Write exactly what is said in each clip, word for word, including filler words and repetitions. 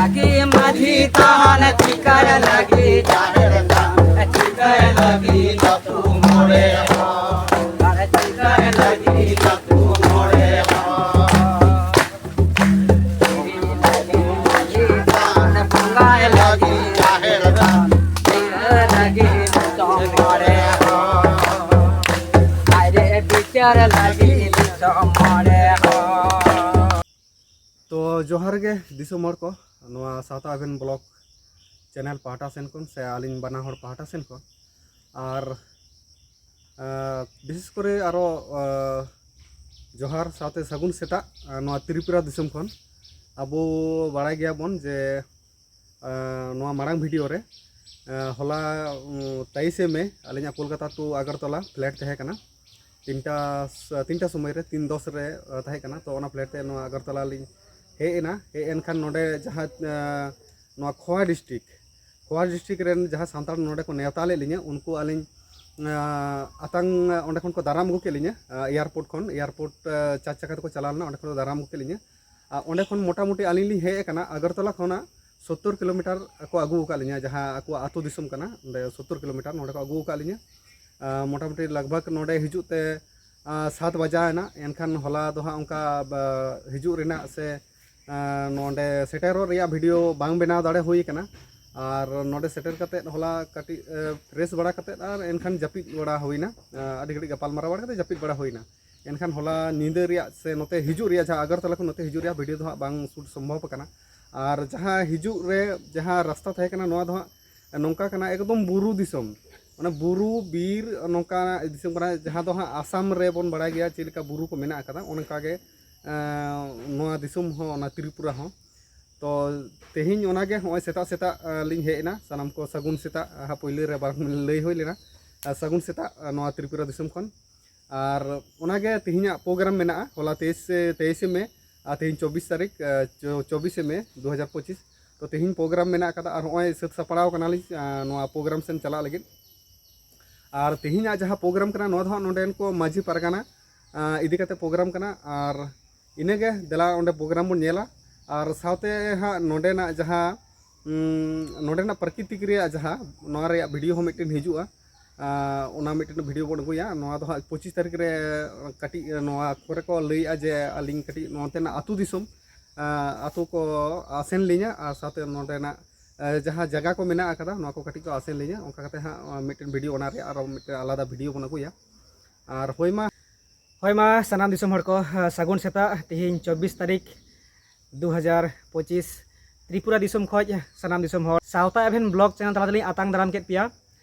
ᱞᱟᱹᱜᱤᱫ ᱢᱟᱹᱡᱷᱤ ᱛᱷᱟᱱ ᱪᱤᱠᱟᱹᱭ ᱞᱟᱹᱜᱤᱫ ᱡᱟᱦᱮᱨ ᱛᱷᱟᱱ ᱪᱤᱠᱟᱹᱭ ᱞᱟᱹᱜᱤᱫ ᱟᱹᱛᱩ ᱢᱚᱬᱮ ᱦᱚᱲ ᱪᱤᱠᱟᱹᱭ ᱞᱟᱹᱜᱤᱫ ᱟᱹᱛᱩ ᱢᱚᱬᱮ ᱦᱚᱲ ᱢᱟᱹᱡᱷᱤ ᱛᱷᱟᱱ ᱵᱚᱸᱜᱟᱭ ᱞᱟᱹᱜᱤᱫ ᱡᱟᱦᱮᱨ ᱛᱷᱟᱱ ᱪᱤᱠᱟᱹᱭ ᱞᱟᱹᱜᱤᱫ ᱫᱤᱥᱚᱢ ᱢᱚᱬᱮ ᱦᱚᱲ ᱟᱡ ᱨᱮ ᱵᱤᱪᱟᱹᱨ ᱞᱟᱹᱜᱤᱫ ᱫᱤᱥᱚᱢ ᱢᱚᱬᱮ ᱦᱚᱲ᱾ ᱛᱚ ᱡᱚᱦᱟᱨ ᱜᱮ ᱫᱤᱥᱚᱢ ᱦᱚᱲ ᱠᱚ, ᱱᱚᱣᱟ ᱥᱟᱶᱛᱟ ᱟᱵᱷᱮᱱ ᱵᱞᱚᱜ ᱪᱮᱱᱮᱞ ᱯᱟᱦᱴᱟ ᱥᱮᱱ ᱠᱷᱚᱱ ᱥᱮ ᱟᱹᱞᱤᱧ ᱵᱟᱱᱟ ᱦᱚᱲ ᱯᱟᱦᱴᱟ ᱥᱮᱱ ᱠᱷᱚᱱ᱾ ᱟᱨ ᱟᱸ, ᱵᱤᱥᱮᱥ ᱠᱚᱨᱮ ᱟᱨᱚ ᱟᱸ, ᱡᱚᱦᱟᱨ ᱥᱟᱶᱛᱮ ᱥᱟᱹᱜᱩᱱ ᱥᱮᱛᱟᱜ ᱟᱸ, ᱱᱚᱣᱟ ᱛᱨᱤᱯᱩᱨᱟ ᱫᱤᱥᱚᱢ ᱠᱷᱚᱱ᱾ ᱟᱵᱚ ᱵᱟᱲᱟᱭ ᱜᱮᱭᱟᱵᱚᱱ ᱡᱮ ᱟᱸ, ᱱᱚᱣᱟ ᱢᱟᱲᱟᱝ ᱵᱷᱤᱰᱤᱭᱳ ᱨᱮ ᱟᱸ, ᱦᱚᱞᱟ ᱩᱸ, ᱛᱮᱭᱤᱥᱮ ᱢᱮ ᱟᱹᱞᱤᱧᱟᱜ ᱠᱳᱞᱠᱟᱛᱟ ᱴᱩ ᱟᱜᱟᱨᱛᱚᱞᱟ ᱯᱷᱞᱟᱭᱤᱴ ᱛᱟᱦᱮᱸ ᱠᱟᱱᱟ᱾ ᱛᱤᱱᱴᱟ ᱥ- ᱛᱤᱱᱴᱟ ᱥᱚᱢᱚᱭ ᱨᱮ, ᱛᱤᱱ ᱫᱚᱥ ᱨᱮ ᱟᱸ, ᱛᱟᱦᱮᱸ ᱠᱟᱱᱟ᱾ ᱛᱚ ᱚᱱᱟ ᱯᱷᱞᱟᱭᱤᱴ ᱛᱮ ᱱᱚᱣᱟ ᱟᱜᱟᱨᱛᱚᱞᱟ ᱞᱤᱧ ᱦᱮᱡ ᱮᱱᱟ᱾ ᱦᱮᱡ ᱮᱱ ᱠᱷᱟᱱ ᱱᱚᱰᱮ ᱡᱟᱦᱟᱸ ᱟᱸ, ᱱᱚᱣᱟ ᱠᱷᱳᱣᱟ ᱰᱤᱥᱴᱨᱤᱠᱴ ᱠᱷᱳᱣᱟ ᱰᱤᱥᱴᱨᱤᱠᱴ ᱨᱮᱱ ᱡᱟᱦᱟᱸ ᱥᱟᱱᱛᱟᱲ ᱱᱚᱰᱮ ᱠᱚ ᱱᱮᱣᱛᱟ ᱞᱮᱫ ᱞᱤᱧᱟᱹ, ᱩᱱᱠᱩ ᱟᱹᱞᱤᱧ ᱟᱸ, ᱟᱛᱟᱝ ᱚᱸᱰᱮ ᱠᱷᱚᱱ ᱠᱚ ᱫᱟᱨᱟᱢ ᱟᱹᱜᱩ ᱠᱮᱫ ᱞᱤᱧᱟᱹ᱾ ᱟᱸ, ᱮᱭᱟᱨᱯᱳᱨᱴ ᱠᱷᱚᱱ, ᱮᱭᱟᱨᱯᱳᱨᱴ ᱟᱸ, ᱪᱟᱨ ᱪᱟᱠᱟ ᱛᱮᱠᱚ ᱪᱟᱞᱟᱣ ᱞᱮᱱᱟ, ᱚᱸᱰᱮ ᱠᱷᱚᱱ ᱠᱚ ᱫᱟᱨᱟᱢ ᱟᱹᱜᱩ ᱠᱮᱫ ᱞᱤᱧᱟᱹ᱾ ᱟᱨ ᱚᱸᱰᱮ ᱠᱷᱚᱱ ᱢᱚᱴᱟᱢᱩᱴᱤ ᱟᱹᱞᱤᱧ ᱞᱤᱧ ᱦᱮᱡ ᱟᱠᱟᱱᱟ ᱟᱜᱟᱨᱛᱚᱞᱟ ᱠᱷᱚᱱᱟᱜ ᱥᱳᱛᱛᱳᱨ ᱠᱤᱞᱳᱢᱤᱴᱟᱨ ᱠᱚ ᱟᱹᱜᱩ ᱟᱠᱟᱫ ᱞᱤᱧᱟᱹ, ᱡᱟᱦᱟᱸ ᱟᱠᱚᱣᱟᱜ ᱟᱹᱛᱩ ᱫᱤᱥᱚᱢ ᱠᱟᱱᱟ᱾ ᱚᱸᱰᱮ ᱥᱳᱛᱛᱳᱨ ᱠᱤᱞᱳᱢᱤᱴᱟᱨ ᱱᱚᱸᱰᱮ ᱠᱚ ᱟᱹᱜᱩ ᱟᱠᱟᱫ ᱞᱤᱧᱟᱹ᱾ ᱟᱸ, ᱢᱚᱴᱟᱢᱩᱴᱤ ᱞᱟᱜᱽ ᱵᱷᱟᱜᱽ ᱱᱚᱸᱰᱮ ᱦᱤᱡᱩᱜ ᱛᱮ ᱟᱸ, ᱥᱟᱛ ᱵᱟᱡᱟᱣ ᱮᱱᱟ᱾ ᱮᱱᱠᱷᱟᱱ ᱦᱚᱞᱟ ᱫᱚ ᱦᱟᱸᱜ ᱚᱱᱠᱟ ᱵᱟ- ᱦᱤᱡᱩᱜ ᱨᱮᱱᱟᱜ ᱥᱮ ᱟᱸ, ᱱᱚᱸᱰᱮ ᱥᱮᱴᱮᱨᱚᱜ ᱨᱮᱭᱟᱜ ᱵᱷᱤᱰᱤᱭᱳ ᱵᱟᱝ ᱵᱮᱱᱟᱣ ᱫᱟᱲᱮ ᱦᱩᱭ ᱟᱠᱟᱱᱟ᱾ ᱟᱨ ᱱᱚᱸᱰᱮ ᱥᱮᱴᱮᱨ ᱠᱟᱛᱮᱫ ᱦᱚᱞᱟ ᱠᱟᱹᱴᱤᱡ ᱟᱸ, ᱯᱷᱨᱮᱥ ᱵᱟᱲᱟ ᱠᱟᱛᱮᱫ ᱟᱨ ᱮᱱᱠᱷᱟᱱ ᱡᱟᱹᱯᱤᱫ ᱵᱟᱲᱟ ᱦᱩᱭᱱᱟ᱾ ᱟᱸ, ᱟᱹᱰᱤ ᱜᱷᱟᱹᱲᱤᱡ ᱜᱟᱯᱟᱞ ᱢᱟᱨᱟᱣ ᱵᱟᱲᱟ ᱠᱟᱛᱮᱫ ᱡᱟᱹᱯᱤᱫ ᱵᱟᱲᱟ ᱦᱩᱭᱱᱟ᱾ ᱮᱱᱠᱷᱟᱱ ᱦᱚᱞᱟ ᱧᱤᱫᱟᱹ ᱨᱮᱭᱟᱜ ᱥᱮ ᱱᱚᱛᱮ ᱦᱤᱡᱩᱜ ᱨᱮᱭᱟᱜ, ᱡᱟᱦᱟᱸ ᱟᱜᱟᱨᱛᱚᱞᱟ ᱠᱷᱚᱱ ᱱᱚᱛᱮ ᱦᱤᱡᱩᱜ ᱨᱮᱭᱟᱜ ᱵᱷᱤᱰᱤᱭᱳ ᱫᱚ ᱦᱟᱸᱜ ᱵᱟᱝ ᱥᱩᱴ ᱥᱚᱢᱵᱷᱚᱵ ᱟᱠᱟᱱᱟ᱾ ᱟᱨ ᱡᱟᱦᱟᱸ ᱦᱤᱡᱩᱜ ᱨᱮ ᱡᱟᱦᱟᱸ ᱨᱟᱥᱛᱟ ᱛᱟᱦᱮᱸ ᱠᱟᱱᱟ, ᱱᱚᱣᱟ ᱫᱚ ᱦᱟᱸᱜ ᱱᱚᱝᱠᱟ ᱠᱟᱱᱟ, ᱮᱠᱫᱚᱢ ᱵᱩᱨᱩ ᱫᱤᱥᱚᱢ᱾ ᱚᱱᱟ ᱵᱩᱨᱩ ᱵᱤᱨ ᱱᱚᱝᱠᱟ ᱫᱤᱥᱚᱢ ᱠᱟᱱᱟ, ᱡᱟᱦᱟᱸ ᱫᱚ ᱦᱟᱸᱜ ᱟᱥᱟᱢ ᱨᱮᱵᱚᱱ ᱵᱟᱲᱟᱭ ᱜᱮᱭᱟ ᱪᱮᱫ ᱞᱮᱠᱟ ᱵᱩᱨᱩ ᱠᱚ ᱢᱮᱱᱟᱜ ᱟᱠᱟᱫᱟ, ᱚᱱᱠᱟ ᱜᱮ ᱮᱸ, ᱱᱚᱣᱟ ᱫᱤᱥᱚᱢ ᱦᱚᱸ, ᱚᱱᱟ ᱛᱨᱤᱯᱩᱨᱟ ᱦᱚᱸ᱾ ᱛᱚ ᱛᱮᱦᱮᱧ ᱚᱱᱟᱜᱮ ᱦᱚᱸᱜᱼᱚᱭ ᱥᱮᱛᱟᱜ ᱥᱮᱛᱟᱜ ᱟᱸ, ᱞᱤᱧ ᱦᱮᱡ ᱮᱱᱟ᱾ ᱥᱟᱱᱟᱢ ᱠᱚ ᱥᱟᱹᱜᱩᱱ ᱥᱮᱛᱟᱜ᱾ ᱟᱸ, ᱯᱳᱭᱞᱳ ᱨᱮ ᱵᱟᱨ ᱞᱟᱹᱭ ᱦᱩᱭ ᱞᱮᱱᱟ᱾ ᱟᱨ ᱥᱟᱹᱜᱩᱱ ᱥᱮᱛᱟᱜ ᱟᱸ, ᱱᱚᱣᱟ ᱛᱨᱤᱯᱩᱨᱟ ᱫᱤᱥᱚᱢ ᱠᱷᱚᱱ᱾ ᱟᱨ ᱚᱱᱟᱜᱮ ᱛᱮᱦᱮᱧᱟᱜ ᱯᱨᱳᱜᱨᱟᱢ ᱢᱮᱱᱟᱜᱼᱟ᱾ ᱦᱚᱞᱟ ᱛᱮᱭᱤᱥ ᱛᱮᱭᱤᱥᱮ ᱢᱮ ᱟᱨ ᱛᱮᱦᱮᱧ ᱪᱚᱵᱵᱤᱥ ᱛᱟᱹᱨᱤᱠᱷ, ᱟᱸ, ᱪᱚ- ᱪᱚᱵᱵᱤᱥᱮ ᱢᱮ ᱫᱩ ᱦᱟᱡᱟᱨ ᱯᱚᱸᱪᱤᱥ᱾ ᱛᱚ ᱛᱮᱦᱮᱧ ᱯᱨᱳᱜᱨᱟᱢ ᱢᱮᱱᱟᱜ ᱟᱠᱟᱫᱟ ᱟᱨ ᱦᱚᱸᱜᱼᱚᱭ ᱥᱟᱹᱛ ᱥᱟᱯᱲᱟᱣ ᱠᱟᱱᱟᱞᱤᱧ ᱟᱸ, ᱱᱚᱣᱟ ᱯᱨᱳᱜᱨᱟᱢ ᱥᱮᱱ ᱪᱟᱞᱟᱜ ᱞᱟᱹᱜᱤᱫ᱾ ᱟᱨ ᱛᱮᱦᱮᱧᱟᱜ ᱡᱟᱦᱟᱸ ᱯᱨᱳᱜᱨᱟᱢ ᱠᱟᱱᱟ, ᱱᱚᱣᱟ ᱫᱚ ᱦᱟᱸᱜ ᱱᱚᱰᱮᱱ ᱠᱚ ᱢᱟᱹᱡᱷᱤ ᱯᱟᱨᱜᱟᱱᱟ ᱟᱸ, ᱤᱫᱤ ᱠᱟᱛᱮ ᱯᱨᱳᱜᱨᱟᱢ ᱠᱟᱱᱟ᱾ ᱟᱨ ᱤᱱᱟᱹᱜᱮ, ᱫᱮᱞᱟ ᱚᱸᱰᱮ ᱯᱨᱳᱜᱨᱟᱢ ᱵᱚᱱ ᱧᱮᱞᱟ᱾ ᱟᱨ ᱥᱟᱶᱛᱮ ᱦᱟᱸᱜ ᱱᱚᱰᱮᱱᱟᱜ ᱡᱟᱦᱟᱸ, ᱩᱸ, ᱱᱚᱰᱮᱱᱟᱜ ᱯᱨᱟᱠᱨᱤᱛᱤᱠ ᱨᱮᱭᱟᱜ ᱡᱟᱦᱟᱸ, ᱱᱚᱣᱟ ᱨᱮᱭᱟᱜ ᱵᱷᱤᱰᱤᱭᱳ ᱦᱚᱸ ᱢᱤᱫᱴᱮᱱ ᱦᱤᱡᱩᱜᱼᱟ᱾ ᱟᱸ, ᱚᱱᱟ ᱢᱤᱫᱴᱮᱱ ᱵᱷᱤᱰᱤᱭᱳ ᱵᱚᱱ ᱟᱹᱜᱩᱭᱟ᱾ ᱱᱚᱣᱟ ᱫᱚ ᱦᱟᱸᱜ ᱯᱚᱸᱪᱤᱥ ᱛᱟᱹᱨᱤᱠᱷ ᱨᱮ ᱠᱟᱹᱴᱤᱡ ᱱᱚᱣᱟ ᱠᱚᱨᱮ ᱠᱚ ᱞᱟᱹᱭᱮᱫᱼᱟ ᱡᱮ ᱟᱹᱞᱤᱧ ᱠᱟᱹᱴᱤᱡ ᱱᱚᱛᱮᱱᱟᱜ ᱟᱹᱛᱩ ᱫᱤᱥᱚᱢ, ᱟᱸ, ᱟᱹᱛᱩ ᱠᱚ ᱟᱥᱮᱱ ᱞᱤᱧᱟ, ᱟᱨ ᱥᱟᱶᱛᱮ ᱱᱚᱰᱮᱱᱟᱜ, ᱟᱸ, ᱡᱟᱦᱟᱸ ᱡᱟᱭᱜᱟ ᱠᱚ ᱢᱮᱱᱟᱜ ᱟᱠᱟᱫᱟ, ᱱᱚᱣᱟ ᱠᱚ ᱠᱟᱹᱴᱤᱡ ᱠᱚ ᱟᱥᱮᱱ ᱞᱤᱧᱟ᱾ ᱚᱱᱠᱟ ᱠᱟᱛᱮ ᱦᱟᱸᱜ, ᱟᱸ, ᱢᱤᱫᱴᱮᱱ ᱵᱷᱤᱰᱤᱭᱳ ᱚᱱᱟ ᱨᱮᱭᱟᱜ ᱟᱨᱚ ᱢᱤᱫᱴᱮᱱ ᱟᱞᱟᱫᱟ ᱵᱷᱤᱰᱤᱭᱳ ᱵᱚᱱ ᱟᱹᱜᱩᱭᱟ᱾ ᱟᱨ ᱦᱳᱭ ᱢᱟ, ᱦᱳᱭ ᱢᱟ, ᱥᱟᱱᱟᱢ ᱫᱤᱥᱚᱢ ᱦᱚᱲ ᱠᱚ, ᱟᱸ, ᱥᱟᱹᱜᱩᱱ ᱥᱮᱛᱟᱜ᱾ ᱛᱮᱦᱮᱧ ᱪᱚᱵᱵᱤᱥ ᱛᱟᱹᱨᱤᱠᱷ ᱫᱩ ᱦᱟᱡᱟᱨ ᱯᱚᱸᱪᱤᱥ, ᱛᱨᱤᱯᱩᱨᱟ ᱫᱤᱥᱚᱢ ᱠᱷᱚᱡ ᱥᱟᱱᱟᱢ ᱫᱤᱥᱚᱢ ᱦᱚᱲ ᱥᱟᱶᱛᱟ ᱮᱵᱷᱮᱱ ᱵᱞᱚᱜ ᱪᱮᱱᱮᱞ ᱛᱟᱞᱟ ᱛᱮᱞᱤᱧ ᱟᱛᱟᱝ ᱫᱟᱨᱟᱢ ᱠᱮᱫ ᱯᱮᱭᱟ᱾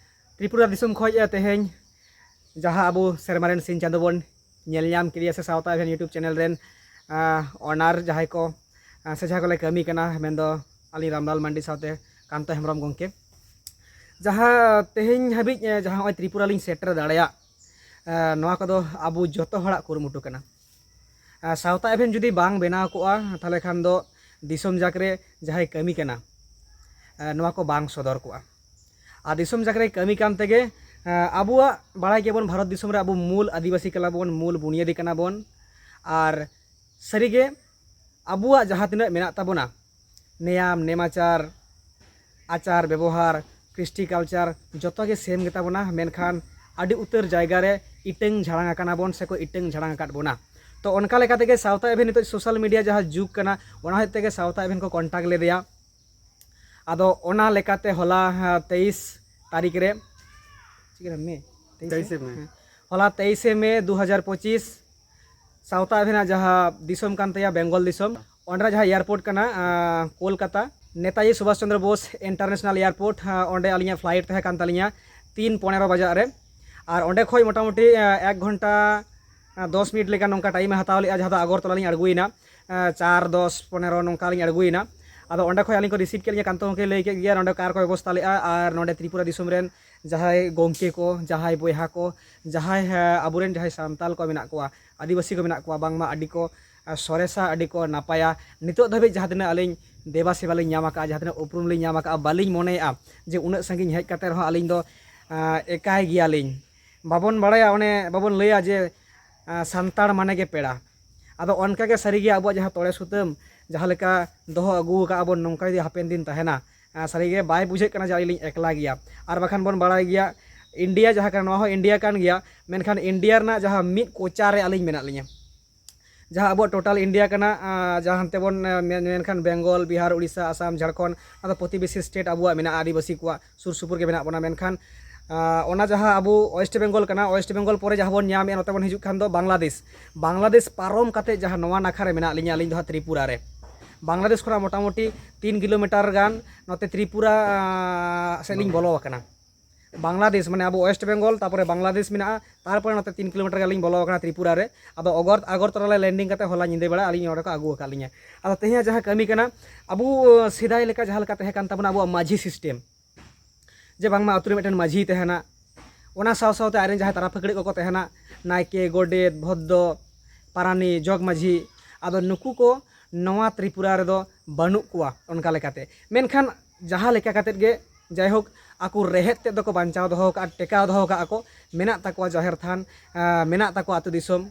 ᱛᱨᱤᱯᱩᱨᱟ ᱫᱤᱥᱚᱢ ᱠᱷᱚᱡ, ᱮ, ᱛᱮᱦᱮᱧ ᱡᱟᱦᱟᱸ ᱟᱵᱚ ᱥᱮᱨᱢᱟ ᱨᱮᱱ ᱥᱤᱧ ᱪᱟᱸᱫᱚ ᱵᱚᱱ ᱧᱮᱞ ᱧᱟᱢ ᱠᱮᱫᱮᱭᱟ, ᱥᱮ ᱥᱟᱶᱛᱟ ᱮᱵᱷᱮᱱ YouTube ᱪᱮᱱᱮᱞ ᱨᱮᱱ, ᱟ, ᱚᱱᱟᱨ ᱡᱟᱦᱟᱸᱭ ᱠᱚ, ᱟ, ᱥᱮ ᱡᱟᱦᱟᱸᱭ ᱠᱚᱞᱮ ᱠᱟᱹᱢᱤ ᱠᱟᱱᱟ, ᱢᱮᱱᱫᱚ ᱟᱹᱞᱤᱧ ᱨᱟᱢᱞᱟᱞ ᱢᱟᱱᱰᱤ ᱥᱟᱶᱛᱮ ᱠᱟᱱᱛᱚ ᱦᱮᱢᱵᱨᱚᱢ ᱜᱚᱢᱠᱮ, ᱡᱟᱦᱟᱸ ᱛᱮᱦᱮᱧ ᱦᱟᱹᱵᱤᱡ, ᱮ, ᱡᱟᱦᱟᱸ ᱱᱚᱜᱼᱚᱭ ᱛᱨᱤᱯᱩᱨᱟ ᱞᱤᱧ ᱥᱮᱴᱮᱨ ᱫᱟᱲᱮᱭᱟᱜ, ᱮ, ᱱᱚᱣᱟ ᱠᱚᱫᱚ ᱟᱵᱚ ᱡᱚᱛᱚ ᱦᱚᱲᱟᱜ ᱠᱩᱨᱩᱢᱩᱴᱩ ᱠᱟᱱᱟ᱾ ᱟᱨ ᱥᱟᱶᱛᱟ ᱮᱵᱷᱮᱱ ᱡᱩᱫᱤ ᱵᱟᱝ ᱵᱮᱱᱟᱣ ᱠᱚᱜᱼᱟ, ᱛᱟᱦᱚᱞᱮ ᱠᱷᱟᱱ ᱫᱚ ᱫᱤᱥᱚᱢ ᱡᱟᱠ ᱨᱮ ᱡᱟᱦᱟᱸᱭ ᱠᱟᱹᱢᱤ ᱠᱟᱱᱟ, ᱮ, ᱱᱚᱣᱟ ᱠᱚ ᱵᱟᱝ ᱥᱚᱫᱚᱨ ᱠᱚᱜᱼᱟ᱾ ᱟᱨ ᱫᱤᱥᱚᱢ ᱡᱟᱠ ᱨᱮ ᱠᱟᱹᱢᱤ ᱠᱟᱱ ᱛᱮᱜᱮ, ᱮ, ᱟᱵᱚᱣᱟᱜ ᱵᱟᱲᱟᱭ ᱜᱮᱭᱟᱵᱚᱱ, ᱵᱷᱟᱨᱚᱛ ᱫᱤᱥᱚᱢ ᱨᱮ ᱟᱵᱚ ᱢᱩᱞ ᱟᱹᱫᱤᱵᱟᱹᱥᱤ ᱠᱟᱱᱟ ᱵᱚᱱ, ᱢᱩᱞ ᱵᱩᱱᱤᱭᱟᱹᱫᱤ ᱠᱟᱱᱟ ᱵᱚᱱ᱾ ᱟᱨ ᱥᱟᱹᱨᱤᱜᱮ ᱟᱵᱚᱣᱟᱜ ᱡᱟᱦᱟᱸ ᱛᱤᱱᱟᱹᱜ ᱢᱮᱱᱟᱜ ᱛᱟᱵᱚᱱᱟ, ᱱᱮᱭᱟᱢ ᱱᱮᱢᱟᱪᱟᱨ, ᱟᱪᱟᱨ ᱵᱮᱵᱚᱦᱟᱨ, ᱠᱨᱤᱥᱴᱤ ᱠᱟᱞᱪᱟᱨ, ᱡᱚᱛᱚ ᱜᱮ ᱥᱮᱢ ᱜᱮᱛᱟ ᱵᱚᱱᱟ, ᱢᱮᱱᱠᱷᱟᱱ ᱟᱹᱰᱤ ᱩᱛᱟᱹᱨ ᱡᱟᱭᱜᱟ ᱨᱮ ᱤᱴᱟᱹᱝ ᱡᱷᱟᱲᱟᱝ ᱟᱠᱟᱱᱟ ᱵᱚᱱ ᱥᱮᱠᱚ ᱤᱴᱟᱹᱝ ᱡᱷᱟᱲᱟᱝ ᱟᱠᱟᱫ ᱵᱚᱱᱟ᱾ ᱛᱚ, ᱚᱱᱠᱟ ᱞᱮᱠᱟ ᱛᱮᱜᱮ ᱥᱟᱶᱛᱟ ᱮᱵᱷᱮᱱ ᱱᱤᱛᱚᱜ ᱥᱳᱥᱟᱞ ᱢᱤᱰᱤᱭᱟ ᱡᱟᱦᱟᱸ ᱡᱩᱜᱽ ᱠᱟᱱᱟ, ᱚᱱᱟ ᱦᱚᱛᱮᱡ ᱛᱮᱜᱮ ᱥᱟᱶᱛᱟ ᱮᱵᱷᱮᱱ ᱠᱚ ᱠᱚᱱᱴᱟᱠᱴ ᱞᱮᱫᱮᱭᱟ᱾ ᱟᱫᱚ ᱚᱱᱟ ᱞᱮᱠᱟᱛᱮ ᱦᱚᱞᱟ, ᱦᱮᱸ, ᱛᱮᱭᱤᱥ ᱛᱟᱹᱨᱤᱠᱷ ᱨᱮ, ᱪᱮᱫ ᱠᱟᱱᱟ, ᱢᱮ? ᱛᱮᱭᱤᱥ ᱢᱮ? ᱛᱮᱭᱤᱥᱮ ᱢᱮ᱾ ᱦᱮᱸ᱾ ᱦᱚᱞᱟ ᱛᱮᱭᱤᱥᱮ ᱢᱮ ᱫᱩ ᱦᱟᱡᱟᱨ ᱯᱚᱸᱪᱤᱥ, ᱥᱟᱶᱛᱟ ᱮᱵᱷᱮᱱᱟᱜ ᱡᱟᱦᱟᱸ ᱫᱤᱥᱚᱢ ᱠᱟᱱ ᱛᱟᱭᱟ ᱵᱮᱝᱜᱚᱞ ᱫᱤᱥᱚᱢ, ᱚᱸᱰᱮᱱᱟᱜ ᱡᱟᱦᱟᱸ ᱮᱭᱟᱨᱯᱳᱨᱴ ᱠᱟᱱᱟ, ᱟᱸ, ᱠᱳᱞᱠᱟᱛᱟ, ᱱᱮᱛᱟᱡᱤ ᱥᱩᱵᱷᱟᱥ ᱪᱚᱱᱫᱨᱚ ᱵᱳᱥ ᱤᱱᱴᱟᱨᱱᱮᱥᱱᱟᱞ ᱮᱭᱟᱨᱯᱳᱨᱴ, ᱟᱸ, ᱚᱸᱰᱮ ᱟᱹᱞᱤᱧᱟᱜ ᱯᱷᱞᱟᱭᱤᱴ ᱛᱟᱦᱮᱸ ᱠᱟᱱ ᱛᱟᱹᱞᱤᱧᱟ ᱛᱤᱱ ᱯᱚᱱᱮᱨᱚ ᱵᱟᱡᱟᱜ ᱨᱮ᱾ ᱟᱨ ᱚᱸᱰᱮ ᱠᱷᱚᱡ ᱢᱚᱴᱟᱢᱩᱴᱤ, ᱟᱸ, ᱮᱠ ᱜᱷᱚᱱᱴᱟ, ᱟᱸ, ᱫᱚᱥ ᱢᱤᱱᱤᱴ ᱞᱮᱠᱟ ᱱᱚᱝᱠᱟ ᱴᱟᱭᱤᱢᱮ ᱦᱟᱛᱟᱣ ᱞᱮᱫᱼᱟ, ᱡᱟᱦᱟᱸ ᱫᱚ ᱟᱜᱚᱨᱛᱚᱞᱟ ᱞᱤᱧ ᱟᱬᱜᱚᱭᱮᱱᱟ᱾ ᱟᱸ, ᱪᱟᱨ ᱫᱚᱥ ᱯᱚᱱᱮᱨᱚ ᱱᱚᱝᱠᱟ ᱞᱤᱧ ᱟᱬᱜᱚᱭᱮᱱᱟ᱾ ᱟᱫᱚ ᱚᱸᱰᱮ ᱠᱷᱚᱡ ᱟᱹᱞᱤᱧ ᱠᱚ ᱨᱤᱥᱤᱵᱷ ᱠᱮᱫ ᱞᱤᱧᱟ, ᱠᱟᱱᱛᱚ ᱜᱚᱢᱠᱮ ᱞᱟᱹᱭ ᱠᱮᱫ ᱜᱮᱭᱟ ᱱᱚᱸᱰᱮ ᱠᱟᱨ ᱠᱚ ᱵᱮᱵᱚᱥᱛᱷᱟ ᱞᱮᱫᱼᱟ, ᱟᱨ ᱱᱚᱸᱰᱮ ᱛᱨᱤᱯᱩᱨᱟ ᱫᱤᱥᱚᱢ ᱨᱮᱱ ᱡᱟᱦᱟᱸᱭ ᱜᱚᱢᱠᱮ ᱠᱚ, ᱡᱟᱦᱟᱸᱭ ᱵᱚᱭᱦᱟ ᱠᱚ, ᱡᱟᱦᱟᱸᱭ, ᱦᱮᱸ, ᱟᱵᱚᱨᱮᱱ ᱡᱟᱦᱟᱸᱭ ᱥᱟᱱᱛᱟᱞ ᱠᱚ ᱢᱮᱱᱟᱜ ᱠᱚᱣᱟ, ᱟᱹᱫᱤᱵᱟᱹᱥᱤ ᱠᱚ ᱢᱮᱱᱟᱜ ᱠᱚᱣᱟ, ᱵᱟᱝᱢᱟ ᱟᱹᱰᱤ ᱠᱚ, ᱟᱸ, ᱥᱚᱨᱮᱥᱟ, ᱟᱹᱰᱤ ᱠᱚ ᱱᱟᱯᱟᱭᱟ᱾ ᱱᱤᱛᱚᱜ ᱫᱷᱟᱹᱵᱤᱡ ᱡᱟᱦᱟᱸ ᱛᱤᱱᱟᱹᱜ ᱟᱹᱞᱤᱧ ᱫᱮᱵᱟ ᱥᱮᱵᱟ ᱞᱤᱧ ᱧᱟᱢ ᱟᱠᱟᱫᱼᱟ, ᱡᱟᱦᱟᱸ ᱛᱤᱱᱟᱹᱜ ᱩᱯᱨᱩᱢ ᱞᱤᱧ ᱧᱟᱢ ᱟᱠᱟᱫᱼᱟ, ᱵᱟᱹᱞᱤᱧ ᱢᱚᱱᱮᱭᱮᱫᱼᱟ ᱡᱮ ᱩᱱᱟᱹᱜ ᱥᱟᱺᱜᱤᱧ ᱦᱮᱡ ᱠᱟᱛᱮ ᱨᱮᱦᱚᱸ ᱟᱹᱞᱤᱧ ᱫᱚ, ᱟᱸ, ᱮᱠᱟᱭ ᱜᱮᱭᱟᱞᱤᱧ᱾ ᱵᱟᱵᱚᱱ ᱵᱟᱲᱟᱭᱟ, ᱚᱱᱮ ᱵᱟᱵᱚᱱ ᱞᱟᱹᱭᱟ ᱡᱮ, ᱟᱸ, ᱥᱟᱱᱛᱟᱲ ᱢᱟᱱᱮ ᱜᱮ ᱯᱮᱲᱟ᱾ ᱟᱫᱚ ᱚᱱᱠᱟ ᱜᱮ ᱥᱟᱹᱨᱤ ᱜᱮ ᱟᱵᱚᱣᱟᱜ ᱡᱟᱦᱟᱸ ᱛᱚᱲᱮ ᱥᱩᱛᱟᱹᱢ, ᱡᱟᱦᱟᱸ ᱞᱮᱠᱟ ᱫᱚᱦᱚ ᱟᱹᱜᱩ ᱟᱠᱟᱫᱼᱟ ᱵᱚᱱ, ᱱᱚᱝᱠᱟ ᱡᱩᱫᱤ ᱦᱟᱯᱮᱱ ᱫᱤᱱ ᱛᱟᱦᱮᱱᱟ, ᱥᱟᱹᱨᱤᱜᱮ ᱵᱟᱭ ᱵᱩᱡᱷᱟᱹᱜ ᱠᱟᱱᱟ ᱡᱮ ᱟᱹᱞᱤᱧ ᱞᱤᱧ ᱮᱠᱞᱟ ᱜᱮᱭᱟ᱾ ᱟᱨ ᱵᱟᱠᱷᱟᱱ ᱵᱚᱱ ᱵᱟᱲᱟᱭ ᱜᱮᱭᱟ, ᱤᱱᱰᱤᱭᱟ ᱡᱟᱦᱟᱸ ᱠᱟᱱᱟ, ᱱᱚᱣᱟ ᱦᱚᱸ ᱤᱱᱰᱤᱭᱟ ᱠᱟᱱ ᱜᱮᱭᱟ, ᱢᱮᱱᱠᱷᱟᱱ ᱤᱱᱰᱤᱭᱟ ᱨᱮᱱᱟᱜ ᱡᱟᱦᱟᱸ ᱢᱤᱫ ᱠᱚᱪᱟ ᱨᱮ ᱟᱹᱞᱤᱧ ᱢᱮᱱᱟᱜ ᱞᱤᱧᱟ, ᱡᱟᱦᱟᱸ ᱟᱵᱚᱣᱟᱜ ᱴᱳᱴᱟᱞ ᱤᱱᱰᱤᱭᱟ ᱠᱟᱱᱟ᱾ ᱟᱸ, ᱡᱟᱦᱟᱸ ᱦᱟᱱᱛᱮ ᱵᱚᱱ, ᱟᱸ, ᱢᱮᱱ-, ᱢᱮᱱᱠᱷᱟᱱ ᱵᱮᱝᱜᱚᱞ, ᱵᱤᱦᱟᱨ, ᱩᱲᱤᱥᱥᱟ, ᱟᱥᱟᱢ, ᱡᱷᱟᱲᱠᱷᱚᱸᱰ, ᱚᱱᱟ ᱫᱚ ᱯᱨᱚᱛᱤᱵᱮᱥᱤ ᱥᱴᱮᱴ ᱟᱵᱚᱣᱟᱜ ᱢᱮᱱᱟᱜᱼᱟ, ᱟᱹᱫᱤᱵᱟᱹᱥᱤ ᱠᱚᱣᱟᱜ ᱥᱩᱨ ᱥᱩᱯᱩᱨ ᱜᱮ ᱢᱮᱱᱟᱜ ᱵᱚᱱᱟ᱾ ᱢᱮᱱᱠᱷᱟᱱ, ᱟᱸ, ᱚᱱᱟ ᱡᱟᱦᱟᱸ ᱟᱵᱚ ᱳᱭᱮᱥᱴ ᱵᱮᱝᱜᱚᱞ ᱠᱟᱱᱟ, ᱳᱭᱮᱥᱴ ᱵᱮᱝᱜᱚᱞ ᱯᱚᱨᱮ ᱡᱟᱦᱟᱸ ᱵᱚᱱ ᱧᱟᱢᱮᱫᱼᱟ, ᱱᱚᱛᱮ ᱵᱚᱱ ᱦᱤᱡᱩᱜ ᱠᱷᱟᱱ ᱫᱚ ᱵᱟᱝᱞᱟᱫᱮᱥ᱾ ᱵᱟᱝᱞᱟᱫᱮᱥ ᱯᱟᱨᱚᱢ ᱠᱟᱛᱮ ᱡᱟᱦᱟᱸ ᱱᱚᱣᱟ ᱱᱟᱠᱷᱟ ᱨᱮ ᱢᱮᱱᱟᱜ ᱞᱤᱧᱟ ᱟᱹᱞᱤᱧ ᱫᱚ ᱦᱟᱸᱜ ᱛᱨᱤᱯᱩᱨᱟ ᱨᱮ᱾ ᱵᱟᱝᱞᱟᱫᱮᱥ ᱠᱷᱚᱱᱟᱜ ᱢᱚᱴᱟᱢᱩᱴᱤ ᱛᱤᱱ ᱠᱤᱞᱳᱢᱤᱴᱟᱨ ᱜᱟᱱ ᱱᱚᱛᱮ ᱛᱨᱤᱯᱩᱨᱟ, ᱟᱸ, ᱥᱮᱫ ᱞᱤᱧ ᱵᱚᱞᱚ ᱟᱠᱟᱱᱟ᱾ ᱵᱟᱝᱞᱟᱫᱮᱥ, ᱢᱟᱱᱮ ᱟᱵᱚ ᱳᱭᱮᱥᱴ ᱵᱮᱝᱜᱚᱞ, ᱛᱟᱨᱯᱚᱨᱮ ᱵᱟᱝᱞᱟᱫᱮᱥ ᱢᱮᱱᱟᱜᱼᱟ, ᱛᱟᱨᱯᱚᱨᱮ ᱱᱚᱛᱮ ᱛᱤᱱ ᱠᱤᱞᱳᱢᱤᱴᱟᱨ ᱜᱟᱱ ᱞᱤᱧ ᱵᱚᱞᱚ ᱟᱠᱟᱱᱟ ᱛᱨᱤᱯᱩᱨᱟ ᱨᱮ᱾ ᱟᱫᱚ ᱚᱜᱚᱨ-, ᱟᱜᱚᱨᱛᱚᱞᱟ ᱨᱮ ᱞᱮᱱᱰᱤᱝ ᱠᱟᱛᱮ ᱦᱚᱞᱟ ᱧᱤᱫᱟᱹ ᱵᱮᱲᱟ ᱟᱹᱞᱤᱧ ᱱᱚᱸᱰᱮ ᱠᱚ ᱟᱹᱜᱩ ᱟᱠᱟᱫ ᱞᱤᱧᱟ᱾ ᱟᱫᱚ ᱛᱮᱦᱮᱧᱟᱜ ᱡᱟᱦᱟᱸ ᱠᱟᱹᱢᱤ ᱠᱟᱱᱟ, ᱟᱵᱚ ᱥᱮᱫᱟᱭ ᱞᱮᱠᱟ ᱡᱟᱦᱟᱸ ᱞᱮᱠᱟ ᱛᱟᱦᱮᱸ ᱠᱟᱱ ᱛᱟᱵᱚᱱᱟ ᱟᱵᱚᱣᱟᱜ ᱢᱟᱹᱡᱷᱤ ᱥᱤᱥᱴᱮᱢ, ᱡᱮ ᱵᱟᱝᱢᱟ ᱟᱹᱛᱩ ᱨᱮ ᱢᱤᱫᱴᱮᱱ ᱢᱟᱹᱡᱷᱤᱭ ᱛᱟᱦᱮᱱᱟ, ᱚᱱᱟ ᱥᱟᱶ ᱥᱟᱶᱛᱮ ᱟᱡᱨᱮᱱ ᱡᱟᱦᱟᱸᱭ ᱛᱟᱨᱟ ᱯᱷᱟᱹᱠᱲᱟᱹᱜ ᱠᱚᱠᱚ ᱛᱟᱦᱮᱱᱟ, ᱱᱟᱭᱠᱮ, ᱜᱚᱰᱮᱛ, ᱵᱷᱚᱫᱽᱫᱚ, ᱯᱟᱨᱟᱱᱤ, ᱡᱚᱜᱽ ᱢᱟᱹᱡᱷᱤ, ᱟᱫᱚ ᱱᱩᱠᱩ ᱠᱚ ᱱᱚᱣᱟ ᱛᱨᱤᱯᱩᱨᱟ ᱨᱮᱫᱚ ᱵᱟᱹᱱᱩᱜ ᱠᱚᱣᱟ ᱚᱱᱠᱟ ᱞᱮᱠᱟᱛᱮ᱾ ᱢᱮᱱᱠᱷᱟᱱ ᱡᱟᱦᱟᱸ ᱞᱮᱠᱟ ᱠᱟᱛᱮᱫ ᱜᱮ, ᱡᱟᱭᱦᱳᱠ, ᱟᱠᱚ ᱨᱮᱦᱮᱫ ᱛᱮᱫ ᱫᱚᱠᱚ ᱵᱟᱧᱪᱟᱣ ᱫᱚᱦᱚ ᱟᱠᱟᱫᱼᱟ, ᱴᱮᱠᱟᱣ ᱫᱚᱦᱚ ᱟᱠᱟᱫᱼᱟ ᱠᱚ, ᱢᱮᱱᱟᱜ ᱛᱟᱠᱚᱣᱟ ᱡᱟᱦᱮᱨ ᱛᱷᱟᱱ, ᱟᱸ, ᱢᱮᱱᱟᱜ ᱛᱟᱠᱚᱣᱟ ᱟᱹᱛᱩ ᱫᱤᱥᱚᱢ,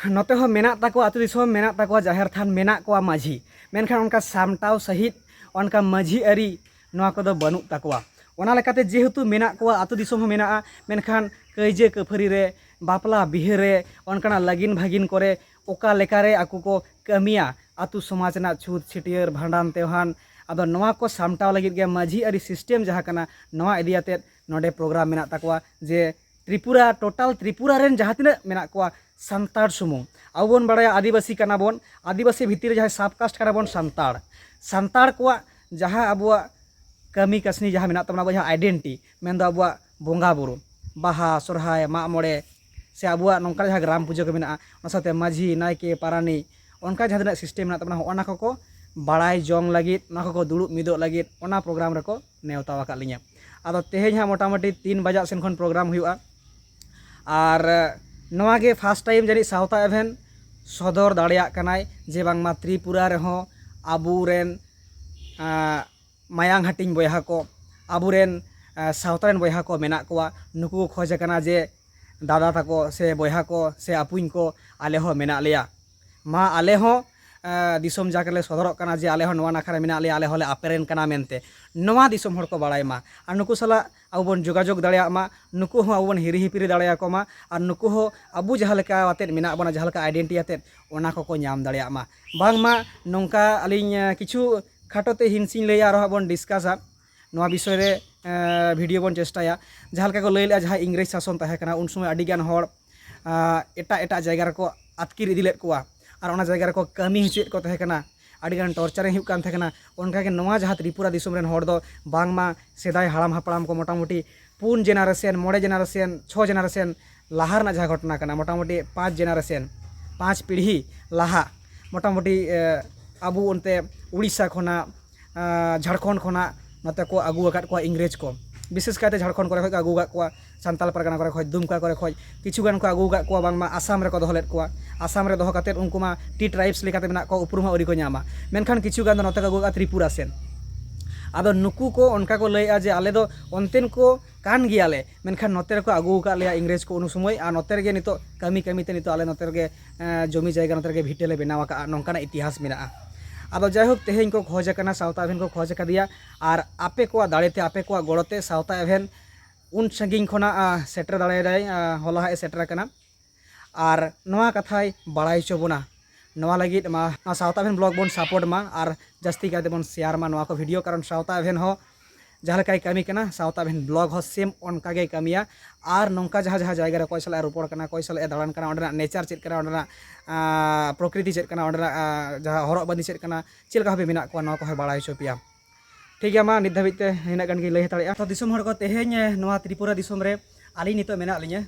ᱱᱚᱛᱮ ᱦᱚᱸ ᱢᱮᱱᱟᱜ ᱛᱟᱠᱚᱣᱟ ᱟᱹᱛᱩ ᱫᱤᱥᱚᱢ, ᱢᱮᱱᱟᱜ ᱛᱟᱠᱚᱣᱟ ᱡᱟᱦᱮᱨ ᱛᱷᱟᱱ, ᱢᱮᱱᱟᱜ ᱠᱚᱣᱟ ᱢᱟᱹᱡᱷᱤ, ᱢᱮᱱᱠᱷᱟᱱ ᱚᱱᱠᱟ ᱥᱟᱢᱴᱟᱣ ᱥᱟᱹᱦᱤᱡ ᱚᱱᱠᱟ ᱢᱟᱹᱡᱷᱤ ᱟᱹᱨᱤ ᱱᱚᱣᱟ ᱠᱚᱫᱚ ᱵᱟᱹᱱᱩᱜ ᱛᱟᱠᱚᱣᱟ᱾ ᱚᱱᱟ ᱞᱮᱠᱟᱛᱮ ᱡᱮᱦᱮᱛᱩ ᱢᱮᱱᱟᱜ ᱠᱚᱣᱟ, ᱟᱹᱛᱩ ᱫᱤᱥᱚᱢ ᱦᱚᱸ ᱢᱮᱱᱟᱜᱼᱟ, ᱢᱮᱱᱠᱷᱟᱱ ᱠᱟᱹᱭᱡᱟᱹ ᱠᱟᱹᱯᱷᱟᱹᱨᱤ ᱨᱮ, ᱵᱟᱯᱞᱟ ᱵᱤᱦᱟᱹ ᱨᱮ, ᱚᱱᱠᱟᱱᱟᱜ ᱞᱟᱹᱜᱤᱱ ᱵᱷᱟᱹᱜᱤᱱ ᱠᱚᱨᱮ ᱚᱠᱟ ᱞᱮᱠᱟᱨᱮ ᱟᱠᱚ ᱠᱚ ᱠᱟᱹᱢᱤᱭᱟ, ᱟᱹᱛᱩ ᱥᱚᱢᱟᱡᱽ ᱨᱮᱱᱟᱜ ᱪᱷᱩᱛ ᱪᱷᱟᱹᱴᱭᱟᱹᱨ ᱵᱷᱟᱸᱰᱟᱱ ᱛᱮᱣᱦᱟᱱ, ᱟᱫᱚ ᱱᱚᱣᱟ ᱠᱚ ᱥᱟᱢᱴᱟᱣ ᱞᱟᱹᱜᱤᱫ ᱜᱮ ᱢᱟᱹᱡᱷᱤ ᱟᱹᱨᱤ ᱥᱤᱥᱴᱮᱢ ᱡᱟᱦᱟᱸ ᱠᱟᱱᱟ, ᱱᱚᱣᱟ ᱤᱫᱤ ᱟᱛᱮᱫ ᱱᱚᱰᱮ ᱯᱨᱳᱜᱨᱟᱢ ᱢᱮᱱᱟᱜ ᱛᱟᱠᱚᱣᱟ᱾ ᱡᱮ ᱛᱨᱤᱯᱩᱨᱟ, ᱴᱳᱴᱟᱞ ᱛᱨᱤᱯᱩᱨᱟ ᱨᱮᱱ ᱡᱟᱦᱟᱸ ᱛᱤᱱᱟᱹᱜ ᱢᱮᱱᱟᱜ ᱠᱚᱣᱟ ᱥᱟᱱᱛᱟᱲ ᱥᱩᱢᱩᱝ᱾ ᱟᱵᱚ ᱵᱚᱱ ᱵᱟᱲᱟᱭᱟ ᱟᱹᱫᱤᱵᱟᱹᱥᱤ ᱠᱟᱱᱟ ᱵᱚᱱ, ᱟᱹᱫᱤᱵᱟᱹᱥᱤ ᱵᱷᱤᱛᱤᱨ ᱨᱮ ᱡᱟᱦᱟᱸᱭ ᱥᱟᱵ ᱠᱟᱥᱴ ᱠᱟᱱᱟ ᱵᱚᱱ ᱥᱟᱱᱛᱟᱲ, ᱥᱟᱱᱛᱟᱲ ᱠᱚᱣᱟᱜ ᱡᱟᱦᱟᱸ ᱟᱵᱚᱣᱟᱜ ᱠᱟᱹᱢᱤ ᱠᱟᱹᱥᱱᱤ ᱡᱟᱦᱟᱸ ᱢᱮᱱᱟᱜ ᱛᱟᱵᱚᱱᱟ, ᱟᱵᱚᱣᱟᱜ ᱡᱟᱦᱟᱸ ᱟᱭᱰᱮᱱᱴᱤᱴᱤ, ᱢᱮᱱᱫᱚ ᱟᱵᱚᱣᱟᱜ ᱵᱚᱸᱜᱟ ᱵᱩᱨᱩ, ᱵᱟᱦᱟ, ᱥᱚᱨᱦᱟᱭ, ᱢᱟᱜ ᱢᱚᱬᱮ, ᱥᱮ ᱟᱵᱚᱣᱟᱜ ᱱᱚᱝᱠᱟ ᱡᱟᱦᱟᱸ ᱜᱨᱟᱢ ᱯᱩᱡᱟᱹ ᱠᱚ ᱢᱮᱱᱟᱜᱼᱟ, ᱚᱱᱟ ᱥᱟᱶᱛᱮ ᱢᱟᱹᱡᱷᱤ, ᱱᱟᱭᱠᱮ, ᱯᱟᱨᱟᱱᱤᱠ, ᱚᱱᱠᱟ ᱡᱟᱦᱟᱸ ᱛᱤᱱᱟᱹᱜ ᱥᱤᱥᱴᱮᱢ ᱢᱮᱱᱟᱜ ᱛᱟᱵᱚᱱᱟ, ᱦᱚᱸᱜᱼᱚ ᱱᱟ ᱠᱚᱠᱚ ᱵᱟᱲᱟᱭ ᱡᱚᱝ ᱞᱟᱹᱜᱤᱫ, ᱚᱱᱟ ᱠᱚᱠᱚ ᱫᱩᱲᱩᱵ ᱢᱤᱫᱚᱜ ᱞᱟᱹᱜᱤᱫ ᱚᱱᱟ ᱯᱨᱳᱜᱨᱟᱢ ᱨᱮᱠᱚ ᱱᱮᱣᱛᱟ ᱟᱠᱟᱫ ᱞᱤᱧᱟᱹ᱾ ᱟᱫᱚ ᱛᱮᱦᱮᱧ ᱦᱟᱸᱜ ᱢᱚᱴᱟᱢᱩᱴᱤ ᱛᱤᱱ ᱵᱟᱡᱟᱜ ᱥᱮᱱ ᱠᱷᱚᱱ ᱯᱨᱳᱜᱨᱟᱢ ᱦᱩᱭᱩᱜᱼᱟ᱾ ᱟᱨ ᱱᱚᱣᱟ ᱜᱮ ᱯᱷᱟᱥᱴ ᱴᱟᱭᱤᱢ ᱡᱟᱹᱱᱤᱡ ᱥᱟᱶᱛᱟ ᱮᱵᱷᱮᱱ ᱥᱚᱫᱚᱨ ᱫᱟᱲᱮᱭᱟᱜ ᱠᱟᱱᱟᱭ ᱡᱮ ᱵᱟᱝᱢᱟ ᱛᱨᱤᱯᱩᱨᱟ ᱨᱮᱦᱚᱸ ᱟᱵᱚᱨᱮᱱ, ᱟᱸ, ᱢᱟᱭᱟᱝ ᱦᱟᱹᱴᱤᱧ ᱵᱚᱭᱦᱟ ᱠᱚ, ᱟᱵᱚᱨᱮᱱ, ᱟᱸ, ᱥᱟᱶᱛᱟ ᱨᱮᱱ ᱵᱚᱭᱦᱟ ᱠᱚ ᱢᱮᱱᱟᱜ ᱠᱚᱣᱟ᱾ ᱱᱩᱠᱩ ᱠᱚ ᱠᱷᱚᱡᱽ ᱟᱠᱟᱱᱟ ᱡᱮ ᱫᱟᱫᱟ ᱛᱟᱠᱚ ᱥᱮ ᱵᱚᱭᱦᱟ ᱠᱚ ᱥᱮ ᱟᱹᱯᱩᱧ ᱠᱚ, ᱟᱞᱮ ᱦᱚᱸ ᱢᱮᱱᱟᱜ ᱞᱮᱭᱟ, ᱢᱟ ᱟᱞᱮ ᱦᱚᱸ ᱫᱤᱥᱚᱢ ᱡᱟᱠ ᱨᱮᱞᱮ ᱥᱚᱫᱚᱨᱚᱜ ᱠᱟᱱᱟ ᱡᱮ ᱟᱞᱮ ᱦᱚᱸ ᱱᱚᱣᱟ ᱱᱟᱠᱷᱟ ᱨᱮ ᱢᱮᱱᱟᱜ ᱞᱮᱭᱟ, ᱟᱞᱮ ᱦᱚᱸᱞᱮ ᱟᱯᱮᱨᱮᱱ ᱠᱟᱱᱟ ᱢᱮᱱᱛᱮ᱾ ᱱᱚᱣᱟ ᱫᱤᱥᱚᱢ ᱦᱚᱲ ᱠᱚ ᱵᱟᱲᱟᱭ ᱢᱟ ᱟᱨ ᱱᱩᱠᱩ ᱥᱟᱞᱟᱜ ᱟᱵᱚ ᱵᱚᱱ ᱡᱳᱜᱟᱡᱳᱜᱽ ᱫᱟᱲᱮᱭᱟᱜ ᱢᱟ, ᱱᱩᱠᱩ ᱦᱚᱸ ᱟᱵᱚ ᱵᱚᱱ ᱦᱤᱨᱤ ᱦᱤᱯᱤᱨᱤ ᱫᱟᱲᱮᱭᱟᱠᱚ ᱢᱟ ᱟᱨ ᱱᱩᱠᱩ ᱦᱚᱸ ᱟᱵᱚ ᱡᱟᱦᱟᱸ ᱞᱮᱠᱟ ᱟᱛᱮᱫ ᱢᱮᱱᱟᱜ ᱵᱚᱱᱟ, ᱡᱟᱦᱟᱸ ᱞᱮᱠᱟ ᱟᱭᱰᱮᱱᱴᱤᱴᱤ ᱟᱛᱮᱫ, ᱚᱱᱟ ᱠᱚᱠᱚ ᱧᱟᱢ ᱫᱟᱲᱮᱭᱟᱜ ᱢᱟ᱾ ᱵᱟᱝᱢᱟ ᱱᱚᱝᱠᱟ ᱟᱹᱞᱤᱧ ᱠᱤᱪᱷᱩ ᱠᱷᱟᱴᱚ ᱛᱮ ᱦᱤᱱᱥᱤᱧ ᱞᱟᱹᱭᱟ, ᱟᱨᱦᱚᱸ ᱦᱟᱸᱜ ᱵᱚᱱ ᱰᱤᱥᱠᱟᱥᱟ ᱱᱚᱣᱟ ᱵᱤᱥᱚᱭ ᱨᱮ᱾ ᱵᱷᱤᱰᱤᱭᱳ ᱵᱚᱱ ᱪᱮᱥᱴᱟᱭᱟ᱾ ᱡᱟᱦᱟᱸ ᱞᱮᱠᱟ ᱠᱚ ᱞᱟᱹᱭ ᱞᱮᱫᱼᱟ, ᱡᱟᱦᱟᱸ ᱤᱝᱨᱮᱡᱽ ᱥᱟᱥᱚᱱ ᱛᱟᱦᱮᱸ ᱠᱟᱱᱟ, ᱩᱱ ᱥᱚᱢᱚᱭ ᱟᱹᱰᱤᱜᱟᱱ ᱦᱚᱲ ᱮᱴᱟᱜ ᱮᱴᱟᱜ ᱡᱟᱭᱜᱟ ᱨᱮᱠᱚ ᱟᱹᱛᱠᱤᱨ ᱤᱫᱤ ᱞᱮᱫ ᱠᱚᱣᱟ ᱟᱨ ᱚᱱᱟ ᱡᱟᱭᱜᱟ ᱨᱮᱠᱚ ᱠᱟᱹᱢᱤ ᱦᱚᱪᱚᱭᱮᱫ ᱠᱚ ᱛᱟᱦᱮᱸ ᱠᱟᱱᱟ, ᱟᱹᱰᱤᱜᱟᱱ ᱴᱚᱨᱪᱟᱨᱤᱝ ᱦᱩᱭᱩᱜ ᱠᱟᱱ ᱛᱟᱦᱮᱸ ᱠᱟᱱᱟ᱾ ᱚᱱᱠᱟᱜᱮ ᱱᱚᱣᱟ ᱡᱟᱦᱟᱸ ᱛᱨᱤᱯᱩᱨᱟ ᱫᱤᱥᱚᱢ ᱨᱮᱱ ᱦᱚᱲ ᱫᱚ ᱵᱟᱝᱢᱟ ᱥᱮᱫᱟᱭ ᱦᱟᱲᱟᱢ ᱦᱟᱯᱲᱟᱢ ᱠᱚ ᱢᱚᱴᱟᱢᱩᱴᱤ ᱯᱩᱱ ᱡᱮᱱᱟᱨᱮᱥᱚᱱ, ᱢᱚᱬᱮ ᱡᱮᱱᱟᱨᱮᱥᱚᱱ, ᱪᱷᱚ ᱡᱮᱱᱟᱨᱮᱥᱚᱱ ᱞᱟᱦᱟ ᱨᱮᱱᱟᱜ ᱡᱟᱦᱟᱸ ᱜᱷᱚᱴᱚᱱᱟ ᱠᱟᱱᱟ, ᱢᱚᱴᱟᱢᱩᱴᱤ ᱯᱟᱸᱪ ᱡᱮᱱᱟᱨᱮᱥᱚᱱ, ᱯᱟᱸᱪ ᱯᱤᱲᱦᱤ ᱞᱟᱦᱟ, ᱢᱚᱴᱟᱢᱩᱴᱤ ᱟᱵᱚ ᱚᱱᱛᱮ ᱩᱲᱤᱥᱥᱟ ᱠᱷᱚᱱᱟᱜ, ᱡᱷᱟᱲᱠᱷᱚᱸᱰ ᱠᱷᱚᱱᱟᱜ ᱱᱚᱛᱮ ᱠᱚ ᱟᱹᱜᱩ ᱟᱠᱟᱫ ᱠᱚᱣᱟ ᱤᱝᱨᱮᱡᱽ ᱠᱚ᱾ ᱵᱤᱥᱮᱥ ᱠᱟᱭᱛᱮ ᱡᱷᱟᱲᱠᱷᱚᱸᱰ ᱠᱚᱨᱮ ᱠᱷᱚᱱ ᱠᱚ ᱟᱹᱜᱩ ᱟᱠᱟᱫ ᱠᱚᱣᱟ, ᱥᱟᱱᱛᱟᱞ ᱯᱟᱨᱜᱟᱱᱟ ᱠᱚᱨᱮ ᱠᱷᱚᱱ, ᱫᱩᱢᱠᱟ ᱠᱚᱨᱮ ᱠᱷᱚᱱ ᱠᱤᱪᱷᱩ ᱜᱟᱱ ᱠᱚ ᱟᱹᱜᱩ ᱟᱠᱟᱫ ᱠᱚᱣᱟ, ᱵᱟᱝᱢᱟ ᱟᱥᱟᱢ ᱨᱮᱠᱚ ᱫᱚᱦᱚ ᱞᱮᱫ ᱠᱚᱣᱟ᱾ ᱟᱥᱟᱢ ᱨᱮ ᱫᱚᱦᱚ ᱠᱟᱛᱮᱫ ᱩᱱᱠᱩ ᱢᱟ ᱴᱤ ᱴᱨᱟᱭᱤᱵᱥ ᱞᱮᱠᱟᱛᱮ ᱢᱮᱱᱟᱜ ᱠᱚᱣᱟ, ᱩᱯᱨᱩᱢ ᱦᱚᱸ ᱟᱹᱣᱨᱤ ᱠᱚ ᱧᱟᱢᱟ᱾ ᱢᱮᱱᱠᱷᱟᱱ ᱠᱤᱪᱷᱩ ᱜᱟᱱ ᱫᱚ ᱱᱚᱛᱮ ᱠᱚ ᱟᱹᱜᱩ ᱟᱠᱟᱫ ᱛᱨᱤᱯᱩᱨᱟ ᱥᱮᱱ᱾ ᱟᱫᱚ ᱱᱩᱠᱩ ᱠᱚ ᱚᱱᱠᱟ ᱠᱚ ᱞᱟᱹᱭᱮᱫᱼᱟ ᱡᱮ ᱟᱞᱮ ᱫᱚ ᱚᱱᱛᱮᱱ ᱠᱚ ᱠᱟᱱ ᱜᱮᱭᱟᱞᱮ, ᱢᱮᱱᱠᱷᱟᱱ ᱱᱚᱛᱮ ᱨᱮᱠᱚ ᱟᱹᱜᱩ ᱟᱠᱟᱫ ᱞᱮᱭᱟ ᱤᱝᱨᱮᱡᱽ ᱠᱚ ᱩᱱ ᱥᱚᱢᱚᱭ, ᱟᱨ ᱱᱚᱛᱮ ᱨᱮᱜᱮ ᱱᱤᱛᱚᱜ ᱠᱟᱹᱢᱤ ᱠᱟᱹᱢᱤ ᱛᱮ ᱱᱤᱛᱚᱜ ᱟᱞᱮ ᱱᱚᱛᱮ ᱨᱮᱜᱮ ᱡᱚᱢᱤ ᱡᱟᱭᱜᱟ ᱱᱚᱛᱮ ᱨᱮᱜᱮ ᱵᱷᱤᱴᱟᱹ ᱞᱮ ᱵᱮᱱᱟᱣ ᱟᱠᱟᱫᱼᱟ, ᱱᱚᱝᱠᱟᱱᱟᱜ ᱤᱛᱤᱦᱟᱥ ᱢᱮᱱᱟᱜᱼᱟ᱾ ᱟᱫᱚ ᱡᱟᱭᱦᱳᱠ, ᱛᱮᱦᱮᱧ ᱠᱚ ᱠᱷᱚᱡᱽ ᱟᱠᱟᱱᱟ, ᱥᱟᱶᱛᱟ ᱟᱹᱵᱷᱮᱱ ᱠᱚ ᱠᱷᱚᱡᱽ ᱟᱠᱟᱫᱮᱭᱟ, ᱟᱨ ᱟᱯᱮ ᱠᱚᱣᱟᱜ ᱫᱟᱲᱮᱛᱮ, ᱟᱯᱮ ᱠᱚᱣᱟᱜ ᱜᱚᱲᱚᱛᱮ ᱥᱟᱶᱛᱟ ᱟᱹᱵᱷᱮᱱ ᱩᱱ ᱥᱟᱺᱜᱤᱧ ᱠᱷᱚᱱᱟᱜ ᱥᱮᱴᱮᱨ ᱫᱟᱲᱮᱭᱟᱫᱟᱭ᱾ ᱦᱚᱞᱟ ᱦᱟᱸᱜ ᱮ ᱥᱮᱴᱮᱨ ᱟᱠᱟᱱᱟ᱾ ᱟᱨ ᱱᱚᱣᱟ ᱠᱟᱛᱷᱟᱭ ᱵᱟᱲᱟᱭ ᱦᱚᱪᱚ ᱵᱚᱱᱟ᱾ ᱱᱚᱣᱟ ᱞᱟᱹᱜᱤᱫ ᱢᱟ ᱱᱚᱣᱟ ᱥᱟᱶᱛᱟ ᱟᱹᱵᱷᱮᱱ ᱵᱞᱚᱜ ᱵᱚᱱ ᱥᱟᱯᱳᱨᱴ ᱢᱟ ᱟᱨ ᱡᱟᱹᱥᱛᱤ ᱠᱟᱭᱛᱮ ᱵᱚᱱ ᱥᱮᱭᱟᱨ ᱢᱟ ᱱᱚᱣᱟ ᱠᱚ ᱵᱷᱤᱰᱤᱭᱳ, ᱠᱟᱨᱚᱱ ᱥᱟᱶᱛᱟ ᱟᱹᱵᱷᱮᱱ ᱦᱚᱸ ᱡᱟᱦᱟᱸ ᱞᱮᱠᱟᱭ ᱠᱟᱹᱢᱤ ᱠᱟᱱᱟ, ᱥᱟᱶᱛᱟ ᱟᱹᱵᱷᱮᱱ ᱵᱞᱚᱜ ᱦᱚᱸ ᱥᱮᱢ ᱚᱱᱠᱟ ᱜᱮᱭ ᱠᱟᱹᱢᱤᱭᱟ᱾ ᱟᱨ ᱱᱚᱝᱠᱟ ᱡᱟᱦᱟᱸ ᱡᱟᱦᱟᱸ ᱡᱟᱭᱜᱟ ᱨᱮ ᱚᱠᱚᱭ ᱥᱟᱞᱟᱜ ᱮ ᱨᱚᱯᱚᱲ ᱠᱟᱱᱟ, ᱚᱠᱚᱭ ᱥᱟᱞᱟᱜ ᱮ ᱫᱟᱬᱟᱱ ᱠᱟᱱᱟ, ᱚᱸᱰᱮᱱᱟᱜ ᱱᱮᱪᱟᱨ ᱪᱮᱫ ᱠᱟᱱᱟ, ᱚᱸᱰᱮᱱᱟᱜ ᱯᱨᱚᱠᱨᱤᱛᱤ ᱪᱮᱫ ᱠᱟᱱᱟ, ᱚᱸᱰᱮᱱᱟᱜ ᱡᱟᱦᱟᱸ ᱦᱚᱨᱚᱜ ᱵᱟᱸᱫᱮ ᱪᱮᱫ ᱠᱟᱱᱟ, ᱪᱮᱫ ᱞᱮᱠᱟ ᱵᱷᱟᱵᱮ ᱢᱮᱱᱟᱜ ᱠᱚᱣᱟ, ᱱᱚᱣᱟ ᱠᱚᱦᱚᱸᱭ ᱵᱟᱲᱟᱭ ᱦᱚᱪᱚ ᱯᱮᱭᱟ᱾ ᱴᱷᱤᱠ ᱜᱮᱭᱟ, ᱢᱟ ᱱᱤᱛ ᱫᱷᱟᱹᱵᱤᱡ ᱛᱮ ᱱᱤᱱᱟᱹᱜ ᱜᱟᱱ ᱜᱤᱧ ᱞᱟᱹᱭ ᱦᱟᱛᱟᱲᱮᱜᱼᱟ᱾ ᱛᱚ ᱫᱤᱥᱚᱢ ᱦᱚᱲ ᱠᱚ, ᱛᱮᱦᱮᱧ ᱱᱚᱣᱟ ᱛᱨᱤᱯᱩᱨᱟ ᱫᱤᱥᱚᱢ ᱨᱮ ᱟᱹᱞᱤᱧ ᱱᱤᱛᱚᱜ ᱢᱮᱱᱟᱜ ᱞᱤᱧᱟᱹ᱾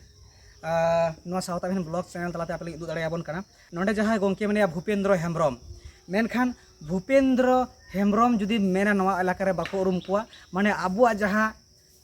ᱱᱚᱣᱟ ᱥᱟᱶᱛᱟ ᱟᱹᱵᱷᱮᱱ ᱵᱞᱚᱜ ᱪᱮᱱᱮᱞ ᱛᱟᱞᱟᱛᱮ ᱟᱯᱮ ᱞᱤᱧ ᱩᱫᱩᱜ ᱫᱟᱲᱮᱭᱟᱵᱚᱱ ᱠᱟᱱᱟ᱾ ᱱᱚᱰᱮ ᱡᱟᱦᱟᱸᱭ ᱜᱚᱢᱠᱮ ᱢᱮᱱᱟᱭᱟ ᱵᱷᱩᱯᱮᱱᱫᱨᱚ ᱦᱮᱢᱵᱨᱚᱢ, ᱢᱮᱱᱠᱷᱟᱱ ᱵᱷᱩᱯᱮᱱᱫᱨᱚ ᱦᱮᱢᱵᱨᱚᱢ ᱡᱩᱫᱤᱢ ᱢᱮᱱᱟ ᱱᱚᱣᱟ ᱮᱞᱟᱠᱟ ᱨᱮ ᱵᱟᱠᱚ ᱩᱨᱩᱢ ᱠᱚᱣᱟ, ᱢᱟᱱᱮ ᱟᱵᱚᱣᱟᱜ ᱡᱟᱦᱟᱸ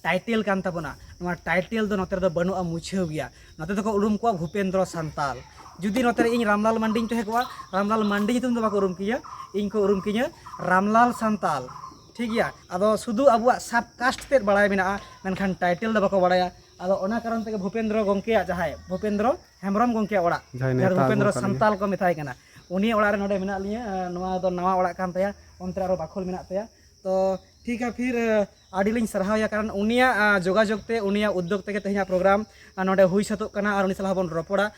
ᱴᱟᱭᱴᱮᱞ ᱠᱟᱱ ᱛᱟᱵᱚᱱᱟ, ᱱᱚᱣᱟ ᱴᱟᱭᱴᱮᱞ ᱫᱚ ᱱᱚᱛᱮ ᱨᱮᱫᱚ ᱵᱟᱹᱱᱩᱜᱼᱟ, ᱢᱩᱪᱷᱟᱹᱣ ᱜᱮᱭᱟ᱾ ᱱᱚᱛᱮ ᱫᱚᱠᱚ ᱩᱨᱩᱢ ᱠᱚᱣᱟ ᱵᱷᱩᱯᱮᱱᱫᱨᱚ ᱥᱟᱱᱛᱟᱞ᱾ ᱡᱩᱫᱤ ᱱᱚᱛᱮ ᱨᱮ ᱤᱧ ᱨᱟᱢᱞᱟᱞ ᱢᱟᱱᱰᱤᱧ ᱛᱟᱦᱮᱸ ᱠᱚᱜᱼᱟ, ᱨᱟᱢᱞᱟᱞ ᱢᱟᱱᱰᱤ ᱧᱩᱛᱩᱢ ᱫᱚ ᱵᱟᱠᱚ ᱩᱨᱩᱢ ᱠᱤᱧᱟ, ᱤᱧ ᱠᱚ ᱩᱨᱩᱢ ᱠᱤᱧᱟ ᱨᱟᱢᱞᱟᱞ ᱥᱟᱱᱛᱟᱞ᱾ ᱴᱷᱤᱠ ᱜᱮᱭᱟ, ᱟᱫᱚ ᱥᱩᱫᱷᱩ ᱟᱵᱚᱣᱟᱜ ᱥᱟᱵ ᱠᱟᱥᱴ ᱛᱮᱫ ᱵᱟᱲᱟᱭ ᱢᱮᱱᱟᱜᱼᱟ, ᱢᱮᱱᱠᱷᱟᱱ ᱴᱟᱭᱴᱮᱞ ᱫᱚ ᱵᱟᱠᱚ ᱵᱟᱲᱟᱭᱟ᱾ ᱟᱫᱚ ᱚᱱᱟ ᱠᱟᱨᱚᱱ ᱛᱮᱜᱮ ᱵᱷᱩᱯᱮᱱᱫᱨᱚ ᱜᱚᱢᱠᱮᱭᱟᱜ, ᱡᱟᱦᱟᱸᱭ ᱵᱷᱩᱯᱮᱱᱫᱨᱚ ᱦᱮᱢᱵᱨᱚᱢ ᱜᱚᱢᱠᱮᱭᱟᱜ ᱚᱲᱟᱜ, ᱡᱟᱦᱟᱸᱭ ᱡᱟᱦᱟᱸ ᱱᱮᱛᱟ ᱟᱹᱜᱩ ᱵᱷᱩᱯᱮᱱᱫᱨᱚ ᱟᱠᱟᱫ ᱞᱤᱧᱟ᱾ ᱥᱟᱱᱛᱟᱞ ᱠᱚ ᱢᱮᱛᱟᱭ ᱠᱟᱱᱟ, ᱩᱱᱤᱭᱟᱜ ᱚᱲᱟᱜ ᱨᱮ ᱱᱚᱰᱮ ᱢᱮᱱᱟᱜ ᱞᱤᱧᱟᱹ᱾ ᱱᱚᱣᱟ ᱫᱚ ᱱᱟᱣᱟ ᱚᱲᱟᱜ ᱠᱟᱱ ᱛᱟᱭᱟ, ᱚᱱᱛᱮ ᱨᱮ ᱟᱨᱚ ᱵᱟᱠᱷᱳᱞ ᱢᱮᱱᱟᱜ ᱛᱟᱭᱟ᱾ ᱛᱚ ᱴᱷᱤᱠ ᱜᱮᱭᱟ, ᱯᱷᱤᱨ ᱟᱹᱰᱤ ᱞᱤᱧ ᱥᱟᱨᱦᱟᱣᱮᱭᱟ, ᱠᱟᱨᱚᱱ ᱩᱱᱤᱭᱟᱜ ᱡᱳᱜᱟᱡᱳᱜᱽ ᱛᱮ, ᱩᱱᱤᱭᱟᱜ ᱩᱫᱽᱫᱳᱜᱽ ᱛᱮᱜᱮ ᱛᱮᱦᱮᱧᱟᱜ ᱯᱨᱳᱜᱨᱟᱢ ᱱᱚᱰᱮ ᱦᱩᱭ ᱥᱟᱹᱛᱚᱜ ᱠᱟᱱᱟ ᱟᱨ ᱩᱱᱤ ᱥᱟᱞᱟᱜ ᱵᱚᱱ ᱨᱚᱯᱚᱲᱟ᱾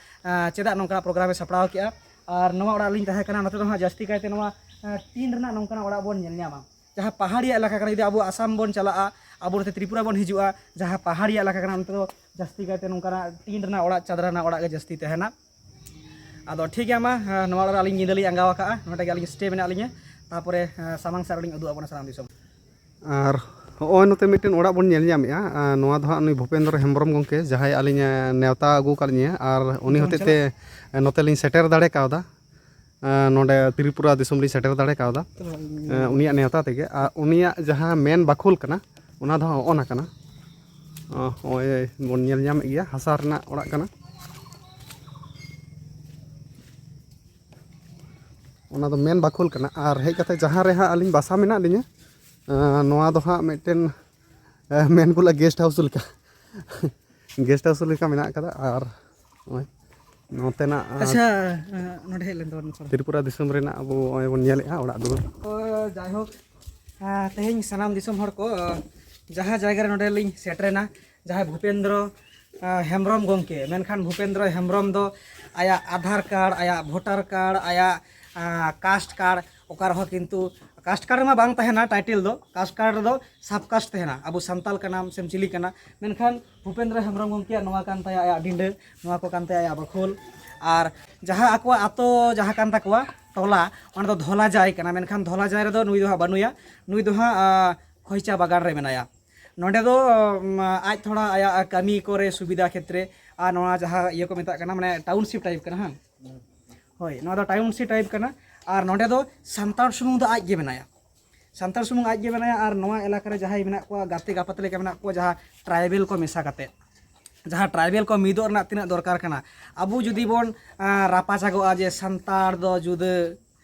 ᱪᱮᱫᱟᱜ ᱱᱚᱝᱠᱟᱱᱟᱜ ᱯᱨᱳᱜᱨᱟᱢ ᱮ ᱥᱟᱯᱲᱟᱣ ᱠᱮᱜᱼᱟ? ᱟᱨ ᱱᱚᱣᱟ ᱚᱲᱟᱜ ᱨᱮᱞᱤᱧ ᱛᱟᱦᱮᱸ ᱠᱟᱱᱟ, ᱱᱚᱛᱮ ᱫᱚ ᱦᱟᱸᱜ ᱡᱟᱹᱥᱛᱤ ᱠᱟᱭᱛᱮ ᱱᱚᱣᱟ ᱴᱤᱱ ᱨᱮᱱᱟᱜ ᱱᱚᱝᱠᱟᱱᱟᱜ ᱚᱲᱟᱜ ᱵᱚᱱ ᱧᱮᱞ ᱧᱟᱢᱟ᱾ ᱡᱟᱦᱟᱸ ᱯᱟᱦᱟᱲᱤᱭᱟ ᱮᱞᱟᱠᱟ ᱠᱟᱱᱟ, ᱡᱩᱫᱤ ᱟᱵᱚ ᱟᱥᱟᱢ ᱵᱚᱱ ᱪᱟᱞᱟᱜᱼᱟ, ᱟᱵᱚ ᱱᱚᱛᱮ ᱛᱨᱤᱯᱩᱨᱟ ᱵᱚᱱ ᱦᱤᱡᱩᱜᱼᱟ, ᱡᱟᱦᱟᱸ ᱯᱟᱦᱟᱲᱤᱭᱟ ᱮᱞᱟᱠᱟ ᱠᱟᱱᱟ, ᱚᱱᱛᱮ ᱫᱚ ᱡᱟᱹᱥᱛᱤ ᱠᱟᱭᱛᱮ ᱱᱚᱝᱠᱟᱱᱟᱜ ᱴᱤᱱ ᱨᱮᱱᱟᱜ ᱚᱲᱟᱜ, ᱪᱟᱫᱽᱨᱟ ᱨᱮᱱᱟᱜ ᱚᱲᱟᱜ ᱜᱮ ᱡᱟᱹᱥᱛᱤ ᱛᱟᱦᱮᱱᱟ᱾ ᱟᱫᱚ ᱴᱷᱤᱠ ᱜᱮᱭᱟ, ᱢᱟ ᱱᱚᱣᱟ ᱚᱲᱟᱜ ᱨᱮ ᱟᱹᱞᱤᱧ ᱧᱤᱫᱟᱹ ᱞᱤᱧ ᱟᱸᱜᱟᱣ ᱟᱠᱟᱫᱼᱟ, ᱱᱚᱰᱮ ᱜᱮ ᱟᱹᱞᱤᱧ ᱥᱴᱮ ᱢᱮᱱᱟᱜ ᱞᱤᱧᱟ᱾ ᱛᱟᱨᱯᱚᱨᱮ ᱥᱟᱢᱟᱝ ᱥᱮᱫ ᱨᱮᱞᱤᱧ ᱩᱫᱩᱜ ᱟᱵᱚᱱᱟ ᱥᱟᱱᱟᱢ ᱫᱤᱥᱚᱢ᱾ ᱟᱨ ᱦᱚᱸᱜᱼᱚᱭ ᱱᱚᱛᱮ ᱢᱤᱫᱴᱮᱱ ᱚᱲᱟᱜ ᱵᱚᱱ ᱧᱮᱞ ᱧᱟᱢᱮᱜᱼᱟ᱾ ᱟᱨ ᱱᱚᱣᱟ ᱫᱚ ᱦᱟᱸᱜ ᱱᱩᱭ ᱵᱷᱩᱯᱮᱱᱫᱨᱚ ᱦᱮᱢᱵᱨᱚᱢ ᱜᱚᱢᱠᱮ, ᱡᱟᱦᱟᱸᱭ ᱟᱹᱞᱤᱧ ᱱᱮᱣᱛᱟ ᱟᱹᱜᱩ ᱟᱠᱟᱫ ᱞᱤᱧᱟᱹ, ᱟᱨ ᱩᱱᱤ ᱦᱚᱛᱮᱡ ᱛᱮ ᱱᱚᱛᱮ ᱞᱤᱧ ᱥᱮᱴᱮᱨ ᱫᱟᱲᱮ ᱠᱟᱣᱫᱟ᱾ ᱱᱚᱰᱮ ᱛᱨᱤᱯᱩᱨᱟ ᱫᱤᱥᱚᱢ ᱞᱤᱧ ᱥᱮᱴᱮᱨ ᱫᱟᱲᱮ ᱠᱟᱣᱫᱟ᱾ ᱩᱱᱤᱭᱟᱜ ᱱᱮᱣᱛᱟ ᱛᱮᱜᱮ᱾ ᱟᱨ ᱩᱱᱤᱭᱟᱜ ᱡᱟᱦᱟᱸ ᱢᱮᱱ ᱵᱟᱠᱷᱳᱞ ᱠᱟᱱᱟ, ᱚᱱᱟ ᱫᱚ ᱦᱚᱸᱜᱼᱚ ᱱᱟ ᱠᱟᱱᱟ᱾ ᱱᱚᱜᱼᱚᱭ ᱵᱚᱱ ᱧᱮᱞ ᱧᱟᱢᱮᱫ ᱜᱮᱭᱟ, ᱦᱟᱥᱟ ᱨᱮᱱᱟᱜ ᱚᱲᱟᱜ ᱠᱟᱱᱟ᱾ ᱚᱱᱟ ᱫᱚ ᱢᱮᱱ ᱵᱟᱠᱷᱳᱞ ᱠᱟᱱᱟ᱾ ᱟᱨ ᱦᱮᱡ ᱠᱟᱛᱮ ᱡᱟᱦᱟᱸ ᱨᱮ ᱦᱟᱸᱜ ᱟᱹᱞᱤᱧ ᱵᱟᱥᱟ ᱢᱮᱱᱟᱜ ᱞᱤᱧᱟᱹ, ᱱᱚᱣᱟ ᱫᱚ ᱦᱟᱸᱜ ᱢᱤᱫᱴᱮᱱ ᱢᱮᱱ ᱠᱚ ᱞᱮᱠᱟ ᱜᱮᱥᱴ ᱦᱟᱣᱩᱥ ᱞᱮᱠᱟ, ᱜᱮᱥᱴ ᱦᱟᱣᱩᱥ ᱞᱮᱠᱟ ᱢᱮᱱᱟᱜ ᱟᱠᱟᱫᱟ᱾ ᱟᱨ ᱱᱚᱜᱼᱚᱭ ᱱᱚᱛᱮᱱᱟᱜ, ᱟᱪᱪᱷᱟ, ᱱᱚᱰᱮ ᱦᱮᱡ ᱞᱮᱱ ᱛᱟᱵᱚᱱ ᱢᱮ ᱛᱷᱚᱲᱟ᱾ ᱛᱨᱤᱯᱩᱨᱟ ᱫᱤᱥᱚᱢ ᱨᱮᱱᱟᱜ ᱟᱵᱚ ᱱᱚᱜᱼᱚᱭ ᱵᱚᱱ ᱧᱮᱞᱮᱫᱼᱟ ᱚᱲᱟᱜ ᱫᱩᱣᱟᱹᱨ᱾ ᱛᱚ ᱡᱟᱭᱦᱳᱠ, ᱛᱮᱦᱮᱧ ᱥᱟᱱᱟᱢ ᱫᱤᱥᱚᱢ ᱦᱚᱲ ᱠᱚ, ᱡᱟᱦᱟᱸ ᱡᱟᱭᱜᱟ ᱨᱮ ᱱᱚᱰᱮ ᱞᱤᱧ ᱥᱮᱴᱮᱨᱮᱱᱟ, ᱡᱟᱦᱟᱸᱭ ᱵᱷᱩᱯᱮᱱᱫᱨᱚ ᱦᱮᱢᱵᱨᱚᱢ ᱜᱚᱢᱠᱮ, ᱢᱮᱱᱠᱷᱟᱱ ᱵᱷᱩᱯᱮᱱᱫᱨᱚ ᱦᱮᱢᱵᱨᱚᱢ ᱫᱚ ᱟᱭᱟᱜ ᱟᱫᱷᱟᱨ ᱠᱟᱨᱰ, ᱟᱭᱟᱜ ᱵᱷᱳᱴᱟᱨ ᱠᱟᱨᱰ, ᱟᱭᱟᱜ ᱠᱟᱥᱴ ᱠᱟᱨᱰ, ᱚᱠᱟ ᱨᱮᱦᱚᱸ ᱠᱤᱱᱛᱩ ᱠᱟᱥᱴ ᱠᱟᱨᱰ ᱨᱮᱢᱟ ᱵᱟᱝ ᱛᱟᱦᱮᱱᱟ ᱴᱟᱭᱴᱮᱞ ᱫᱚ, ᱠᱟᱥᱴ ᱠᱟᱨᱰ ᱨᱮᱫᱚ ᱥᱟᱵ ᱠᱟᱥᱴ ᱛᱟᱦᱮᱱᱟ, ᱟᱵᱚ ᱥᱟᱱᱛᱟᱞ ᱠᱟᱱᱟᱢ ᱥᱮᱢ ᱪᱤᱞᱤ ᱠᱟᱱᱟ᱾ ᱢᱮᱱᱠᱷᱟᱱ ᱵᱷᱩᱯᱮᱱᱫᱨᱚ ᱦᱮᱢᱵᱨᱚᱢ ᱜᱚᱢᱠᱮᱭᱟᱜ ᱱᱚᱣᱟ ᱠᱟᱱ ᱛᱟᱭᱟ ᱟᱭᱟᱜ ᱰᱤᱸᱰᱟᱹ, ᱱᱚᱣᱟ ᱠᱚ ᱠᱟᱱ ᱛᱟᱭᱟ ᱟᱭᱟᱜ ᱵᱟᱠᱷᱳᱞ᱾ ᱟᱨ ᱡᱟᱦᱟᱸ ᱟᱠᱚᱣᱟᱜ ᱟᱛᱳ ᱡᱟᱦᱟᱸ ᱠᱟᱱ ᱛᱟᱠᱚᱣᱟ ᱴᱚᱞᱟ, ᱚᱱᱟ ᱫᱚ ᱫᱷᱚᱞᱟᱡᱟᱭ ᱠᱟᱱᱟ, ᱢᱮᱱᱠᱷᱟᱱ ᱫᱷᱚᱞᱟᱡᱟᱭ ᱨᱮᱫᱚ ᱱᱩᱭ ᱫᱚ ᱦᱟᱸᱜ ᱵᱟᱹᱱᱩᱭᱟ, ᱱᱩᱭ ᱫᱚ ᱦᱟᱸᱜ ᱠᱷᱚᱭᱪᱟ ᱵᱟᱜᱟᱱ ᱨᱮ ᱢᱮᱱᱟᱭᱟ᱾ ᱱᱚᱰᱮ ᱫᱚ ᱟᱡ ᱛᱷᱚᱲᱟ ᱟᱭᱟᱜ ᱠᱟᱹᱢᱤ ᱠᱚᱨᱮ ᱥᱩᱵᱤᱫᱷᱟ ᱠᱷᱮᱛᱨᱮ, ᱟᱨ ᱱᱚᱣᱟ ᱡᱟᱦᱟᱸ ᱤᱭᱟᱹ ᱠᱚ ᱢᱮᱛᱟᱜ ᱠᱟᱱᱟ, ᱢᱟᱱᱮ ᱴᱟᱣᱩᱱᱥᱤᱯ ᱴᱟᱭᱤᱯ ᱠᱟᱱᱟ, ᱦᱟᱝ? ᱦᱳᱭ, ᱱᱚᱣᱟ ᱫᱚ ᱴᱟᱣᱩᱱᱥᱤᱯ ᱴᱟᱭᱤᱯ ᱠᱟᱱᱟ᱾ ᱟᱨ ᱱᱚᱰᱮ ᱫᱚ ᱥᱟᱱᱛᱟᱲ ᱥᱩᱢᱩᱝ ᱫᱚ ᱟᱡ ᱜᱮ ᱢᱮᱱᱟᱭᱟ, ᱥᱟᱱᱛᱟᱲ ᱥᱩᱢᱩᱝ ᱟᱡ ᱜᱮ ᱢᱮᱱᱟᱭᱟ᱾ ᱟᱨ ᱱᱚᱣᱟ ᱮᱞᱟᱠᱟ ᱨᱮ ᱡᱟᱦᱟᱸᱭ ᱢᱮᱱᱟᱜ ᱠᱚᱣᱟ, ᱜᱟᱛᱮ ᱜᱟᱯᱟᱛᱮ ᱞᱮᱠᱟ ᱢᱮᱱᱟᱜ ᱠᱚᱣᱟ, ᱡᱟᱦᱟᱸ ᱴᱨᱟᱭᱵᱮᱞ ᱠᱚ ᱢᱮᱥᱟ ᱠᱟᱛᱮ, ᱡᱟᱦᱟᱸ ᱴᱨᱟᱭᱵᱮᱞ ᱠᱚ ᱢᱤᱫᱚᱜ ᱨᱮᱱᱟᱜ ᱛᱤᱱᱟᱹᱜ ᱫᱚᱨᱠᱟᱨ ᱠᱟᱱᱟ᱾ ᱟᱵᱚ ᱡᱩᱫᱤ ᱵᱚᱱ ᱨᱟᱯᱟᱪᱟᱜᱚᱜᱼᱟ ᱡᱮ ᱥᱟᱱᱛᱟᱲ ᱫᱚ ᱡᱩᱫᱟᱹ,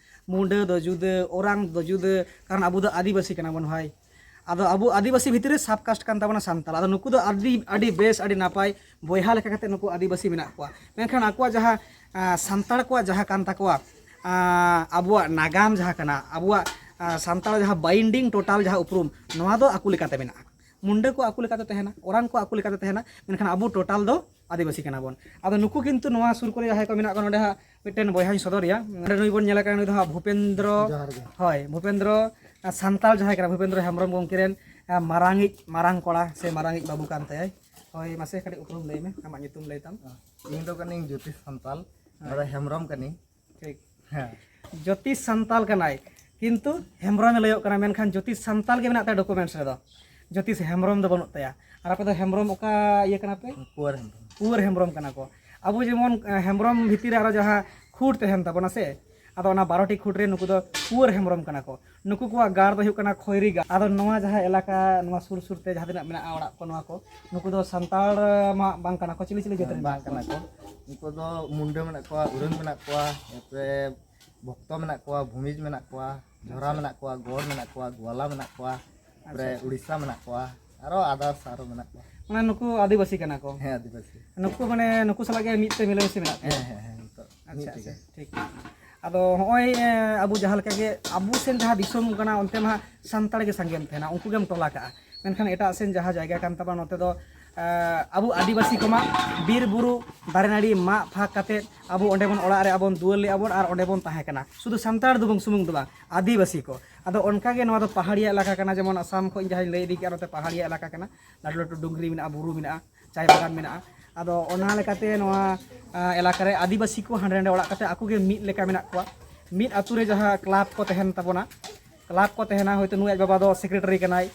ᱢᱩᱰᱟᱹ ᱫᱚ ᱡᱩᱫᱟᱹ, ᱳᱨᱟᱝ ᱫᱚ ᱡᱩᱫᱟᱹ, ᱠᱟᱨᱚᱱ ᱟᱵᱚ ᱫᱚ ᱟᱹᱫᱤᱵᱟᱹᱥᱤ ᱠᱟᱱᱟ ᱵᱚᱱ ᱵᱷᱟᱭ᱾ ᱟᱫᱚ ᱟᱵᱚ ᱟᱹᱫᱤᱵᱟᱹᱥᱤ ᱵᱷᱤᱛᱨᱤ ᱨᱮ ᱥᱟᱵ ᱠᱟᱥᱴ ᱠᱟᱱ ᱛᱟᱵᱚᱱᱟ ᱥᱟᱱᱛᱟᱲ᱾ ᱟᱫᱚ ᱱᱩᱠᱩ ᱫᱚ ᱟᱹᱰᱤ, ᱟᱹᱰᱤ ᱵᱮᱥ, ᱟᱹᱰᱤ ᱱᱟᱯᱟᱭ ᱵᱚᱭᱦᱟ ᱞᱮᱠᱟ ᱠᱟᱛᱮ ᱱᱩᱠᱩ ᱟᱹᱫᱤᱵᱟᱹᱥᱤ ᱢᱮᱱᱟᱜ ᱠᱚᱣᱟ᱾ ᱢᱮᱱᱠᱷᱟᱱ ᱟᱠᱚᱣᱟᱜ ᱡᱟᱦᱟᱸ, ᱥᱟᱱᱛᱟᱲ ᱠᱚᱣᱟᱜ ᱡᱟᱦᱟᱸ ᱠᱟᱱ ᱛᱟᱠᱚᱣᱟ, ᱟᱵᱚᱣᱟᱜ ᱱᱟᱜᱟᱢ ᱡᱟᱦᱟᱸ ᱠᱟᱱᱟ, ᱟᱵᱚᱣᱟᱜ ᱥᱟᱱᱛᱟᱲ ᱡᱟᱦᱟᱸ binding total ᱡᱟᱦᱟᱸ ᱩᱯᱨᱩᱢ, ᱱᱚᱣᱟ ᱫᱚ ᱟᱠᱚ ᱞᱮᱠᱟᱛᱮ ᱢᱮᱱᱟᱜᱼᱟ᱾ ᱢᱩᱱᱰᱟᱹ ᱠᱚ ᱟᱠᱚ ᱞᱮᱠᱟᱛᱮ ᱛᱟᱦᱮᱱᱟ, ᱚᱨᱟᱝ ᱠᱚ ᱟᱠᱚ ᱞᱮᱠᱟᱛᱮ ᱛᱟᱦᱮᱱᱟ, ᱢᱮᱱᱠᱷᱟᱱ ᱟᱵᱚ total ᱫᱚ ᱟᱹᱫᱤᱵᱟᱹᱥᱤ ᱠᱟᱱᱟ ᱵᱚᱱ᱾ ᱟᱫᱚ ᱱᱩᱠᱩ ᱠᱤᱱᱛᱩ ᱱᱚᱣᱟ ᱥᱩᱨ ᱠᱚᱨᱮ ᱡᱟᱦᱟᱸᱭ ᱠᱚ ᱢᱮᱱᱟᱜ ᱠᱚᱣᱟ, ᱱᱚᱰᱮ ᱦᱟᱸᱜ ᱢᱤᱫᱴᱮᱱ ᱵᱚᱭᱦᱟᱧ ᱥᱚᱫᱚᱨᱮᱭᱟ᱾ ᱱᱚᱰᱮ ᱱᱩᱭ ᱵᱚᱱ ᱧᱮᱞᱮ ᱠᱟᱱᱟ, ᱱᱩᱭ ᱫᱚ ᱦᱟᱸᱜ ᱵᱷᱩᱯᱮᱱᱫᱨᱚ, ᱡᱚᱦᱟᱨ ᱜᱮ᱾ ᱦᱳᱭ, ᱵᱷᱩᱯᱮᱱᱫᱨᱚ ᱥᱟᱱᱛᱟᱲ ᱡᱟᱦᱟᱸᱭ ᱠᱟᱱᱟ, ᱵᱷᱩᱯᱮᱱᱫᱨᱚ ᱦᱮᱢᱵᱨᱚᱢ ᱜᱚᱢᱠᱮ ᱨᱮᱱ ᱢᱟᱨᱟᱝᱤᱡ, ᱢᱟᱨᱟᱝ ᱠᱚᱲᱟ ᱥᱮ ᱢᱟᱨᱟᱝᱤᱡ ᱵᱟᱹᱵᱩ ᱠᱟᱱ ᱛᱟᱭᱟᱭ᱾ ᱦᱳᱭ, ᱢᱟᱥᱮ ᱠᱟᱹᱴᱤᱡ ᱩᱯᱨᱩᱢ ᱞᱟᱹᱭ ᱢᱮ, ᱟᱢᱟᱜ ᱧᱩᱛᱩᱢ ᱞᱟᱹᱭ ᱛᱟᱢ᱾ ᱤᱧ ᱫᱚ ᱠᱟᱹᱱᱟᱹᱧ ᱡᱳᱛᱤᱥ ᱥᱟᱱᱛᱟᱞ᱾ ᱦᱮᱸ᱾ ᱱᱚᱰᱮ ᱦᱮᱢᱵᱨᱚᱢ ᱠᱟᱹᱱᱟᱹᱧ᱾ ᱴᱷᱤᱠ᱾ ᱦᱮᱸ᱾ ᱡᱳᱛᱤᱥ ᱥᱟᱱᱛᱟᱞ ᱠᱟᱱᱟᱭ, ᱠᱤᱱᱛᱩ ᱦᱮᱢᱵᱨᱚᱢᱮ ᱞᱟᱹᱭᱚᱜ ᱠᱟᱱᱟ, ᱢᱮᱱᱠᱷᱟᱱ ᱡᱳᱛᱤᱥ ᱥᱟᱱᱛᱟᱞ ᱜᱮ ᱢᱮᱱᱟᱜ ᱛᱟᱭᱟ documents ᱨᱮᱫᱚ, ᱡᱳᱛᱤᱥ ᱦᱮᱢᱵᱨᱚᱢ ᱫᱚ ᱵᱟᱹᱱᱩᱜ ᱛᱟᱭᱟ᱾ ᱟᱨ ᱟᱯᱮ ᱫᱚ ᱦᱮᱢᱵᱨᱚᱢ ᱚᱠᱟ ᱤᱭᱟᱹ ᱠᱟᱱᱟ ᱯᱮ? ᱯᱩᱣᱟᱹᱨ ᱦᱮᱢᱵᱨᱚᱢ᱾ ᱯᱩᱣᱟᱹᱨ ᱦᱮᱢᱵᱨᱚᱢ ᱠᱟᱱᱟ ᱠᱚ᱾ ᱟᱵᱚ ᱡᱮᱢᱚᱱ, ᱮ, ᱦᱮᱢᱵᱨᱚᱢ ᱵᱷᱤᱛᱤᱨ ᱨᱮ ᱟᱨᱚ ᱡᱟᱦᱟᱸ ᱠᱷᱩᱸᱴ ᱛᱟᱦᱮᱱ ᱛᱟᱵᱚᱱᱟ ᱥᱮ, ᱟᱫᱚ ᱚᱱᱟ ᱵᱟᱨᱚᱴᱤ ᱠᱷᱩᱸᱴ ᱨᱮ ᱱᱩᱠᱩ ᱫᱚ ᱯᱩᱣᱟᱹᱨ ᱦᱮᱢᱵᱨᱚᱢ ᱠᱟᱱᱟ ᱠᱚ᱾ ᱱᱩᱠᱩ ᱠᱚᱣᱟᱜ ᱜᱟᱲ ᱫᱚ ᱦᱩᱭᱩᱜ ᱠᱟᱱᱟ ᱠᱷᱚᱭᱨᱤ ᱜᱟᱲ᱾ ᱟᱫᱚ ᱱᱚᱣᱟ ᱡᱟᱦᱟᱸ ᱮᱞᱟᱠᱟ, ᱱᱚᱣᱟ ᱥᱩᱨ ᱥᱩᱨ ᱛᱮ ᱡᱟᱦᱟᱸ ᱛᱤᱱᱟᱹᱜ ᱢᱮᱱᱟᱜᱼᱟ ᱚᱲᱟᱜ ᱠᱚ, ᱱᱚᱣᱟ ᱠᱚ, ᱱᱩᱠᱩ ᱫᱚ ᱥᱟᱱᱛᱟᱲ ᱢᱟ ᱵᱟᱝ ᱠᱟᱱᱟ ᱠᱚ, ᱪᱤᱞᱤ ᱪᱤᱞᱤ ᱡᱟᱹᱛ ᱨᱮᱱ ᱵᱟᱝ ᱢᱮᱱᱟᱜ ᱠᱟᱱᱟ ᱠᱚᱣᱟ? ᱠᱚ᱾ ᱩᱱᱠᱩ ᱫᱚ ᱢᱩᱱᱰᱟᱹ ᱢᱮᱱᱟᱜ ᱠᱚᱣᱟ, ᱩᱨᱟᱹᱝ ᱢᱮᱱᱟᱜ ᱠᱚᱣᱟ, ᱛᱟᱨᱯᱚᱨᱮ ᱵᱷᱚᱠᱛᱚ ᱢᱮᱱᱟᱜ ᱠᱚᱣᱟ, ᱵᱷᱩᱢᱤᱡᱽ ᱢᱮᱱᱟᱜ ᱠᱚᱣᱟ, ᱡᱷᱚᱨᱟ ᱟᱪᱪᱷᱟ᱾ ᱢᱮᱱᱟᱜ ᱠᱚᱣᱟ, ᱜᱚᱲ ᱢᱮᱱᱟᱜ ᱠᱚᱣᱟ, ᱜᱳᱣᱟᱞᱟ ᱢᱮᱱᱟᱜ ᱠᱚᱣᱟ, ᱛᱟᱨᱯᱚᱨᱮ ᱟᱪᱪᱷᱟ, ᱟᱪᱪᱷᱟ᱾ ᱩᱲᱤᱥᱥᱟ ᱢᱮᱱᱟᱜ ᱠᱚᱣᱟ, ᱟᱨᱚ others ᱟᱨᱚ ᱢᱮᱱᱟᱜ ᱠᱚᱣᱟ᱾ ᱢᱟᱱᱮ ᱱᱩᱠᱩ ᱟᱹᱫᱤᱵᱟᱹᱥᱤ ᱠᱟᱱᱟ ᱠᱚ? ᱦᱮᱸ, ᱟᱹᱫᱤᱵᱟᱹᱥᱤ᱾ ᱱᱩᱠᱩ ᱢᱟᱱᱮ ᱱᱩᱠᱩ ᱥᱟᱞᱟᱜ ᱜᱮ ᱢᱤᱫ ᱛᱮ ᱢᱤᱞᱟᱹᱢᱤᱥᱮ ᱢᱮᱱᱟᱜ ᱠᱚᱣᱟ? ᱦᱮᱸ, ᱦᱮᱸ, ᱦᱮᱸ, ᱱᱤᱛᱚᱜ ᱢᱤᱫ ᱟᱪᱪᱷᱟ, ᱛᱮᱜᱮ᱾ ᱟᱪᱪᱷᱟ, ᱴᱷᱤᱠ᱾ ᱟᱫᱚ ᱦᱚᱸᱜᱼᱚᱭ, ᱮ, ᱟᱵᱚ ᱡᱟᱦᱟᱸ ᱞᱮᱠᱟ ᱜᱮ ᱟᱵᱚ ᱥᱮᱱ ᱡᱟᱦᱟᱸ ᱫᱤᱥᱚᱢ ᱠᱟᱱᱟ, ᱚᱱᱛᱮ ᱢᱟ ᱦᱟᱸᱜ ᱥᱟᱱᱛᱟᱲ ᱜᱮ ᱥᱟᱸᱜᱮᱢ ᱛᱟᱦᱮᱱᱟ, ᱩᱱᱠᱩ ᱜᱮᱢ ᱴᱚᱞᱟ ᱠᱟᱜᱼᱟ᱾ ᱢᱮᱱᱠᱷᱟᱱ ᱮᱴᱟᱜ ᱥᱮᱱ ᱡᱟᱦᱟᱸ ᱡᱟᱭᱜᱟ ᱠᱟᱱ ᱛᱟᱵᱚᱱᱟ, ᱱᱚᱛᱮ ᱫᱚ, ᱮ, ᱟᱵᱚ ᱟᱹᱫᱤᱵᱟᱹᱥᱤ ᱠᱚᱢᱟ ᱵᱤᱨ ᱵᱩᱨᱩ ᱫᱟᱨᱮ ᱱᱟᱹᱲᱤ ᱢᱟᱜ ᱯᱷᱟᱸᱠ ᱠᱟᱛᱮᱫ ᱟᱵᱚ ᱚᱸᱰᱮ ᱵᱚᱱ ᱚᱲᱟᱜ ᱨᱮ ᱟᱵᱚᱱ ᱫᱩᱣᱟᱹᱨ ᱞᱮᱜᱼᱟ ᱵᱚᱱ ᱟᱨ ᱚᱸᱰᱮ ᱵᱚᱱ ᱛᱟᱦᱮᱸ ᱠᱟᱱᱟ᱾ ᱥᱩᱫᱷᱩ ᱥᱟᱱᱛᱟᱲ ᱫᱚ ᱵᱟᱝ, ᱥᱩᱢᱩᱝ ᱫᱚ ᱵᱟᱝ, ᱟᱹᱫᱤᱵᱟᱹᱥᱤ ᱠᱚ᱾ ᱟᱫᱚ ᱚᱱᱠᱟ ᱜᱮ ᱱᱚᱣᱟ ᱫᱚ ᱯᱟᱦᱟᱲᱤᱭᱟ ᱮᱞᱟᱠᱟ ᱠᱟᱱᱟ, ᱡᱮᱢᱚᱱ ᱟᱥᱟᱢ ᱠᱷᱚᱱ ᱡᱟᱦᱟᱸᱧ ᱞᱟᱹᱭ ᱤᱫᱤ ᱠᱮᱜᱼᱟ, ᱱᱚᱛᱮ ᱯᱟᱦᱟᱲᱤᱭᱟ ᱮᱞᱟᱠᱟ ᱠᱟᱱᱟ, ᱞᱟᱹᱴᱩ ᱞᱟᱹᱴᱩ ᱰᱩᱝᱨᱤ ᱢᱮᱱᱟᱜᱼᱟ, ᱵᱩᱨᱩ ᱢᱮᱱᱟᱜᱼᱟ, ᱪᱟᱭ ᱵᱟᱜᱟᱱ ᱢᱮᱱᱟᱜᱼᱟ᱾ ᱟᱫᱚ ᱚᱱᱟ ᱞᱮᱠᱟᱛᱮ ᱱᱚᱣᱟ, ᱟ, ᱮᱞᱟᱠᱟ ᱨᱮ ᱟᱹᱫᱤᱵᱟᱹᱥᱤ ᱠᱚ ᱦᱟᱸᱰᱮ ᱱᱟᱰᱮ ᱚᱲᱟᱜ ᱠᱟᱛᱮ ᱟᱠᱚ ᱜᱮ ᱢᱤᱫ ᱞᱮᱠᱟ ᱢᱮᱱᱟᱜ ᱠᱚᱣᱟ᱾ ᱢᱤᱫ ᱟᱛᱳ ᱨᱮ ᱡᱟᱦᱟᱸ club ᱠᱚ ᱛᱟᱦᱮᱱ ᱛᱟᱵᱚᱱᱟ, club ᱠᱚ ᱛᱟᱦᱮᱱᱟ, ᱦᱚᱭᱛᱳ ᱱᱩᱭ ᱟᱡ ᱵᱟᱵᱟ ᱫᱚ secretary ᱠᱟᱱᱟᱭ,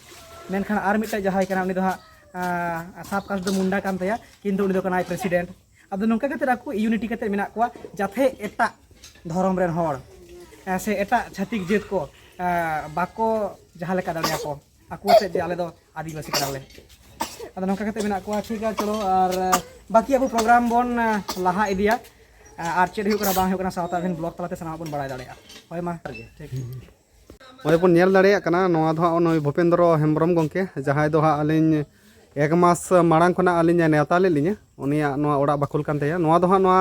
ᱢᱮᱱᱠᱷᱟᱱ ᱟᱨ ᱢᱤᱫᱴᱮᱡ ᱡᱟᱦᱟᱸᱭ ᱠᱟᱱᱟ ᱩᱱᱤ ᱫᱚ ᱦᱟᱸᱜ, ᱟ, sub caste ᱫᱚ ᱢᱩᱱᱰᱟ ᱠᱟᱱ ᱛᱟᱭᱟ, ᱠᱤᱱᱛᱩ ᱩᱱᱤ ᱫᱚ ᱠᱟᱱᱟᱭ president᱾ ᱟᱫᱚ ᱱᱚᱝᱠᱟ ᱠᱟᱛᱮ ᱟᱠᱚ unity ᱠᱟᱛᱮ ᱢᱮᱱᱟᱜ ᱠᱚᱣᱟ, ᱡᱟᱛᱮ ᱮᱴᱟᱜ ᱫᱷᱚᱨᱚᱢ ᱨᱮᱱ ᱦᱚᱲ, ᱮ, ᱥᱮ ᱮᱴᱟᱜ ᱪᱷᱟᱹᱛᱤᱠ ᱡᱟᱹᱛ ᱠᱚ, ᱮ, ᱵᱟᱠᱚ ᱡᱟᱦᱟᱸ ᱞᱮᱠᱟ ᱫᱟᱲᱮᱭᱟᱠᱚ, ᱟᱠᱚ ᱟᱛᱮᱫ ᱡᱮ ᱟᱞᱮ ᱫᱚ ᱟᱹᱫᱤᱵᱟᱹᱥᱤ ᱠᱟᱱᱟᱞᱮ᱾ ᱟᱫᱚ ᱱᱚᱝᱠᱟ ᱠᱟᱛᱮ ᱢᱮᱱᱟᱜ ᱠᱚᱣᱟ, ᱴᱷᱤᱠ ᱜᱮᱭᱟ, ᱪᱚᱞᱚ, ᱟᱨ, ᱮ, ᱵᱟᱹᱠᱤ ᱟᱵᱚ program ᱵᱚᱱ, ᱮ, ᱞᱟᱦᱟ ᱤᱫᱤᱭᱟ᱾ ᱮ, ᱟᱨ ᱪᱮᱫ ᱦᱩᱭᱩᱜ ᱠᱟᱱᱟ, ᱵᱟᱝ ᱦᱩᱭᱩᱜ ᱠᱟᱱᱟ, ᱥᱟᱶᱛᱟ ᱟᱹᱫᱷᱤᱱ blog ᱛᱟᱞᱟᱛᱮ ᱥᱟᱱᱟᱢᱟᱜ ᱵᱚᱱ ᱵᱟᱲᱟᱭ ᱫᱟᱲᱮᱭᱟᱜᱼᱟ᱾ ᱦᱳᱭ ᱢᱟ, ᱴᱷᱤᱠ᱾ ᱱᱚᱜᱼᱚᱭ ᱵᱚᱱ ᱧᱮᱞ ᱫᱟᱲᱮᱭᱟᱜ ᱠᱟᱱᱟ, ᱱᱚᱣᱟ ᱫᱚ ᱦᱟᱸᱜ ᱱᱩᱭ ᱵᱷᱩᱯᱮᱱᱫᱨᱚ ᱦᱮᱢᱵᱨᱚᱢ ᱜᱚᱢᱠᱮ, ᱡᱟᱦᱟᱸᱭ ᱫᱚ ᱦᱟᱸᱜ ᱟᱹᱞᱤᱧ ᱮᱠ ᱢᱟᱥ ᱢᱟᱲᱟᱝ ᱠᱷᱚᱱᱟᱜ ᱟᱹᱞᱤᱧ ᱮ ᱱᱮᱣᱛᱟ ᱞᱮᱫ ᱞᱤᱧᱟᱹ, ᱩᱱᱤᱭᱟᱜ ᱱᱚᱣᱟ ᱚᱲᱟᱜ ᱵᱟᱠᱷᱳᱞ ᱠᱟᱱ ᱛᱟᱭᱟ᱾ ᱱᱚᱣᱟ ᱫᱚ ᱦᱟᱸᱜ ᱱᱚᱣᱟ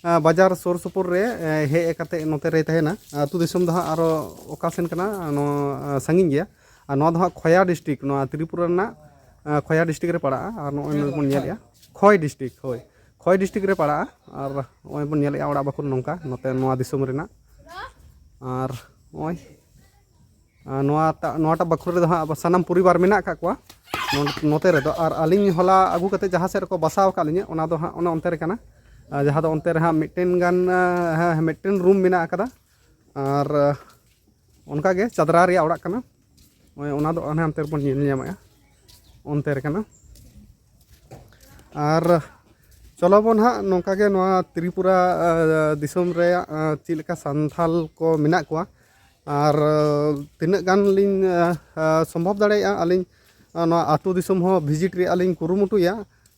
ᱵᱟᱡᱟᱨ ᱥᱩᱨ ᱥᱩᱯᱩᱨ ᱨᱮ ᱦᱮᱡ ᱠᱟᱛᱮ ᱱᱚᱛᱮ ᱨᱮᱭ ᱛᱟᱦᱮᱱᱟ᱾ ᱟᱹᱛᱩ ᱫᱤᱥᱚᱢ ᱫᱚ ᱦᱟᱸᱜ ᱟᱨᱚ ᱚᱠᱟ ᱥᱮᱱ ᱠᱟᱱᱟ, ᱱᱚᱣᱟ ᱥᱟᱺᱜᱤᱧ ᱜᱮᱭᱟ᱾ ᱟᱨ ᱱᱚᱣᱟ ᱫᱚ ᱦᱟᱸᱜ ᱠᱷᱚᱭᱟ ᱰᱤᱥᱴᱨᱤᱠᱴ, ᱱᱚᱣᱟ ᱛᱨᱤᱯᱩᱨᱟ ᱨᱮᱱᱟᱜ ᱠᱷᱚᱭᱟ ᱰᱤᱥᱴᱨᱤᱠᱴ ᱨᱮ ᱯᱟᱲᱟᱜᱼᱟ᱾ ᱟᱨ ᱱᱚᱜᱼᱚᱭ ᱵᱚᱱ ᱧᱮᱞᱮᱫᱼᱟ ᱠᱷᱚᱭ ᱰᱤᱥᱴᱨᱤᱠᱴ, ᱦᱳᱭ, ᱠᱷᱚᱭ ᱰᱤᱥᱴᱨᱤᱠᱴ ᱨᱮ ᱯᱟᱲᱟᱜᱼᱟ᱾ ᱟᱨ ᱱᱚᱜᱼᱚᱭ ᱵᱚᱱ ᱧᱮᱞᱮᱫᱼᱟ ᱚᱲᱟᱜ ᱵᱟᱠᱷᱳᱞ ᱱᱚᱝᱠᱟ ᱱᱚᱛᱮ ᱱᱚᱣᱟ ᱫᱤᱥᱚᱢ ᱨᱮᱱᱟᱜ᱾ ᱟᱨ ᱱᱚᱜᱼᱚᱭ ᱟᱨ ᱱᱚᱣᱟᱴᱟᱜ, ᱱᱚᱣᱟᱴᱟᱜ ᱵᱟᱠᱷᱳᱞ ᱨᱮᱫᱚ ᱦᱟᱸᱜ ᱟᱵᱚ ᱥᱟᱱᱟᱢ ᱯᱚᱨᱤᱵᱟᱨ ᱢᱮᱱᱟᱜ ᱟᱠᱟᱫ ᱠᱚᱣᱟ ᱱᱚ-, ᱱᱚᱛᱮ ᱨᱮᱫᱚ᱾ ᱟᱨ ᱟᱹᱞᱤᱧ ᱦᱚᱞᱟ ᱟᱹᱜᱩ ᱠᱟᱛᱮ ᱡᱟᱦᱟᱸ ᱥᱮᱫ ᱨᱮᱠᱚ ᱵᱟᱥᱟᱣ ᱟᱠᱟᱫ ᱞᱤᱧᱟᱹ, ᱚᱱᱟ ᱫᱚ ᱦᱟᱸᱜ ᱚᱱᱮ ᱚᱱᱛᱮ ᱨᱮ ᱠᱟᱱᱟ᱾ ᱟᱨ ᱡᱟᱦᱟᱸ ᱫᱚ ᱚᱱᱛᱮ ᱨᱮ ᱦᱟᱸᱜ ᱢᱤᱫᱴᱮᱱ ᱜᱟᱱ, ᱦᱮᱸ, ᱢᱤᱫᱴᱮᱱ ᱨᱩᱢ ᱢᱮᱱᱟᱜ ᱟᱠᱟᱫᱟ᱾ ᱟᱨ ᱚᱱᱠᱟ ᱜᱮ ᱪᱟᱫᱽᱨᱟ ᱨᱮᱭᱟᱜ ᱚᱲᱟᱜ ᱠᱟᱱᱟ᱾ ᱱᱚᱜᱼᱚᱭ ᱚᱱᱟ ᱫᱚ ᱦᱟᱱᱮ ᱦᱟᱱᱛᱮ ᱨᱮᱵᱚᱱ ᱧᱮᱞ ᱧᱟᱢᱮᱫᱼᱟ, ᱚᱱᱛᱮ ᱨᱮ ᱠᱟᱱᱟ᱾ ᱟᱨ ᱪᱚᱞᱚ ᱵᱚᱱ ᱦᱟᱸᱜ ᱱᱚᱝᱠᱟ ᱜᱮ ᱱᱚᱣᱟ ᱛᱨᱤᱯᱩᱨᱟ, ᱟᱸ, ᱫᱤᱥᱚᱢ ᱨᱮᱭᱟᱜ, ᱟᱸ, ᱪᱮᱫ ᱞᱮᱠᱟ ᱥᱟᱱᱛᱷᱟᱞ ᱠᱚ ᱢᱮᱱᱟᱜ ᱠᱚᱣᱟ, ᱟᱨ, ᱟᱸ, ᱛᱤᱱᱟᱹᱜ ᱜᱟᱱ ᱞᱤᱧ, ᱟᱸ, ᱟᱸ, ᱥᱚᱢᱵᱷᱚᱵ ᱫᱟᱲᱮᱭᱟᱜᱼᱟ, ᱟᱹᱞᱤᱧ, ᱟᱸ, ᱱᱚᱣᱟ ᱟᱹᱛᱩ ᱫᱤᱥᱚᱢ ᱦᱚᱸ ᱵᱷᱤᱡᱤᱴ ᱨᱮᱭᱟᱜ ᱞᱤᱧ ᱠᱩᱨᱩᱢᱩᱴᱩᱭᱟ᱾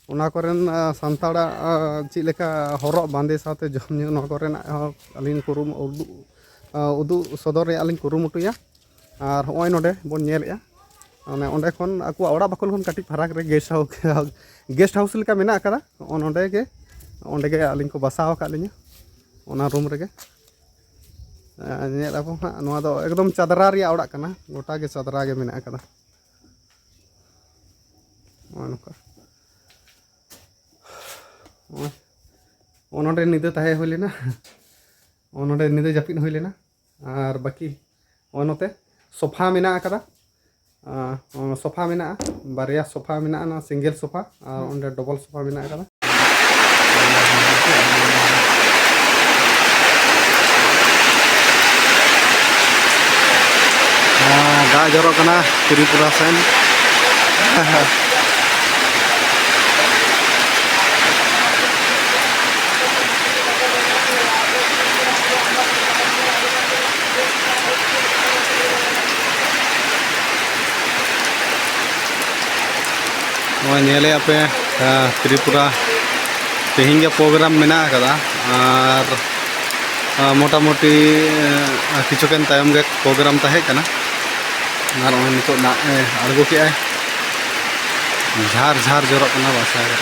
ᱚᱱᱟ ᱠᱚᱨᱮᱱ, ᱟᱸ, ᱥᱟᱱᱛᱟᱲᱟᱜ, ᱟᱸ, ᱪᱮᱫ ᱞᱮᱠᱟ ᱦᱚᱨᱚᱜ ᱵᱟᱸᱫᱮ ᱥᱟᱶᱛᱮ ᱡᱚᱢ ᱧᱩ, ᱱᱚᱣᱟ ᱠᱚᱨᱮᱱᱟᱜ ᱦᱚᱸ ᱟᱹᱞᱤᱧ ᱠᱩᱨᱩᱢ-, ᱩᱫᱩᱜ, ᱟᱸ, ᱩᱫᱩᱜ ᱥᱚᱫᱚᱨ ᱨᱮᱭᱟᱜ ᱞᱤᱧ ᱠᱩᱨᱩᱢᱩᱴᱩᱭᱟ᱾ ᱟᱨ ᱦᱚᱸᱜᱼᱚᱭ ᱱᱚᱰᱮ ᱵᱚᱱ ᱧᱮᱞᱮᱫᱼᱟ, ᱢᱟᱱᱮ ᱚᱸᱰᱮ ᱠᱷᱚᱱ, ᱟᱠᱚᱣᱟᱜ ᱚᱲᱟᱜ ᱵᱟᱠᱷᱳᱞ ᱠᱷᱚᱱ ᱠᱟᱹᱴᱤᱡ ᱯᱷᱟᱨᱟᱠ ᱨᱮ ᱜᱮᱥᱴ ᱦᱟᱣᱩᱥ, ᱜᱮᱥᱴ ᱦᱟᱣᱩᱥ ᱞᱮᱠᱟ ᱢᱮᱱᱟᱜ ᱟᱠᱟᱫᱟ᱾ ᱦᱚᱸᱜᱼᱚ ᱱᱚᱰᱮ ᱜᱮ, ᱚᱸᱰᱮ ᱜᱮ ᱟᱹᱞᱤᱧ ᱠᱚ ᱵᱟᱥᱟᱣ ᱟᱠᱟᱫ ᱞᱤᱧᱟᱹ, ᱚᱱᱟ ᱨᱩᱢ ᱨᱮᱜᱮ᱾ ᱟᱨ ᱧᱮᱞ ᱟᱵᱚᱱ ᱦᱟᱸᱜ, ᱱᱚᱣᱟ ᱫᱚ ᱮᱠᱫᱚᱢ ᱪᱟᱫᱽᱨᱟ ᱨᱮᱭᱟᱜ ᱚᱲᱟᱜ ᱠᱟᱱᱟ, ᱜᱚᱴᱟ ᱜᱮ ᱪᱟᱫᱽᱨᱟ ᱜᱮ ᱢᱮᱱᱟᱜ ᱟᱠᱟᱫᱟ᱾ ᱱᱚᱜᱼᱚᱭ ᱱᱚᱝᱠᱟ, ᱱᱚᱜᱼᱚᱭ, ᱱᱚᱜᱼᱚ ᱱᱚᱰᱮ ᱧᱤᱫᱟᱹ ᱛᱟᱦᱮᱸ ᱦᱩᱭ ᱞᱮᱱᱟ, ᱱᱚᱜᱼᱚ ᱱᱚᱰᱮ ᱧᱤᱫᱟᱹ ᱡᱟᱹᱯᱤᱫ ᱦᱩᱭ ᱞᱮᱱᱟ᱾ ᱟᱨ ᱵᱟᱹᱠᱤ ᱱᱚᱜᱼᱚᱭ ᱱᱚᱛᱮ ᱥᱳᱯᱷᱟ ᱢᱮᱱᱟᱜ ᱟᱠᱟᱫᱟ᱾ ᱟᱸ, ᱥᱳᱯᱷᱟ ᱢᱮᱱᱟᱜᱼᱟ, ᱵᱟᱨᱭᱟ ᱥᱳᱯᱷᱟ ᱢᱮᱱᱟᱜᱼᱟ, ᱱᱚᱣᱟ ᱥᱤᱝᱜᱮᱞ ᱥᱳᱯᱷᱟ, ᱟᱨ ᱚᱸᱰᱮ ᱰᱚᱵᱚᱞ ᱥᱳᱯᱷᱟ ᱢᱮᱱᱟᱜ ᱟᱠᱟᱫᱟ᱾ ᱟᱸ, ᱫᱟᱜ ᱡᱚᱨᱚᱜ ᱠᱟᱱᱟ ᱛᱨᱤᱯᱩᱨᱟ ᱥᱮᱱ᱾ ᱱᱚᱜᱼᱚᱭ ᱧᱮᱞᱮᱫᱼᱟ ᱯᱮ, ᱟᱸ, ᱛᱨᱤᱯᱩᱨᱟ ᱛᱮᱦᱮᱧ ᱜᱮ ᱯᱨᱳᱜᱨᱟᱢ ᱢᱮᱱᱟᱜ ᱟᱠᱟᱫᱟ᱾ ᱟᱨ, ᱟᱸ, ᱢᱚᱴᱟᱢᱩᱴᱤ, ᱟᱸ, ᱠᱤᱪᱷᱩ ᱠᱷᱚᱱ ᱛᱟᱭᱚᱢ ᱜᱮ ᱯᱨᱳᱜᱨᱟᱢ ᱛᱟᱦᱮᱸ ᱠᱟᱱᱟ᱾ ᱟᱨ ᱱᱚᱜᱼᱚᱭ ᱱᱤᱛᱚᱜ ᱫᱟᱜ ᱮ ᱟᱬᱜᱚ ᱠᱮᱜᱼᱟᱭ, ᱡᱷᱟᱨ ᱡᱷᱟᱨ ᱡᱚᱨᱚᱜ ᱠᱟᱱᱟ ᱵᱟᱥᱟ ᱨᱮ᱾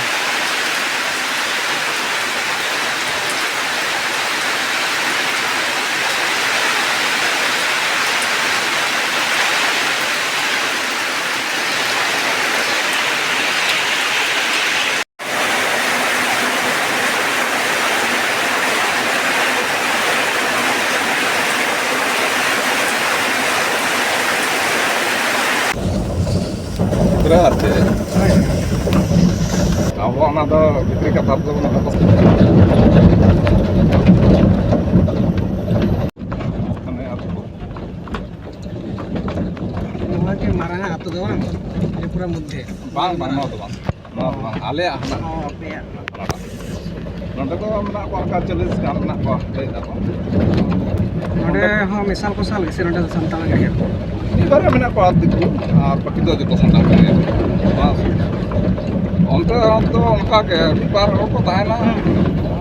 ᱯᱩᱨᱟᱹ ᱟᱨ ᱪᱮᱫ? ᱟᱵᱚᱣᱟᱜ ᱚᱱᱟ ᱫᱚ ᱵᱷᱤᱛᱨᱤ ᱠᱟᱛᱷᱟ ᱫᱚ ᱵᱟᱹᱱᱩᱜ ᱛᱟᱠᱚᱣᱟ᱾ ᱢᱟᱱᱮ ᱟᱹᱛᱩ ᱠᱚ᱾ ᱱᱚᱣᱟ ᱜᱮ ᱢᱟᱨᱟᱝ ᱟᱹᱛᱩ ᱫᱚ ᱵᱟᱝ? ᱛᱨᱤᱯᱩᱨᱟ ᱢᱚᱫᱽᱫᱷᱮ? ᱵᱟᱝ, ᱵᱟᱝ, ᱱᱚᱣᱟ ᱫᱚ ᱵᱟᱝ᱾ ᱱᱚᱣᱟ ᱫᱚ ᱵᱟᱝ, ᱟᱞᱮᱭᱟᱜ ᱦᱟᱱᱟ᱾ ᱚ, ᱟᱯᱮᱭᱟᱜ᱾ ᱦᱟᱱᱟᱴᱟᱜ᱾ ᱱᱚᱸᱰᱮ ᱫᱚ ᱢᱮᱱᱟᱜ ᱠᱚᱣᱟ ᱚᱱᱠᱟ ᱪᱚᱞᱞᱤᱥ ᱜᱟᱱ ᱢᱮᱱᱟᱜ ᱠᱚᱣᱟ, ᱞᱟᱹᱭ ᱫᱟᱠᱚ᱾ ᱱᱚᱸᱰᱮ ᱦᱚᱸ ᱢᱮᱥᱟᱞ ᱠᱚᱥᱟᱞ ᱜᱮᱥᱮ ᱱᱚᱸᱰᱮ ᱫᱚ ᱥᱟᱱᱛᱟᱲ ᱜᱮ ᱰᱷᱮᱨ? ᱢᱤᱫ ᱵᱟᱨᱭᱟ ᱢᱮᱱᱟᱜ ᱠᱚᱣᱟ ᱫᱤᱠᱩ, ᱟᱨ ᱵᱟᱹᱠᱤ ᱫᱚ ᱡᱚᱛᱚ ᱥᱟᱱᱛᱟᱲ ᱠᱟᱱ ᱜᱮᱭᱟ᱾ ᱚᱱᱟ ᱚᱱᱛᱮ ᱫᱚ ᱚᱱᱠᱟ ᱜᱮ ᱢᱤᱫ ᱵᱟᱨ ᱦᱚᱲ ᱠᱚ ᱛᱟᱦᱮᱱᱟ,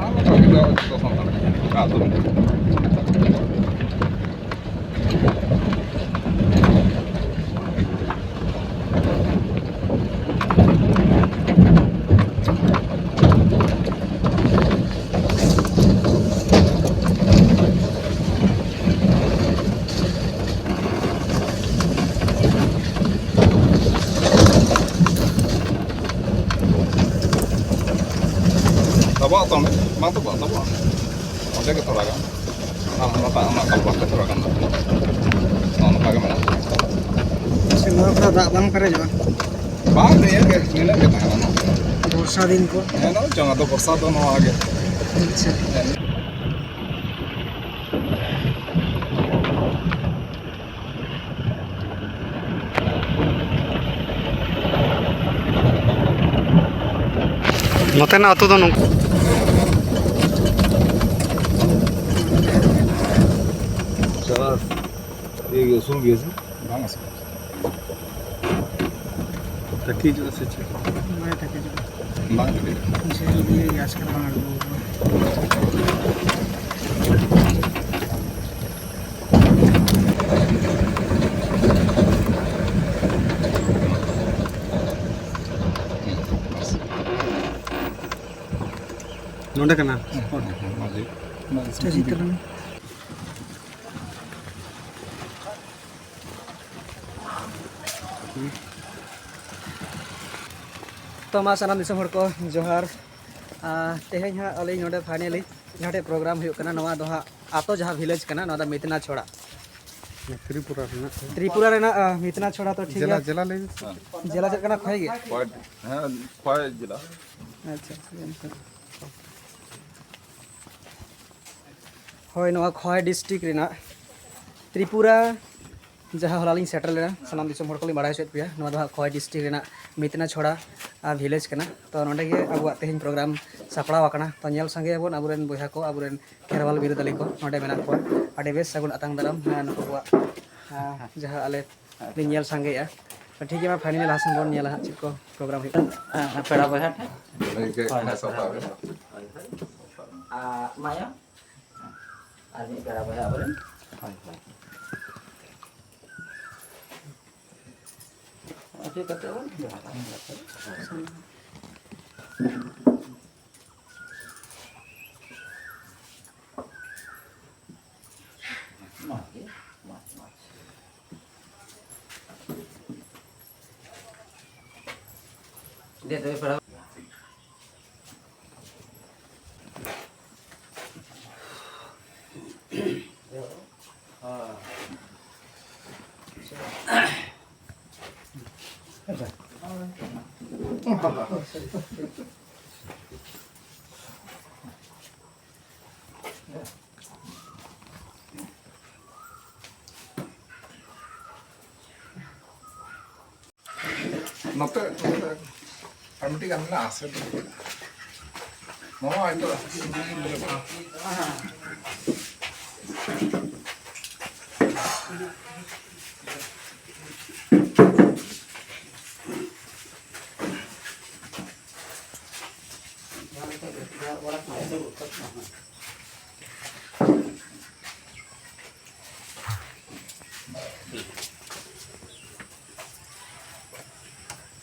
ᱟᱨ ᱵᱟᱹᱠᱤ ᱫᱚ ᱡᱚᱛᱚ ᱥᱟᱱᱛᱟᱲ ᱠᱟᱱ ᱜᱮᱭᱟ᱾ ᱚᱱᱠᱟ ᱟᱹᱛᱩ ᱨᱮ᱾ ᱛᱟᱵᱚᱜ ᱛᱚ ᱚᱸᱰᱮ? ᱵᱟᱝ ᱛᱟᱵᱚᱜ, ᱛᱟᱵᱚᱜ᱾ ᱚᱸᱰᱮ ᱜᱮ ᱛᱷᱚᱲᱟ ᱜᱟᱱ᱾ ᱟᱨ ᱦᱟᱱᱟᱴᱟᱜ ᱚᱱᱟ ᱠᱟᱞᱵᱟᱨ ᱛᱮ ᱛᱷᱚᱲᱟ ᱜᱟᱱ᱾ ᱱᱚᱜᱼᱚ ᱱᱚᱝᱠᱟ ᱜᱮ ᱢᱮᱱᱟᱜᱼᱟ᱾ ᱥᱮ ᱱᱚᱣᱟ ᱠᱚᱨᱮ ᱫᱟᱜ ᱵᱟᱝ ᱯᱮᱨᱮᱡᱚᱜᱼᱟ? ᱵᱟᱝ, ᱱᱤᱭᱟᱹ ᱜᱮ, ᱱᱤᱱᱟᱹᱜ ᱜᱮ ᱛᱟᱦᱮᱱᱟ ᱱᱚᱣᱟ᱾ ᱵᱚᱨᱥᱟ ᱫᱤᱱ ᱠᱚ? ᱦᱮᱸ, ᱱᱚᱜᱼᱚᱭ ᱪᱚᱝ, ᱟᱫᱚ ᱵᱚᱨᱥᱟ ᱫᱚ ᱱᱚᱣᱟ ᱜᱮ᱾ ᱟᱪᱪᱷᱟ᱾ ᱦᱮᱸ᱾ ᱱᱚᱛᱮᱱᱟᱜ ᱟᱹᱛᱩ ᱫᱚ ᱱᱚᱝᱠᱟ᱾ ᱪᱟᱞᱟᱜ ᱤᱭᱟᱹ ᱜᱮ ᱩᱥᱩᱞ ᱜᱮᱭᱟ ᱥᱮ? ᱵᱟᱝ ᱩᱥᱩᱞ᱾ ᱛᱟᱹᱠᱤᱡᱚᱜᱼᱟ ᱥᱮ ᱪᱮᱫ? ᱵᱟᱭ ᱛᱟᱹᱠᱤᱡᱚᱜᱼᱟ᱾ ᱵᱟᱝ ᱛᱟᱹᱠᱤᱡᱚᱜᱼᱟ᱾ ᱡᱷᱟᱹᱞ ᱜᱮᱭᱟ, ᱟᱥᱠᱟᱨ ᱵᱟᱝ ᱟᱬᱜᱚ ᱟᱠᱟᱱᱟ᱾ ᱱᱚᱰᱮ ᱠᱟᱱᱟ᱾ ᱦᱮᱸ, ᱦᱮᱸ, ᱦᱮᱸ, ᱢᱟᱹᱡᱷᱤ᱾ ᱪᱮᱫ ᱦᱩᱭᱩᱜ ᱠᱟᱱᱟ? ᱛᱚ ᱢᱟ ᱥᱟᱱᱟᱢ ᱫᱤᱥᱚᱢ ᱦᱚᱲ ᱠᱚ ᱡᱚᱦᱟᱨ᱾ ᱟᱨ ᱛᱮᱦᱮᱧ ᱦᱟᱸᱜ ᱟᱹᱞᱤᱧ ᱱᱚᱰᱮ finally ᱡᱟᱦᱟᱸ ᱴᱷᱮᱡ program ᱦᱩᱭᱩᱜ ᱠᱟᱱᱟ, ᱱᱚᱣᱟ ᱫᱚ ᱦᱟᱸᱜ ᱟᱛᱳ ᱡᱟᱦᱟᱸ village ᱠᱟᱱᱟ, ᱱᱚᱣᱟ ᱫᱚ ᱢᱤᱛᱱᱟ ᱪᱷᱚᱲᱟ᱾ ᱛᱨᱤᱯᱩᱨᱟ ᱨᱮᱱᱟᱜ᱾ ᱛᱨᱤᱯᱩᱨᱟ ᱨᱮᱱᱟᱜ, ᱟᱸ, ᱢᱤᱛᱱᱟ ᱪᱷᱚᱲᱟ ᱛᱚ ᱴᱷᱤᱠ ᱡᱮᱞᱟ, ᱜᱮᱭᱟ᱾ ᱡᱮᱞᱟ ᱞᱟᱹᱭ ᱢᱮᱥᱮ᱾ ᱡᱮᱞᱟ ᱪᱮᱫ ᱠᱟᱱᱟ? ᱠᱷᱚᱭ ᱜᱮ? ᱠᱷᱚᱭ, ᱦᱮᱸ, ᱠᱷᱚᱭ ᱡᱮᱞᱟ᱾ ᱟᱪᱪᱷᱟ, ᱟᱪᱪᱷᱟ, ᱟᱪᱪᱷᱟ᱾ ᱦᱳᱭ, ᱱᱚᱣᱟ ᱠᱷᱚᱭ ᱰᱤᱥᱴᱨᱤᱠᱴ ᱨᱮᱱᱟᱜ ᱛᱨᱤᱯᱩᱨᱟ ᱡᱟᱦᱟᱸ ᱦᱚᱞᱟ ᱞᱤᱧ ᱥᱮᱴᱮᱨ ᱞᱮᱱᱟ, ᱥᱟᱱᱟᱢ ᱫᱤᱥᱚᱢ ᱦᱚᱲ ᱠᱚᱞᱤᱧ ᱵᱟᱲᱟᱭ ᱦᱚᱪᱚᱭᱮᱫ ᱯᱮᱭᱟ, ᱱᱚᱣᱟ ᱫᱚ ᱦᱟᱸᱜ ᱠᱷᱚᱭ ᱰᱤᱥᱴᱨᱤᱠᱴ ᱨᱮᱱᱟᱜ ᱢᱤᱛᱱᱟ ᱪᱷᱚᱲᱟ, ᱟᱨ ᱵᱷᱤᱞᱮᱡᱽ ᱠᱟᱱᱟ᱾ ᱛᱚ, ᱱᱚᱸᱰᱮ ᱜᱮ ᱟᱵᱚᱣᱟᱜ ᱛᱮᱦᱮᱧ ᱯᱨᱳᱜᱨᱟᱢ ᱥᱟᱯᱲᱟᱣ ᱟᱠᱟᱱᱟ᱾ ᱛᱚ, ᱧᱮᱞ ᱥᱟᱸᱜᱮᱭᱟᱵᱚᱱ ᱟᱵᱚᱨᱮᱱ ᱵᱚᱭᱦᱟ ᱠᱚ, ᱟᱵᱚᱨᱮᱱ ᱠᱷᱮᱨᱣᱟᱞ ᱵᱤᱨᱟᱹᱫᱟᱹᱞᱤ ᱠᱚ ᱱᱚᱸᱰᱮ ᱢᱮᱱᱟᱜ ᱠᱚᱣᱟ᱾ ᱟᱹᱰᱤ ᱵᱮᱥ ᱥᱟᱹᱜᱩᱱ ᱟᱛᱟᱝ ᱫᱟᱨᱟᱢ, ᱦᱮᱸ, ᱱᱩᱠᱩ ᱠᱚᱣᱟᱜ, ᱦᱮᱸ, ᱡᱟᱦᱟᱸ ᱟᱞᱮ ᱞᱤᱧ ᱧᱮᱞ ᱥᱟᱸᱜᱮᱭᱮᱜᱼᱟ᱾ ᱛᱚ, ᱴᱷᱤᱠ ᱜᱮᱭᱟ, ᱢᱟ ᱯᱷᱟᱭᱱᱟᱞ ᱞᱟᱦᱟ ᱥᱮᱱ ᱵᱚᱱ ᱧᱮᱞᱟ ᱦᱟᱸᱜ ᱪᱮᱫ ᱠᱚ ᱯᱨᱳᱜᱨᱟᱢ ᱦᱩᱭᱩᱜ ᱠᱟᱱᱟ᱾ ᱦᱮᱸ, ᱦᱮᱸ, ᱯᱮᱲᱟ ᱵᱚᱭᱦᱟ ᱴᱷᱮᱱ᱾ ᱦᱳᱭ, ᱦᱳᱭ, ᱦᱳᱭ᱾ ᱟᱨ ᱢᱟᱭᱟ? ᱟᱨ ᱢᱤᱫ ᱯᱮᱲᱟ ᱵᱚᱭᱦᱟ ᱟᱵᱚᱨᱮᱱ᱾ ᱦᱳᱭ, ᱦᱳᱭ᱾ ᱟᱨ ᱪᱮᱫ ᱠᱟᱛᱮ ᱵᱚᱱ ᱡᱚᱦᱟᱨᱟ᱾ ᱢᱚᱡᱽ ᱜᱮ, ᱢᱚᱡᱽ, ᱢᱚᱡᱽ᱾ ᱫᱮ ᱛᱚᱵᱮ ᱯᱮᱲᱟ᱾ ᱱᱚᱛᱮ, ᱱᱚᱛᱮ ᱟᱨ ᱢᱤᱫᱴᱤᱡ ᱜᱟᱱ ᱢᱮᱱᱟᱜᱼᱟ ᱥᱮ? ᱱᱚᱣᱟ ᱱᱤᱛᱚᱜ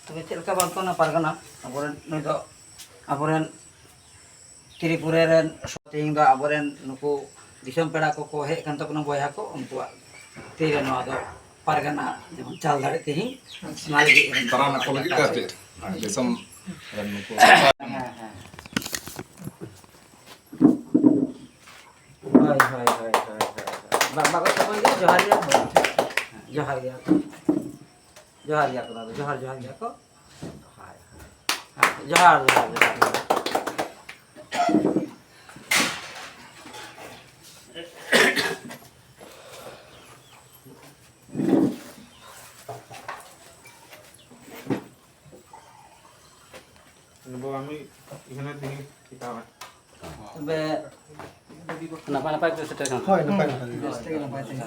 ᱛᱚᱵᱮ ᱪᱮᱫ ᱞᱮᱠᱟ ᱵᱟᱝ ᱠᱚ ᱚᱱᱟ ᱯᱟᱨᱜᱟᱱᱟ, ᱟᱵᱚᱨᱮᱱ ᱱᱩᱭ ᱫᱚ ᱟᱵᱚᱨᱮᱱ ᱛᱨᱤᱯᱩᱨᱟ ᱨᱮᱱ ᱥᱚ-, ᱛᱮᱦᱮᱧ ᱫᱚ ᱟᱵᱚᱨᱮᱱ ᱱᱩᱠᱩ ᱫᱤᱥᱚᱢ ᱯᱮᱲᱟ ᱠᱚᱠᱚ ᱦᱮᱡ ᱟᱠᱟᱱ ᱛᱟᱵᱚᱱᱟ, ᱵᱚᱭᱦᱟ ᱠᱚ, ᱩᱱᱠᱩᱣᱟᱜ ᱛᱤᱨᱮ ᱱᱚᱣᱟ ᱫᱚ ᱯᱟᱨᱜᱟᱱᱟ ᱡᱮᱢᱚᱱ ᱪᱟᱞ ᱫᱟᱲᱮ ᱛᱮᱦᱮᱧ, ᱚᱱᱟ ᱞᱟᱹᱜᱤᱫ ᱫᱟᱬᱟᱱ ᱟᱠᱚ ᱞᱟᱹᱜᱤᱫ ᱟᱨ ᱪᱮᱫ? ᱫᱤᱥᱚᱢ ᱨᱮᱱ ᱱᱩᱠᱩ ᱦᱮᱸ, ᱦᱮᱸ᱾ ᱦᱳᱭ, ᱦᱳᱭ, ᱦᱳᱭ, ᱦᱳᱭ, ᱦᱳᱭ᱾ ᱵᱟᱠᱚ ᱥᱚᱢᱚᱭ ᱜᱮᱭᱟ, ᱡᱚᱦᱟᱨ ᱜᱮᱭᱟ ᱠᱚ᱾ ᱡᱚᱦᱟᱨ ᱜᱮᱭᱟ ᱠᱚ᱾ ᱡᱚᱦᱟᱨ ᱜᱮᱭᱟ ᱠᱚ ᱫᱟᱫᱟ, ᱡᱚᱦᱟᱨ, ᱡᱚᱦᱟᱨ ᱜᱮᱭᱟ ᱠᱚ᱾ ᱦᱳᱭ, ᱦᱳᱭ᱾ ᱡᱚᱦᱟᱨ, ᱡᱚᱦᱟᱨ, ᱡᱚᱦᱟᱨ᱾ ᱵᱟᱵᱟ, ᱟᱢ ᱮᱠᱷᱟᱱᱮ ᱛᱤᱸᱜᱩ ᱴᱷᱤᱠᱟᱣ ᱢᱮ᱾ ᱛᱚᱵᱮ ᱱᱟᱯᱟᱭ ᱱᱟᱯᱟᱭ ᱯᱮ ᱥᱮᱴᱮᱨ ᱠᱟᱱᱟ᱾ ᱦᱳᱭ, ᱱᱟᱯᱟᱭ ᱱᱟᱯᱟᱭ ᱜᱮ᱾ ᱵᱮᱥ ᱛᱮᱜᱮ ᱱᱟᱯᱟᱭ ᱛᱮᱜᱮ᱾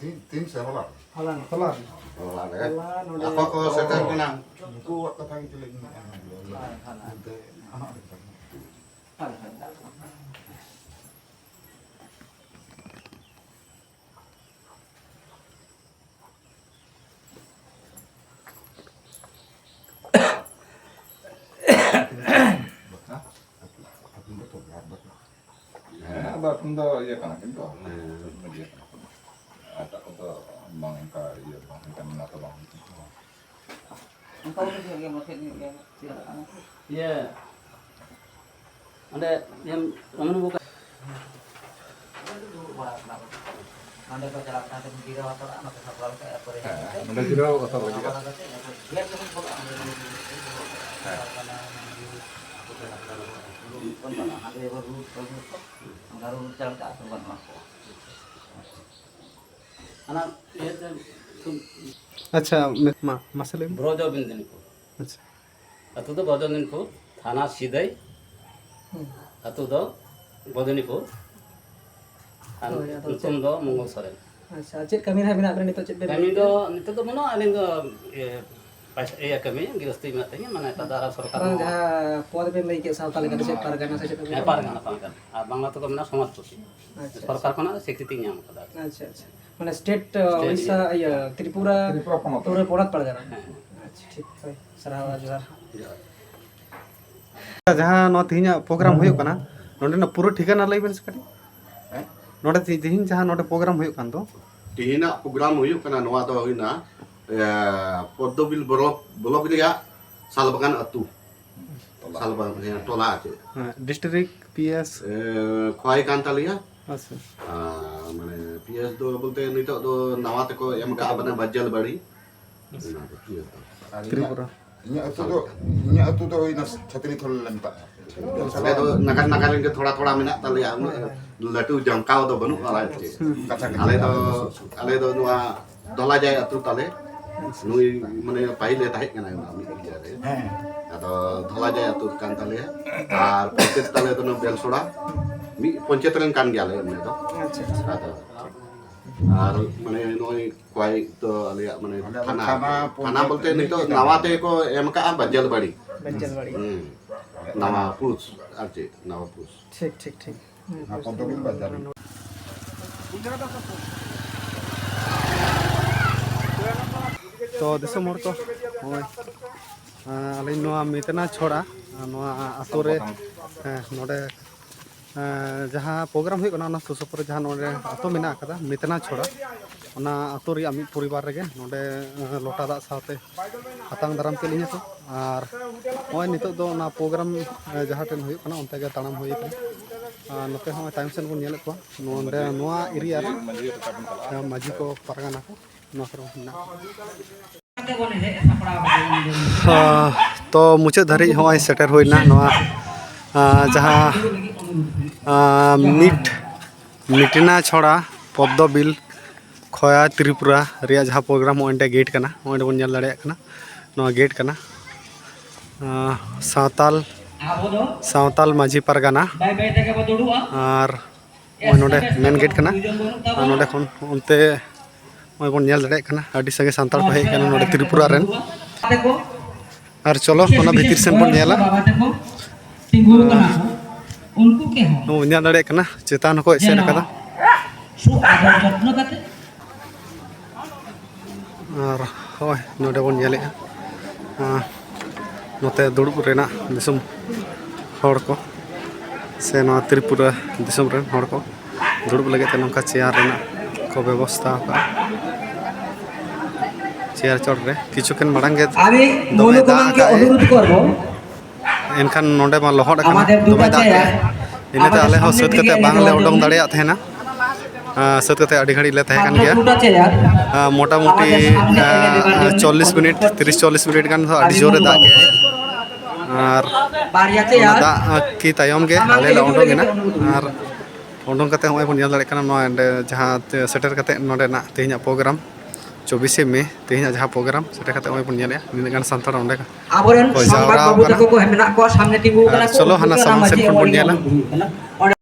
ᱛᱤᱱ, ᱛᱤᱱ ᱥᱮ ᱦᱚᱞᱟ? ᱦᱚᱞᱟ᱾ ᱦᱚᱞᱟ᱾ ᱦᱚᱞᱟ ᱨᱮ? ᱦᱚᱞᱟ ᱱᱚᱰᱮ ᱟᱠᱚ ᱠᱚ ᱥᱮᱴᱮᱨ ᱠᱟᱱᱟ᱾ ᱩᱱᱠᱩᱣᱟᱜ ᱠᱟᱛᱷᱟ ᱜᱮ ᱪᱮᱫ ᱞᱟᱹᱭ ᱢᱮ? ᱦᱳᱭ, ᱦᱚᱞᱟ᱾ ᱚᱱᱛᱮ ᱟᱢᱟᱜ ᱦᱳᱭ, ᱦᱳᱭ᱾ ᱦᱮᱸ, ᱟᱫᱚ ᱟᱹᱠᱤᱱ ᱫᱚ ᱤᱭᱟᱹ ᱠᱟᱱᱟ ᱠᱤᱱ ᱛᱚ᱾ ᱦᱮᱸ᱾ ᱢᱤᱰᱤᱭᱟ ᱠᱟᱱᱟ ᱠᱚ᱾ ᱮᱴᱟᱜ ᱠᱚᱫᱚ ᱵᱟᱝ, ᱚᱱᱠᱟ ᱤᱭᱟᱹ ᱵᱟᱝ ᱦᱩᱭ ᱠᱟᱱᱟ, ᱚᱱᱟ ᱫᱚ ᱵᱟᱝ ᱦᱩᱭ ᱠᱟᱱᱟ᱾ ᱚᱱᱠᱟ ᱵᱚᱞᱛᱮ ᱪᱮᱫ ᱜᱮ ᱵᱟᱝ, ᱪᱮᱫ ᱜᱮ ᱵᱟᱝ᱾ ᱤᱭᱟᱹ, ᱚᱸᱰᱮ ᱤᱭᱟᱹ, ᱚᱢᱚᱱ ᱵᱟᱹᱵᱩ ᱱᱚᱸᱰᱮ ᱠᱚ ᱪᱟᱞᱟᱜ ᱠᱟᱱᱟ, ᱡᱤᱨᱟᱹᱣ ᱦᱟᱛᱟᱲᱚᱜᱼᱟ, ᱱᱚᱛᱮ ᱥᱟᱯᱲᱟᱣ ᱠᱟᱛᱮ ᱮᱨᱯᱚᱨᱮ ᱦᱮᱸ, ᱱᱚᱸᱰᱮ ᱡᱤᱨᱟᱹᱣ ᱠᱟᱛᱷᱟ ᱵᱚᱞᱮ ᱪᱮᱫ? ᱵᱟᱲᱟ ᱠᱟᱛᱮ ᱮᱨᱯᱚᱨᱮ ᱜᱮᱴ ᱡᱚᱠᱷᱚᱱ ᱠᱷᱚᱞᱚᱜᱼᱟ, ᱚᱸᱰᱮ ᱦᱮᱸ᱾ ᱦᱟᱸᱰᱮ ᱮᱵᱟᱨ ᱨᱩ ᱚᱱᱠᱟ ᱨᱩ ᱪᱟᱞᱟᱜ ᱠᱟᱱᱟ, ᱛᱚ ᱵᱟᱹᱱᱩᱜ ᱟᱠᱚ᱾ ᱚᱱᱟ ᱤᱭᱟᱹᱛᱮ ᱟᱪᱪᱷᱟ, ᱢᱟ, ᱢᱟᱥᱮ ᱞᱟᱹᱭ ᱢᱮ᱾ ᱵᱨᱚᱡᱚ ᱢᱮᱫᱤᱱᱤᱯᱩᱨ᱾ ᱟᱪᱪᱷᱟ᱾ ᱟᱹᱛᱩ ᱫᱚ ᱵᱨᱚᱡᱚ ᱢᱮᱫᱤᱱᱤᱯᱩᱨ, ᱛᱷᱟᱱᱟ ᱥᱤᱫᱟᱹᱭ, ᱦᱩᱸ᱾ ᱟᱹᱛᱩ ᱫᱚ ᱵᱚᱫᱚᱱᱤᱯᱩᱨ, ᱟᱨ ᱦᱳᱭ, ᱟᱫᱚ ᱧᱩᱛᱩᱢ ᱪᱮᱫ ᱫᱚ ᱢᱚᱝᱜᱚᱞ ᱥᱚᱨᱮᱱ᱾ ᱟᱪᱪᱷᱟ, ᱪᱮᱫ ᱠᱟᱹᱢᱤ ᱨᱮ ᱢᱮᱱᱟᱜ ᱵᱮᱱᱟ ᱱᱤᱛᱚᱜ, ᱪᱮᱫ ᱵᱮᱱ ᱠᱟᱹᱢᱤ ᱠᱟᱹᱢᱤᱭᱮᱫᱟ? ᱫᱚ ᱱᱤᱛᱚᱜ ᱫᱚ ᱵᱟᱹᱱᱩᱜᱼᱟ, ᱟᱹᱞᱤᱧ ᱫᱚ, ᱤᱭᱟᱹ, ᱯᱟᱭᱥᱟ, ᱤᱭᱟᱹ, ᱠᱟᱹᱢᱤ, ᱜᱤᱨᱚᱥᱛᱤ ᱢᱮᱱᱟᱜ ᱛᱤᱧᱟᱹ, ᱢᱟᱱᱮ, ᱱᱮᱛᱟᱨ ᱫᱚ ᱟᱨᱚ ᱥᱚᱨᱠᱟᱨ ᱵᱟᱝ, ᱦᱚᱸ ᱡᱟᱦᱟᱸ ᱯᱚᱫ ᱵᱮᱱ ᱞᱟᱹᱭ ᱠᱮᱫ, ᱥᱟᱶᱛᱟ ᱞᱮᱠᱟᱛᱮ ᱪᱮᱫ ᱯᱟᱨᱜᱟᱱᱟ ᱥᱮ ᱪᱮᱫ ᱵᱮᱱ ᱦᱮᱸ, ᱞᱟᱹᱭ ᱯᱟᱨᱜᱟᱱᱟ, ᱯᱟᱨᱜᱟᱱᱟ᱾ ᱟᱨ ᱵᱟᱝᱞᱟ ᱛᱮᱠᱚ ᱢᱮᱱᱟ ᱥᱚᱢᱟᱡᱽᱯᱚᱛᱤ᱾ ᱟᱪᱪᱷᱟ, ᱥᱚᱨᱠᱟᱨ ᱟᱪᱪᱷᱟ᱾ ᱠᱷᱚᱱᱟᱜ ᱥᱤᱠᱨᱤᱛᱤ ᱧᱟᱢ ᱟᱠᱟᱫᱟ᱾ ᱟᱪᱪᱷᱟ, ᱟᱪᱪᱷᱟ᱾ ᱢᱟᱱᱮ, ᱥᱴᱮᱴ, ᱥᱴᱮᱴ, ᱩᱲᱤᱥᱥᱟ, ᱤᱭᱟᱹ᱾ ᱤᱭᱟᱹ, ᱛᱨᱤᱯᱩᱨᱟ, ᱛᱨᱤᱯᱩᱨᱟ ᱯᱚᱱᱚᱛ᱾ ᱛᱨᱤᱯᱩᱨᱟ ᱯᱚᱱᱚᱛ ᱯᱟᱨᱜᱟᱱᱟ᱾ ᱦᱮᱸ᱾ ᱟᱪᱪᱷᱟ, ᱴᱷᱤᱠ, ᱦᱳᱭ, ᱥᱟᱨᱦᱟᱣ ᱟᱨ ᱡᱚᱦᱟᱨ᱾ ᱡᱚᱦᱟᱨ᱾ ᱡᱟᱦᱟᱸ ᱱᱚᱣᱟ ᱛᱮᱦᱮᱧᱟᱜ ᱯᱨᱳᱜᱨᱟᱢ ᱦᱩᱭᱩᱜ ᱠᱟᱱᱟ, ᱱᱚᱸᱰᱮᱱᱟᱜ ᱯᱩᱨᱟᱹ ᱴᱷᱤᱠᱟᱹᱱᱟ ᱞᱟᱹᱭ ᱵᱮᱱ ᱥᱮ ᱠᱟᱹᱴᱤᱡ᱾ ᱦᱮᱸ? ᱱᱚᱸᱰᱮ ᱛᱮ-, ᱛᱮᱦᱮᱧ ᱡᱟᱦᱟᱸ ᱱᱚᱸᱰᱮ ᱯᱨᱳᱜᱨᱟᱢ ᱦᱩᱭᱩᱜ ᱠᱟᱱ ᱫᱚ? ᱛᱮᱦᱮᱧᱟᱜ ᱯᱨᱳᱜᱨᱟᱢ ᱦᱩᱭᱩᱜ ᱠᱟᱱᱟ, ᱱᱚᱣᱟ ᱫᱚ ᱦᱩᱭᱱᱟ, ᱮ, ᱯᱚᱫᱽᱫᱚᱵᱤᱞ ᱵᱞᱚᱠ, ᱵᱞᱚᱠ ᱨᱮᱭᱟᱜ ᱥᱟᱞᱵᱟᱜᱟᱱ ᱟᱹᱛᱩ᱾ ᱴᱚᱞᱟ᱾ ᱥᱟᱞᱵᱟᱜᱟᱱ, ᱦᱮᱸ, ᱴᱚᱞᱟ ᱟᱨ ᱪᱮᱫ? ᱦᱮᱸ, ᱰᱤᱥᱴᱨᱤᱠᱴ, ᱯᱤ ᱮᱥ? ᱮ, ᱠᱷᱳᱣᱟᱭ ᱠᱟᱱ ᱛᱟᱞᱮᱭᱟ᱾ ᱟᱪᱪᱷᱟ᱾ ᱟᱨ ᱵᱮᱥ ᱫᱚ ᱵᱚᱞᱛᱮ ᱱᱤᱛᱚᱜ ᱫᱚ ᱱᱟᱣᱟ ᱛᱮᱠᱚ ᱮᱢ ᱠᱟᱜᱼᱟ, ᱢᱟᱱᱮ ᱵᱟᱡᱽᱡᱟᱞ ᱵᱟᱲᱤ᱾ ᱟᱨ ᱤᱧᱟᱹᱜ, ᱤᱧᱟᱹᱜ ᱟᱹᱛᱩ ᱫᱚ, ᱤᱧᱟᱹᱜ ᱟᱹᱛᱩ ᱫᱚ ᱦᱩᱭᱱᱟ ᱪᱷᱟᱛᱱᱤ ᱠᱷᱚᱱ ᱞᱮ ᱢᱮᱛᱟᱜᱼᱟ᱾ ᱟᱞᱮ ᱫᱚ ᱱᱟᱜᱟᱨ ᱱᱟᱜᱟᱨ ᱨᱮᱱ ᱜᱮ ᱛᱷᱚᱲᱟ ᱛᱷᱚᱲᱟ ᱢᱮᱱᱟᱜ ᱛᱟᱞᱮᱭᱟ, ᱩᱱᱟᱹᱜ ᱞᱟᱹᱴᱩ ᱡᱚᱢᱠᱟᱣ ᱫᱚ ᱵᱟᱹᱱᱩᱜᱼᱟ ᱟᱨ ᱪᱮᱫ᱾ ᱠᱟᱪᱷᱟ ᱠᱟᱪᱷᱟ᱾ ᱟᱞᱮ ᱫᱚ, ᱟᱞᱮ ᱫᱚ ᱱᱚᱣᱟ ᱫᱷᱚᱞᱟᱡᱟᱭ ᱟᱹᱛᱩ ᱛᱟᱞᱮ᱾ ᱱᱩᱭ ᱢᱟᱱᱮ ᱯᱟᱹᱦᱤᱞ ᱮ ᱛᱟᱦᱮᱸ ᱠᱟᱱᱟ ᱱᱚᱣᱟ ᱢᱤᱫ ᱤᱭᱟᱹ ᱨᱮ᱾ ᱦᱮᱸ᱾ ᱟᱫᱚ ᱫᱷᱚᱞᱟᱡᱟᱭ ᱟᱹᱛᱩ ᱠᱟᱱ ᱛᱟᱞᱮᱭᱟ᱾ ᱟᱨ ᱯᱚᱧᱪᱟᱭᱮᱛ ᱛᱟᱞᱮ ᱫᱚ ᱱᱚᱣᱟ ᱵᱮᱞᱥᱚᱲᱟ᱾ ᱢᱤᱫ ᱯᱚᱧᱪᱟᱭᱮᱛ ᱨᱮᱱ ᱠᱟᱱ ᱜᱮᱭᱟᱞᱮ ᱩᱱᱤ ᱫᱚ᱾ ᱟᱪᱪᱷᱟ, ᱟᱪᱪᱷᱟ᱾ ᱟᱫᱚ, ᱟᱨ ᱢᱟᱱᱮ ᱱᱚᱜᱼᱚᱭ ᱠᱚᱭ ᱫᱚ ᱟᱞᱮᱭᱟᱜ ᱢᱟᱱᱮ ᱟᱞᱮ ᱫᱚ ᱛᱷᱟᱱᱟ, ᱛᱷᱟᱱᱟ ᱛᱷᱟᱱᱟ ᱯᱚᱧᱪᱟᱭᱮᱛ ᱵᱚᱞᱛᱮ ᱨᱮ ᱱᱤᱛᱚᱜ ᱢᱤᱫ ᱱᱟᱣᱟ ᱠᱟᱱᱟ᱾ ᱛᱮᱠᱚ ᱮᱢ ᱠᱟᱜᱼᱟ ᱵᱟᱡᱽᱡᱟᱞ ᱵᱟᱲᱤ᱾ ᱵᱟᱡᱽᱡᱟᱞ ᱵᱟᱲᱤ᱾ ᱦᱩᱸ᱾ ᱱᱟᱣᱟ ᱯᱩᱥ, ᱟᱨ ᱪᱮᱫ, ᱱᱟᱣᱟ ᱯᱩᱥ᱾ ᱴᱷᱤᱠ, ᱴᱷᱤᱠ, ᱴᱷᱤᱠ᱾ ᱦᱩᱸ, ᱟᱨ ᱯᱩᱥ ᱯᱚᱫᱽᱫᱚᱵᱤᱞ ᱵᱟᱡᱟᱨ᱾ ᱛᱚ ᱫᱤᱥᱚᱢ ᱦᱚᱲ ᱠᱚ, ᱱᱚᱜᱼᱚᱭ, ᱟᱸ, ᱟᱹᱞᱤᱧ ᱱᱚᱣᱟ ᱢᱤᱛᱱᱟ ᱪᱷᱚᱲᱟ, ᱟᱸ, ᱱᱚᱣᱟ ᱟᱛᱳ ᱨᱮ, ᱦᱮᱸ, ᱱᱚᱰᱮ, ᱟᱸ, ᱡᱟᱦᱟᱸ ᱯᱨᱳᱜᱨᱟᱢ ᱦᱩᱭᱩᱜ ᱠᱟᱱᱟ, ᱚᱱᱟ ᱥᱩᱨ ᱥᱩᱯᱩᱨ ᱨᱮ ᱡᱟᱦᱟᱸ ᱱᱚᱰᱮ ᱟᱛᱳ ᱢᱮᱱᱟᱜ ᱟᱠᱟᱫᱟ, ᱢᱤᱛᱱᱟ ᱪᱷᱚᱲᱟ, ᱚᱱᱟ ᱟᱛᱳ ᱨᱮᱭᱟᱜ ᱢᱤᱫ ᱯᱚᱨᱤᱵᱟᱨ ᱨᱮᱜᱮ ᱱᱚᱰᱮ, ᱟᱸ, ᱞᱚᱴᱟ ᱫᱟᱜ ᱥᱟᱶᱛᱮ ᱟᱛᱟᱝ ᱫᱟᱨᱟᱢ ᱠᱮᱫ ᱞᱤᱧᱟ ᱠᱚ᱾ ᱟᱨ ᱱᱚᱜᱼᱚᱭ ᱱᱤᱛᱚᱜ ᱫᱚ ᱚᱱᱟ ᱯᱨᱳᱜᱨᱟᱢ, ᱟᱸ, ᱡᱟᱦᱟᱸ ᱴᱷᱮᱱ ᱦᱩᱭᱩᱜ ᱠᱟᱱᱟ, ᱚᱱᱛᱮ ᱜᱮ ᱛᱟᱲᱟᱢ ᱦᱩᱭ ᱟᱠᱟᱱᱟ᱾ ᱟᱨ ᱱᱚᱛᱮ ᱦᱚᱸ ᱛᱟᱭᱚᱢ ᱥᱮᱫ ᱵᱚᱱ ᱧᱮᱞᱮᱫ ᱠᱚᱣᱟ, ᱱᱚᱰᱮ ᱱᱚᱣᱟ ᱮᱨᱤᱭᱟ ᱨᱮ, ᱟᱸ, ᱢᱟᱹᱡᱷᱤ ᱠᱚ, ᱯᱟᱨᱜᱟᱱᱟ ᱠᱚ, ᱱᱚᱣᱟ ᱠᱚᱨᱮ ᱢᱮᱱᱟᱜ ᱠᱚᱣᱟ᱾ ᱟᱸ, ᱛᱚ ᱢᱩᱪᱟᱹᱫ ᱫᱷᱟᱹᱨᱤᱡ ᱦᱚᱸᱜᱼᱚᱭ ᱥᱮᱴᱮᱨ ᱦᱩᱭᱱᱟ ᱱᱚᱣᱟ, ᱟᱸ, ᱡᱟᱦᱟᱸ, ᱟᱸ, ᱢᱤᱴ, ᱢᱤᱴᱱᱟ ᱪᱷᱚᱲᱟ ᱯᱚᱫᱽᱫᱚᱵᱤᱞ ᱠᱷᱚᱭᱟ ᱛᱨᱤᱯᱩᱨᱟ ᱨᱮᱭᱟᱜ ᱡᱟᱦᱟᱸ ᱯᱨᱳᱜᱨᱟᱢ, ᱱᱚᱜᱼᱚᱭ ᱱᱚᱸᱰᱮ ᱜᱮᱴ ᱠᱟᱱᱟ, ᱱᱚᱜᱼᱚᱭ ᱱᱚᱸᱰᱮ ᱵᱚᱱ ᱧᱮᱞ ᱫᱟᱲᱮᱭᱟᱜ ᱠᱟᱱᱟ, ᱱᱚᱣᱟ ᱜᱮᱴ ᱠᱟᱱᱟ᱾ ᱟᱸ, ᱥᱟᱶᱛᱟᱞ, ᱥᱟᱶᱛᱟᱞ ᱢᱟᱹᱡᱷᱤ ᱯᱟᱨᱜᱟᱱᱟ ᱟᱨ ᱱᱚᱜᱼᱚᱭ ᱱᱚᱰᱮ ᱢᱮᱱ ᱜᱮᱴ ᱠᱟᱱᱟ᱾ ᱟᱨ ᱱᱚᱰᱮ ᱠᱷᱚᱱ ᱚᱱᱛᱮ ᱱᱚᱜᱼᱚᱭ ᱵᱚᱱ ᱧᱮᱞ ᱫᱟᱲᱮᱭᱟᱜ ᱠᱟᱱᱟ, ᱟᱹᱰᱤ ᱥᱟᱸᱜᱮ ᱥᱟᱱᱛᱟᱲ ᱠᱚ ᱦᱮᱡ ᱟᱠᱟᱱᱟ ᱱᱚᱰᱮ ᱛᱨᱤᱯᱩᱨᱟ ᱨᱮᱱ᱾ ᱟᱨ ᱪᱚᱞᱚ, ᱚᱱᱟ ᱵᱷᱤᱛᱤᱨ ᱥᱮᱱ ᱵᱚᱱ ᱧᱮᱞᱟ᱾ ᱵᱚᱱ ᱧᱮᱞ ᱫᱟᱲᱮᱭᱟᱜ ᱠᱟᱱᱟ, ᱪᱮᱛᱟᱱ ᱦᱚᱸᱠᱚ ᱮᱥᱮᱫ ᱟᱠᱟᱫᱟ᱾ ᱟᱨ ᱦᱳᱭ, ᱱᱚᱰᱮ ᱵᱚᱱ ᱧᱮᱞᱮᱜᱼᱟ, ᱟᱸ, ᱱᱚᱛᱮ ᱫᱩᱲᱩᱵ ᱨᱮᱱᱟᱜ ᱫᱤᱥᱚᱢ ᱦᱚᱲ ᱠᱚ, ᱥᱮ ᱱᱚᱣᱟ ᱛᱨᱤᱯᱩᱨᱟ ᱫᱤᱥᱚᱢ ᱨᱮᱱ ᱦᱚᱲ ᱠᱚ ᱫᱩᱲᱩᱵ ᱞᱟᱹᱜᱤᱫ ᱛᱮ ᱱᱚᱝᱠᱟ ᱪᱮᱭᱟᱨ ᱨᱮᱱᱟᱜ ᱠᱚ ᱵᱮᱵᱚᱥᱛᱷᱟ ᱟᱠᱟᱫᱼᱟ᱾ ᱪᱮᱭᱟᱨ ᱪᱚᱴ ᱨᱮ ᱠᱤᱪᱷᱩ ᱠᱷᱚᱱ ᱢᱟᱲᱟᱝ ᱜᱮ ᱫᱚᱢᱮ ᱫᱟᱜ ᱟᱠᱟᱫᱼᱟᱭ᱾ ᱮᱱᱠᱷᱟᱱ ᱱᱚᱰᱮ ᱢᱟ ᱞᱚᱦᱚᱫ ᱟᱠᱟᱱᱟ, ᱫᱚᱢᱮ ᱫᱟᱜ ᱠᱮᱫᱼᱟᱭ᱾ ᱤᱱᱟᱹᱛᱮ ᱟᱞᱮ ᱦᱚᱸ ᱥᱟᱹᱛ ᱠᱟᱛᱮ ᱵᱟᱝᱞᱮ ᱩᱰᱩᱝ ᱫᱟᱲᱮᱭᱟᱜ ᱛᱟᱦᱮᱱᱟ᱾ ᱟᱸ, ᱥᱟᱹᱛ ᱠᱟᱛᱮ ᱟᱹᱰᱤ ᱜᱷᱟᱹᱲᱤᱡ ᱞᱮ ᱛᱟᱦᱮᱸ ᱠᱟᱱ ᱜᱮᱭᱟ᱾ ᱟᱸ, ᱢᱚᱴᱟᱢᱩᱴᱤ, ᱟᱸ, ᱪᱚᱞᱞᱤᱥ ᱢᱤᱱᱤᱴ, ᱛᱤᱨᱤᱥ ᱪᱚᱞᱞᱤᱥ ᱢᱤᱱᱤᱴ ᱜᱟᱱ ᱫᱚ ᱟᱹᱰᱤ ᱡᱳᱨᱮ ᱫᱟᱜ ᱠᱮᱜᱼᱟᱭ᱾ ᱟᱨ ᱚᱱᱟ ᱫᱟᱜ, ᱟᱸ, ᱠᱤ ᱛᱟᱭᱚᱢ ᱜᱮ ᱟᱞᱮ ᱞᱮ ᱩᱰᱩᱠ ᱮᱱᱟ᱾ ᱟᱨ ᱩᱰᱩᱠ ᱠᱟᱛᱮ ᱦᱚᱸᱜᱼᱚᱭ ᱵᱚᱱ ᱧᱮᱞ ᱫᱟᱲᱮᱭᱟᱜ ᱠᱟᱱᱟ, ᱱᱚᱣᱟ ᱮᱸᱰᱮ ᱡᱟᱦᱟᱸ ᱛᱮ ᱥᱮᱴᱮᱨ ᱠᱟᱛᱮ ᱱᱚᱰᱮᱱᱟᱜ ᱛᱮᱦᱮᱧᱟᱜ ᱯᱨᱳᱜᱨᱟᱢ, ᱪᱚᱵᱵᱤᱥᱮ ᱢᱮ, ᱛᱮᱦᱮᱧᱟᱜ ᱡᱟᱦᱟᱸ ᱯᱨᱳᱜᱨᱟᱢ, ᱥᱮᱴᱮᱨ ᱠᱟᱛᱮ ᱱᱚᱜᱼᱚᱭ ᱵᱚᱱ ᱧᱮᱞᱮᱜᱼᱟ, ᱱᱤᱱᱟᱹᱜ ᱜᱟᱱ ᱥᱟᱱᱛᱟᱲ ᱚᱸᱰᱮ ᱟᱵᱚᱨᱮᱱ ᱠᱚ ᱥᱚᱝᱵᱟᱫ ᱡᱟᱣᱨᱟ ᱵᱟᱹᱵᱩ ᱟᱠᱟᱱᱟ᱾ ᱛᱟᱠᱚ ᱠᱚ ᱢᱮᱱᱟᱜ ᱠᱚᱣᱟ, ᱥᱟᱢᱱᱮ ᱛᱤᱸᱜᱩ ᱟᱠᱟᱱᱟ ᱟᱨ ᱠᱚ, ᱪᱚᱞᱚ ᱩᱱᱠᱩ ᱦᱟᱱᱟ ᱜᱮ ᱚᱱᱟ ᱥᱟᱢᱟᱝ ᱥᱮᱫ ᱢᱟᱹᱡᱷᱤ ᱠᱷᱚᱱ ᱵᱚᱱ ᱮᱢᱟ ᱧᱮᱞᱟ᱾ ᱵᱚᱱ ᱦᱩᱭᱩᱜ ᱠᱟᱱᱟ᱾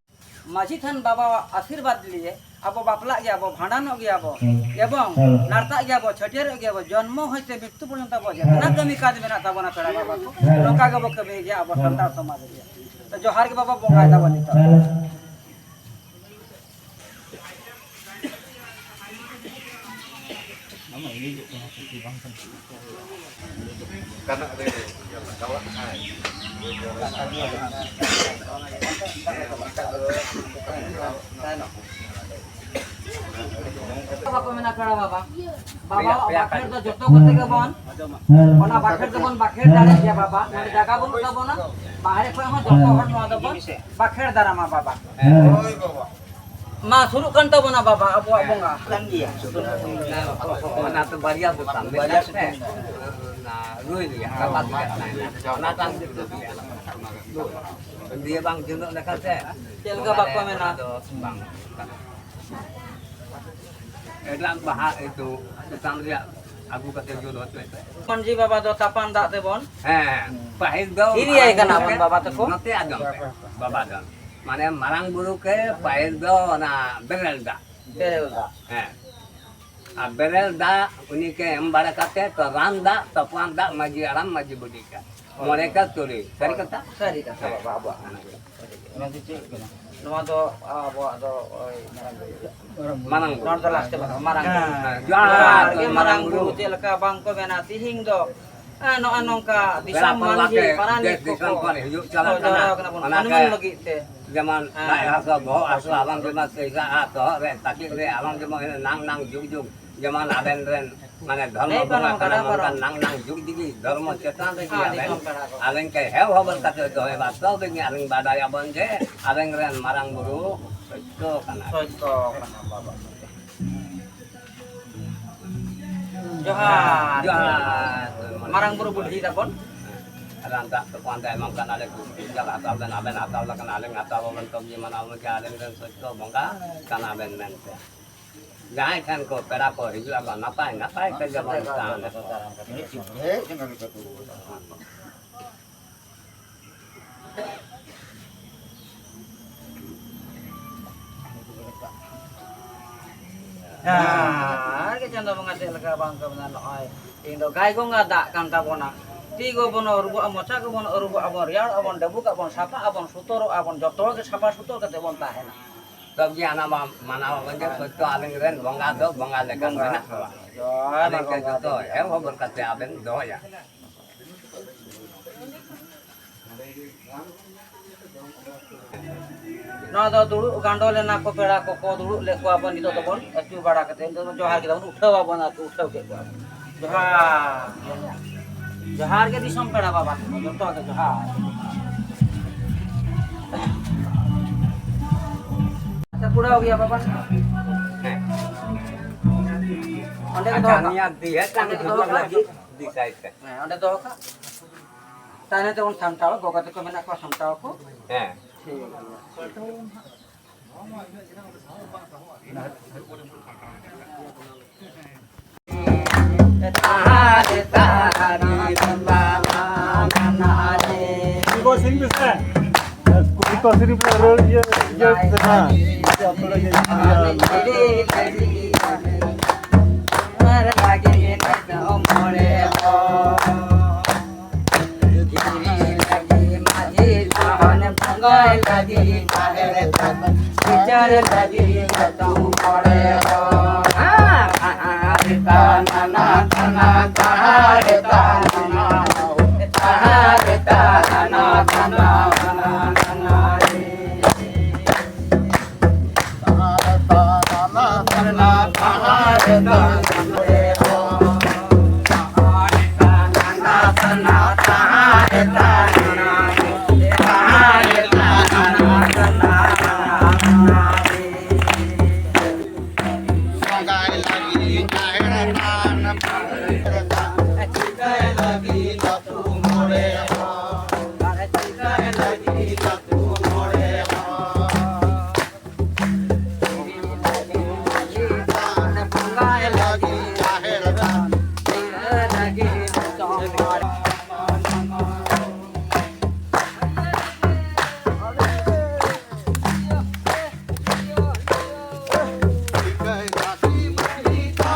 ᱢᱟᱹᱡᱷᱤ ᱛᱷᱟᱱ ᱵᱟᱵᱟᱣᱟᱜ ᱟᱥᱤᱨᱵᱟᱫᱽ ᱞᱤᱭᱮ ᱟᱵᱚ ᱵᱟᱯᱞᱟᱜ ᱜᱮᱭᱟ ᱵᱚ, ᱵᱷᱟᱸᱰᱟᱱᱚᱜ ᱜᱮᱭᱟ ᱵᱚ, ᱦᱮᱸ᱾ ᱮᱵᱚᱝ ᱦᱮᱸ᱾ ᱱᱟᱨᱛᱟᱜ ᱜᱮᱭᱟ ᱵᱚ, ᱪᱷᱟᱹᱴᱭᱟᱹᱨᱚᱜ ᱜᱮᱭᱟ ᱵᱚ, ᱡᱚᱱᱢᱚ ᱦᱚᱭᱛᱮ ᱢᱨᱤᱛᱭᱩ ᱯᱚᱨᱡᱚᱱᱛᱚ ᱟᱵᱚ ᱡᱟᱦᱟᱸ ᱦᱮᱸ᱾ ᱠᱟᱹᱢᱤ ᱠᱟᱡᱽ ᱢᱮᱱᱟᱜ ᱛᱟᱵᱚᱱᱟ ᱯᱮᱲᱟ ᱵᱟᱵᱟ ᱠᱚ, ᱦᱮᱸ᱾ ᱱᱚᱝᱠᱟ ᱜᱮᱵᱚ ᱠᱟᱹᱢᱤᱭ ᱜᱮᱭᱟ ᱟᱵᱚ ᱦᱮᱸ᱾ ᱥᱟᱱᱛᱟᱲ ᱥᱚᱢᱟᱡᱽ ᱨᱮᱭᱟᱜ᱾ ᱛᱚ ᱡᱚᱦᱟᱨ ᱜᱮ ᱵᱟᱵᱟ, ᱵᱚᱸᱜᱟᱭ ᱛᱟᱵᱚᱱ ᱱᱤᱛᱚᱜ᱾ ᱦᱮᱸ᱾ ᱵᱟᱠᱚ ᱢᱮᱱᱟ ᱯᱮᱲᱟ ᱵᱟᱵᱟ, ᱵᱟᱵᱟᱣᱟᱜ ᱵᱟᱠᱷᱮᱲ ᱫᱚ ᱡᱚᱛᱚ ᱠᱚᱛᱮ ᱜᱮᱵᱚᱱ, ᱚᱱᱟ ᱵᱟᱠᱷᱮᱲ ᱫᱚᱵᱚᱱ ᱵᱟᱠᱷᱮᱲ ᱫᱟᱲᱮᱭᱟᱜ ᱜᱮᱭᱟ ᱵᱟᱵᱟ᱾ ᱱᱚᱰᱮ ᱡᱟᱭᱜᱟ ᱵᱟᱹᱱᱩᱜ ᱛᱟᱵᱚᱱᱟ, ᱵᱟᱦᱨᱮ ᱠᱷᱚᱱ ᱦᱚᱸ ᱡᱚᱛᱚ ᱦᱚᱲ ᱱᱚᱣᱟ ᱫᱚᱵᱚᱱ ᱵᱟᱠᱷᱮᱲ ᱫᱟᱨᱟᱢᱟ ᱵᱟᱵᱟ᱾ ᱦᱳᱭ ᱵᱟᱵᱟ᱾ ᱢᱟ ᱥᱩᱨᱩᱜ ᱠᱟᱱ ᱛᱟᱵᱚᱱᱟ ᱵᱟᱵᱟ ᱟᱵᱚᱣᱟᱜ ᱵᱚᱸᱜᱟ᱾ ᱠᱟᱱ ᱜᱮᱭᱟ᱾ ᱚᱱᱟ ᱫᱚ ᱵᱟᱨᱭᱟ ᱵᱚᱛᱟᱢ, ᱵᱟᱨᱭᱟ ᱥᱩᱛᱟᱹᱢ᱾ ᱚᱱᱟ ᱨᱩᱭ ᱨᱮᱭᱟᱜ ᱨᱟᱯᱟᱛ ᱨᱮᱭᱟᱜ ᱛᱟᱦᱮᱱᱟ᱾ ᱚᱱᱟ ᱴᱟᱝ ᱜᱮ ᱫᱩᱨ ᱜᱮᱭᱟ᱾ ᱫᱤᱭᱮ ᱵᱟᱝ ᱡᱩᱞᱩᱜ ᱞᱮᱠᱷᱟᱱ ᱥᱮ ᱪᱮᱫ ᱞᱮᱠᱟ ᱵᱟᱠᱚ ᱢᱮᱱᱟ? ᱚᱱᱟ ᱫᱚ ᱵᱟᱝ ᱜᱟᱱᱚᱜᱼᱟ᱾ ᱮᱴᱟᱜ ᱵᱟᱦᱟ ᱮᱠᱴᱩ ᱥᱩᱛᱟᱢ ᱨᱮᱭᱟᱜ ᱟᱹᱜᱩ ᱠᱟᱛᱮ ᱡᱩᱞ ᱦᱚᱪᱚᱭ ᱯᱮ᱾ ᱢᱟᱹᱡᱷᱤ ᱵᱟᱵᱟ ᱫᱚ ᱛᱟᱯᱟᱱ ᱫᱟᱜ ᱛᱮᱵᱚᱱ ᱦᱮᱸ, ᱯᱟᱹᱦᱤᱞ ᱫᱚ ᱦᱤᱨᱤᱭᱟᱭ ᱠᱟᱱᱟ ᱵᱚᱱ ᱵᱟᱵᱟ ᱛᱟᱠᱚ᱾ ᱱᱚᱛᱮ ᱟᱸᱡᱚᱢ ᱯᱮ, ᱵᱟᱵᱟ ᱫᱚ ᱢᱟᱱᱮ ᱢᱟᱨᱟᱝ ᱵᱩᱨᱩ ᱠᱮ ᱯᱟᱹᱦᱤᱞ ᱫᱚ ᱚᱱᱟ ᱵᱮᱨᱮᱞ ᱫᱟᱜ᱾ ᱵᱮᱨᱮᱞ ᱫᱟᱜ᱾ ᱦᱮᱸ᱾ ᱟᱨ ᱵᱮᱨᱮᱞ ᱫᱟᱜ ᱩᱱᱤ ᱠᱮ ᱮᱢ ᱵᱟᱲᱟ ᱠᱟᱛᱮ ᱛᱚ ᱨᱟᱱ ᱫᱟᱜ, ᱛᱚᱯᱟᱱ ᱫᱟᱜ, ᱢᱟᱹᱡᱷᱤ ᱦᱟᱲᱟᱢ, ᱢᱟᱹᱡᱷᱤ ᱵᱩᱰᱷᱤ ᱠᱟ᱾ ᱢᱚᱬᱮ ᱠᱟ ᱛᱩᱨᱩᱭ᱾ ᱥᱟᱹᱨᱤ ᱠᱟᱛᱷᱟ? ᱥᱟᱹᱨᱤ ᱠᱟᱛᱷᱟ ᱵᱟᱵᱟ, ᱟᱵᱚᱣᱟᱜ ᱠᱟᱱᱟ᱾ ᱢᱮᱱᱫᱚ ᱪᱮᱫ ᱠᱟᱱᱟ? ᱱᱚᱣᱟ ᱫᱚ ᱟᱵᱚᱣᱟᱜ ᱫᱚ ᱳᱭ ᱢᱟᱨᱟᱝ ᱵᱩᱨᱩ᱾ ᱢᱟᱨᱟᱝ ᱵᱩᱨᱩ᱾ ᱱᱚᱣᱟ ᱫᱚ ᱞᱟᱥᱴ ᱵᱟᱠᱷᱨᱟ᱾ ᱢᱟᱨᱟᱝ ᱵᱩᱨᱩ᱾ ᱦᱮᱸ, ᱡᱚᱦᱟᱨ ᱡᱚᱦᱟᱨ ᱜᱮ ᱜᱮ ᱢᱟᱨᱟᱝ ᱢᱟᱨᱟᱝ ᱵᱩᱨᱩ᱾ ᱵᱩᱨᱩ᱾ ᱪᱮᱫ ᱞᱮᱠᱟ ᱵᱟᱝ ᱠᱚ ᱢᱮᱱᱟ, ᱛᱤᱦᱤᱧ ᱫᱚ, ᱦᱮᱸ, ᱱᱚᱜᱼᱚ ᱱᱚᱝᱠᱟ ᱯᱮᱲᱟ ᱫᱤᱥᱚᱢ ᱯᱟᱹᱨᱣᱟᱹ ᱢᱟᱹᱡᱷᱤ, ᱛᱮ ᱯᱟᱨᱟᱱᱤᱠ ᱫᱮᱥ ᱫᱤᱥᱚᱢ ᱠᱚᱠᱚ ᱠᱷᱚᱱ ᱦᱤᱡᱩᱜ ᱪᱟᱞᱟᱜ ᱠᱚ ᱡᱟᱣᱨᱟ ᱠᱟᱱᱟ᱾ ᱠᱟᱱᱟ ᱵᱚᱱ ᱚᱱᱟ ᱢᱟᱹᱱᱢᱤ ᱜᱮ ᱞᱟᱹᱜᱤᱫ ᱛᱮ᱾ ᱡᱮᱢᱚᱱ ᱦᱮᱸ᱾ ᱞᱟᱡ ᱦᱟᱹᱥᱩ, ᱵᱚᱦᱚᱜ ᱦᱟᱹᱥᱩ, ᱟᱞᱚᱢ ᱡᱮᱢᱚᱱ ᱥᱮ ᱤᱥᱟᱜᱼᱟ, ᱛᱚᱦᱚᱫ ᱨᱮ, ᱛᱟᱹᱠᱤᱡ ᱨᱮ, ᱟᱞᱚᱢ ᱡᱮᱢᱚᱱ ᱱᱟᱝ ᱱᱟᱝ ᱡᱩᱜᱽ ᱡᱩᱜᱽ᱾ ᱡᱮᱢᱚᱱ ᱟᱵᱮᱱ ᱨᱮᱱ ᱢᱟᱱᱮ ᱫᱷᱚᱨᱢᱚ ᱱᱟᱹᱭ ᱵᱚᱸᱜᱟ ᱯᱟᱨᱚᱢ ᱠᱟᱱᱟ, ᱠᱟᱰᱟ ᱢᱮᱱᱠᱷᱟᱱ ᱯᱟᱨᱚᱢ᱾ ᱱᱟᱝ ᱱᱟᱝ ᱡᱩᱜᱽ ᱡᱩᱜᱤ ᱫᱷᱚᱨᱢᱚ ᱪᱮᱛᱟᱱ ᱨᱮᱜᱮ ᱦᱮᱸ, ᱟᱵᱮᱱ, ᱫᱤᱥᱚᱢ ᱠᱟᱰᱟ ᱠᱚ᱾ ᱟᱵᱮᱱ ᱠᱮ ᱦᱮᱣ ᱦᱚᱵᱚᱨ ᱠᱟᱛᱮ ᱫᱚᱦᱚᱭ ᱢᱟ, ᱛᱚᱵᱮ ᱜᱮ ᱟᱹᱞᱤᱧ ᱵᱟᱰᱟᱭᱟᱵᱚᱱ ᱡᱮ ᱟᱵᱮᱱ ᱨᱮᱱ ᱢᱟᱨᱟᱝ ᱵᱩᱨᱩ ᱥᱚᱛᱭᱚ ᱠᱟᱱᱟ᱾ ᱥᱚᱛᱭᱚ ᱠᱟᱱᱟ ᱵᱟᱵᱟ᱾ ᱡᱚᱦᱟᱨ᱾ ᱡᱚᱦᱟᱨ᱾ ᱢᱟᱨᱟᱝ ᱵᱩᱨᱩ ᱵᱩᱰᱷᱤ ᱛᱟᱵᱚᱱ᱾ ᱨᱟᱱ ᱫᱟᱜ ᱛᱮᱠᱚ ᱟᱸᱫᱮ ᱮᱢᱟᱢ ᱠᱟᱱᱟ, ᱟᱞᱮ ᱠᱚ ᱯᱩᱡᱟᱹ ᱦᱟᱛᱟᱣ ᱵᱮᱱ, ᱟᱵᱮᱱ ᱦᱟᱛᱟᱣ ᱞᱮᱠᱷᱟᱱ ᱟᱞᱮ ᱦᱟᱛᱟᱣ ᱟᱵᱚᱱ, ᱛᱚᱵᱮ ᱢᱟᱱᱟᱣ ᱢᱮ ᱡᱮ ᱟᱞᱮ ᱨᱮᱱ ᱥᱚᱛᱭᱚ ᱵᱚᱸᱜᱟ ᱠᱟᱱᱟ ᱵᱮᱱ ᱢᱮᱱᱛᱮ᱾ ᱡᱟᱦᱟᱸᱭ ᱴᱷᱮᱱ ᱠᱚ ᱯᱮᱲᱟ ᱠᱚ ᱦᱤᱡᱩᱜᱼᱟ ᱠᱚ, ᱱᱟᱯᱟᱭ ᱱᱟᱯᱟᱭ ᱛᱮ ᱡᱮᱢᱚᱱ ᱛᱟᱦᱮᱱ ᱟᱠᱚ᱾ ᱡᱚᱦᱟᱨ ᱜᱮ ᱪᱟᱸᱫᱚ ᱵᱚᱸᱜᱟ, ᱪᱮᱫ ᱞᱮᱠᱟ ᱵᱟᱝ ᱠᱚ ᱢᱮᱱᱟ, ᱱᱚᱜᱼᱚᱭ ᱛᱮᱦᱮᱧ ᱫᱚ ᱜᱟᱭ ᱜᱚᱸᱜᱟ ᱫᱟᱜ ᱠᱟᱱ ᱛᱟᱵᱚᱱᱟ᱾ ᱛᱤ ᱠᱚᱵᱚᱱ ᱟᱹᱨᱩᱵᱚᱜᱼᱟ, ᱢᱚᱪᱟ ᱠᱚᱵᱚᱱ ᱟᱹᱨᱩᱵᱚᱜᱼᱟ, ᱵᱚᱱ ᱨᱮᱭᱟᱲᱚᱜᱼᱟ, ᱵᱚᱱ ᱰᱟᱹᱵᱩᱠᱟᱜ ᱵᱚᱱ ᱥᱟᱯᱷᱟᱜᱼᱟ, ᱵᱚᱱ ᱥᱩᱛᱚᱨᱚᱜᱼᱟ, ᱵᱚᱱ ᱡᱚᱛᱚ ᱜᱮ ᱥᱟᱯᱷᱟ ᱥᱩᱛᱚᱨ ᱠᱟᱛᱮ ᱵᱚᱱ ᱛᱟᱦᱮᱱᱟ᱾ ᱛᱚᱵᱮ ᱟᱱᱟ ᱢᱟ ᱢᱟᱱᱟᱣ ᱟᱵᱚᱱ ᱡᱮ ᱥᱚᱛᱭᱚ ᱟᱞᱮ ᱨᱮᱱ ᱵᱚᱸᱜᱟ ᱫᱚ ᱵᱚᱸᱜᱟ ᱞᱮᱠᱟᱱ ᱵᱚᱸᱜᱟ᱾ ᱢᱮᱱᱟᱜ ᱠᱚᱣᱟ᱾ ᱡᱚᱦᱟᱨ ᱟᱞᱮ ᱜᱮ ᱵᱚᱸᱜᱟ ᱡᱚᱛᱚ ᱫᱚ᱾ ᱮᱢ ᱦᱚᱵᱚᱨ ᱠᱟᱛᱮ ᱟᱵᱮᱱ ᱫᱚᱦᱚᱭᱟ᱾ ᱱᱚᱣᱟ ᱫᱚ ᱫᱩᱲᱩᱵ ᱜᱟᱸᱰᱚ ᱞᱮᱱᱟ ᱠᱚ, ᱯᱮᱲᱟ ᱠᱚᱠᱚ ᱫᱩᱲᱩᱵ ᱞᱮᱫ ᱠᱚᱣᱟ ᱵᱚᱱ, ᱱᱤᱛᱚᱜ ᱫᱚᱵᱚᱱ ᱟᱹᱪᱩᱨ ᱵᱟᱲᱟ ᱠᱟᱛᱮ, ᱱᱤᱛᱚᱜ ᱫᱚ ᱡᱚᱦᱟᱨ ᱠᱮᱫᱟ ᱵᱚᱱ, ᱩᱴᱷᱟᱹᱣ ᱟᱵᱚᱱ ᱟᱨᱠᱤ, ᱩᱴᱷᱟᱹᱣ ᱠᱮᱫ ᱠᱚᱣᱟ᱾ ᱡᱚᱦᱟᱨ᱾ ᱡᱚᱦᱟᱨ ᱜᱮ ᱫᱤᱥᱚᱢ ᱯᱮᱲᱟ ᱵᱟᱵᱟ ᱛᱟᱠᱚ, ᱡᱚᱛᱚ ᱜᱮ ᱡᱚᱦᱟᱨ᱾ ᱟᱪᱪᱷᱟ, ᱯᱩᱨᱟᱹᱣ ᱜᱮᱭᱟ ᱵᱟᱵᱟ᱾ ᱦᱮᱸ᱾ ᱚᱸᱰᱮ ᱜᱮ ᱟᱪᱪᱷᱟ, ᱫᱚᱦᱚ ᱠᱟᱜ᱾ ᱱᱤᱭᱟᱹ ᱫᱤᱭᱮ ᱚᱸᱰᱮ ᱜᱮ ᱫᱚᱦᱚ ᱠᱟᱜ᱾ ᱫᱤᱥᱟᱭ ᱛᱮ᱾ ᱦᱮᱸ, ᱚᱸᱰᱮ ᱫᱚᱦᱚ ᱠᱟᱜ᱾ ᱛᱟᱦᱞᱮ ᱛᱮᱵᱚᱱ ᱥᱟᱢᱴᱟᱣᱟ, ᱜᱚᱜᱚ ᱛᱟᱠᱚ ᱢᱮᱱᱟᱜ ᱠᱚᱣᱟ, ᱥᱟᱢᱴᱟᱣ ᱟᱠᱚ᱾ ᱦᱮᱸ᱾ ᱴᱷᱤᱠ ᱜᱮᱭᱟ᱾ ᱤᱭᱟᱹ, ᱤᱭᱟᱹ, ᱤᱭᱟᱹ, ᱤᱭᱟᱹ, ᱤᱭᱟᱹ, ᱫᱷᱤᱨᱤ ᱞᱟᱹᱜᱤᱫ ᱢᱟᱹᱡᱷᱤ ᱛᱷᱟᱱ, ᱵᱚᱸᱜᱟᱭ ᱞᱟᱹᱜᱤᱫ ᱡᱟᱦᱮᱨ ᱛᱷᱟᱱ, ᱵᱤᱪᱟᱹᱨ ᱞᱟᱹᱜᱤᱫ ᱡᱚᱛᱚ ᱢᱚᱬᱮ ᱦᱚᱲ᱾ ᱦᱟᱦᱟᱲ ᱛᱟᱱᱟᱱᱟ ᱛᱟᱱᱟ, ᱛᱟᱦᱟᱲ ᱛᱟᱱᱟᱱᱟ, ᱛᱟᱦᱟᱲ ᱛᱟᱱᱟᱱᱟ ᱛᱟᱱᱟ, ᱛᱟᱱᱟ ᱨᱮ᱾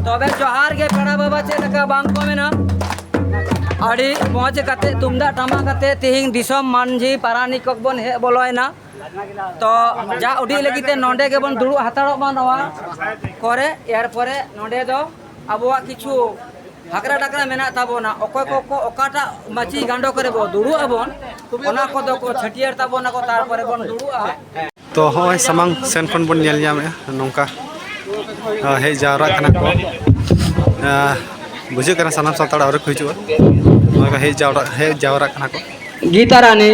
ᱛᱚᱵᱮ ᱡᱚᱦᱟᱨ ᱜᱮ ᱯᱮᱲᱟ ᱵᱟᱵᱟ, ᱪᱮᱫ ᱞᱮᱠᱟ ᱵᱟᱝ ᱠᱚ ᱢᱮᱱᱟ? ᱟᱹᱰᱤ ᱢᱚᱡᱽ ᱠᱟᱛᱮ ᱛᱩᱢᱫᱟᱜ ᱴᱟᱢᱟᱠ ᱠᱟᱛᱮ ᱛᱤᱦᱤᱧ ᱫᱤᱥᱚᱢ ᱢᱟᱹᱡᱷᱤ ᱯᱟᱨᱟᱱᱤᱠ ᱠᱚ ᱵᱚᱱ ᱦᱮᱡ ᱵᱚᱞᱚᱭᱮᱱᱟ᱾ ᱛᱚ ᱡᱟ ᱩᱰᱤ ᱞᱟᱹᱜᱤᱫ ᱛᱮ ᱱᱚᱰᱮ ᱜᱮᱵᱚᱱ ᱫᱩᱲᱩᱵ ᱦᱟᱛᱟᱲᱚᱜ ᱢᱟ ᱱᱚᱣᱟ ᱠᱚᱨᱮ᱾ ᱮᱨ ᱯᱚᱨᱮ ᱱᱚᱰᱮ ᱫᱚ ᱟᱵᱚᱣᱟᱜ ᱠᱤᱪᱷᱩ ᱦᱟᱠᱨᱟ ᱰᱟᱠᱨᱟ ᱢᱮᱱᱟᱜ ᱛᱟᱵᱚᱱᱟ᱾ ᱚᱠᱚᱭ ᱠᱚ ᱠᱚ ᱚᱠᱟᱴᱟᱜ ᱢᱟᱹᱪᱤ ᱜᱟᱸᱰᱚ ᱠᱚᱨᱮ ᱵᱚ ᱫᱩᱲᱩᱵ ᱟᱵᱚᱱ, ᱚᱱᱟ ᱠᱚᱫᱚ ᱠᱚ ᱪᱷᱟᱹᱴᱭᱟᱹᱨ ᱛᱟᱵᱚᱱᱟ ᱠᱚ, ᱛᱟᱨᱯᱚᱨᱮ ᱵᱚᱱ ᱫᱩᱲᱩᱵᱼᱟ᱾ ᱛᱚ ᱦᱚᱸᱜᱼᱚᱭ ᱥᱟᱢᱟᱝ ᱥᱮᱱ ᱠᱷᱚᱱ ᱵᱚᱱ ᱧᱮᱞ ᱧᱟᱢᱮᱫᱼᱟ ᱱᱚᱝᱠᱟ, ᱟ, ᱦᱮᱡ ᱡᱟᱣᱨᱟᱜ ᱠᱟᱱᱟ ᱠᱚ᱾ ᱟ, ᱵᱩᱡᱷᱟᱹᱜ ᱠᱟᱱᱟ ᱥᱟᱱᱟᱢ ᱥᱟᱱᱛᱟᱲ ᱟᱹᱣᱨᱤ ᱠᱚ ᱦᱤᱡᱩᱜᱼᱟ᱾ ᱱᱚᱜᱼᱚᱭ ᱠᱚ ᱦᱮᱡ ᱡᱟᱣᱨᱟᱜ, ᱦᱮᱡ ᱡᱟᱣᱨᱟᱜ ᱠᱟᱱᱟ ᱠᱚ᱾ ᱜᱤᱛᱟᱨᱟᱱᱤ,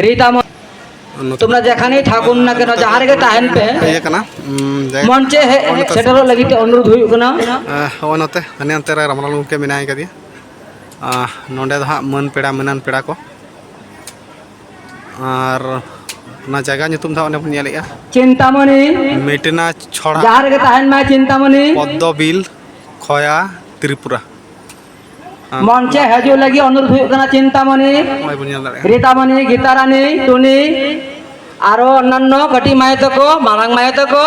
ᱨᱤᱛᱟᱢᱚᱱᱤ, ᱱᱚᱛᱮ ᱛᱩᱢᱱᱟ ᱡᱟᱠᱷᱟᱱᱤ ᱛᱷᱟᱠᱩᱱ ᱱᱟ ᱠᱮᱱᱚ ᱡᱟᱦᱟᱸ ᱨᱮᱜᱮ ᱛᱟᱦᱮᱱ ᱯᱮ᱾ ᱤᱭᱟᱹ ᱠᱟᱱᱟ, ᱩᱢ, ᱡᱟᱭᱜᱟ ᱢᱚᱧᱪᱮ ᱦᱮᱡ, ᱱᱚᱜᱼᱚᱭ ᱦᱮᱡ ᱱᱚᱛᱮ ᱥᱮᱴᱮᱨᱚᱜ ᱞᱟᱹᱜᱤᱫ ᱛᱮ ᱚᱱᱩᱨᱳᱫᱷ ᱦᱩᱭᱩᱜ ᱠᱟᱱᱟ᱾ ᱟ, ᱱᱚᱜᱼᱚᱭ ᱱᱚᱛᱮ ᱦᱟᱱᱮ ᱦᱟᱱᱛᱮ ᱨᱮ ᱨᱟᱢᱞᱟᱞ ᱜᱚᱢᱠᱮ ᱢᱮᱱᱟᱭ ᱠᱟᱫᱮᱭᱟ᱾ ᱟ, ᱱᱚᱸᱰᱮ ᱫᱚ ᱦᱟᱸᱜ ᱢᱟᱹᱱ ᱯᱮᱲᱟ, ᱢᱟᱹᱱᱟᱱ ᱯᱮᱲᱟ ᱠᱚ᱾ ᱟᱨ ᱚᱱᱟ ᱡᱟᱭᱜᱟ ᱧᱩᱛᱩᱢ ᱫᱚ ᱦᱟᱸᱜ ᱚᱱᱮ ᱵᱚᱱ ᱧᱮᱞᱮᱜᱼᱟ, ᱪᱤᱱᱛᱟᱢᱚᱱᱤ᱾ ᱢᱤᱴᱱᱟ ᱪᱷᱚᱲᱟ᱾ ᱡᱟᱦᱟᱸ ᱨᱮᱜᱮ ᱛᱟᱦᱮᱱ ᱢᱟᱭ ᱪᱤᱱᱛᱟᱢᱚᱱᱤ᱾ ᱯᱚᱫᱽᱫᱚ ᱵᱤᱞ, ᱠᱷᱚᱭᱟ, ᱛᱨᱤᱯᱩᱨᱟ᱾ ᱟᱨ ᱢᱚᱧᱪᱮ ᱦᱤᱡᱩᱜ ᱞᱟᱹᱜᱤᱫ ᱚᱱᱩᱨᱳᱫᱷ ᱦᱩᱭᱩᱜ ᱠᱟᱱᱟ ᱪᱤᱱᱛᱟᱢᱚᱱᱤ, ᱱᱚᱜᱼᱚᱭ ᱵᱚᱱ ᱧᱮᱞ ᱫᱟᱲᱮᱭᱟᱜᱼᱟ᱾ ᱨᱤᱛᱟᱢᱚᱱᱤ, ᱜᱤᱛᱟᱨᱟᱱᱤ, ᱴᱩᱱᱤ, ᱟᱨᱚ ᱚᱱᱱᱟᱱᱱᱚ ᱠᱟᱹᱴᱤᱡ ᱢᱟᱹᱭ ᱛᱟᱠᱚ, ᱢᱟᱨᱟᱝ ᱢᱟᱹᱭ ᱛᱟᱠᱚ᱾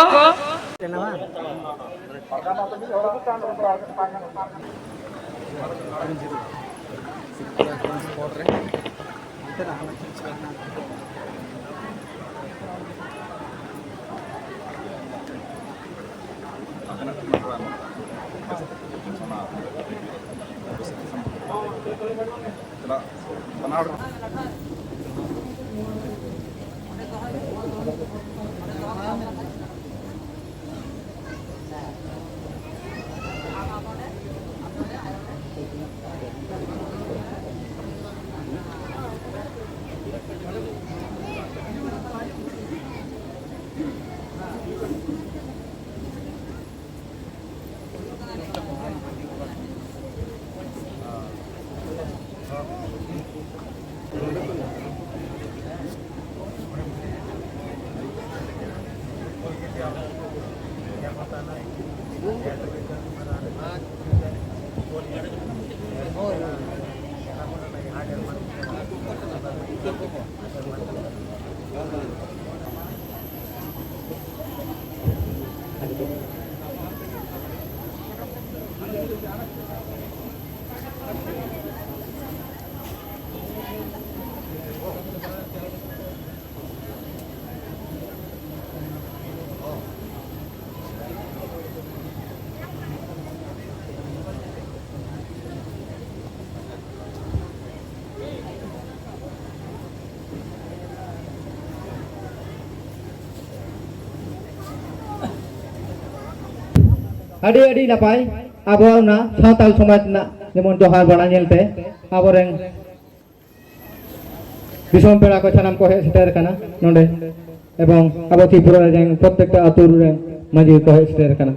ᱟᱹᱰᱤ ᱟᱹᱰᱤ ᱱᱟᱯᱟᱭ ᱟᱵᱚᱣᱟᱜ ᱚᱱᱟ ᱥᱟᱶᱛᱟᱞ ᱥᱚᱢᱟᱡᱽ ᱨᱮᱱᱟᱜ ᱡᱮᱢᱚᱱ ᱡᱚᱦᱟᱨ ᱵᱟᱲᱟ ᱧᱮᱞᱛᱮ ᱟᱵᱚᱨᱮᱱ ᱫᱤᱥᱚᱢ ᱯᱮᱲᱟ ᱠᱚ ᱥᱟᱱᱟᱢ ᱠᱚ ᱦᱮᱡ ᱥᱮᱴᱮᱨ ᱟᱠᱟᱱᱟ ᱱᱚᱰᱮ, ᱮᱵᱚᱝ ᱟᱵᱚ ᱛᱨᱤᱯᱩᱨᱟ ᱨᱮᱱ ᱯᱨᱚᱛᱛᱮᱠᱴᱟ ᱟᱹᱛᱩ ᱨᱮᱱ ᱢᱟᱹᱡᱷᱤ ᱠᱚ ᱦᱮᱡ ᱥᱮᱴᱮᱨ ᱟᱠᱟᱱᱟ᱾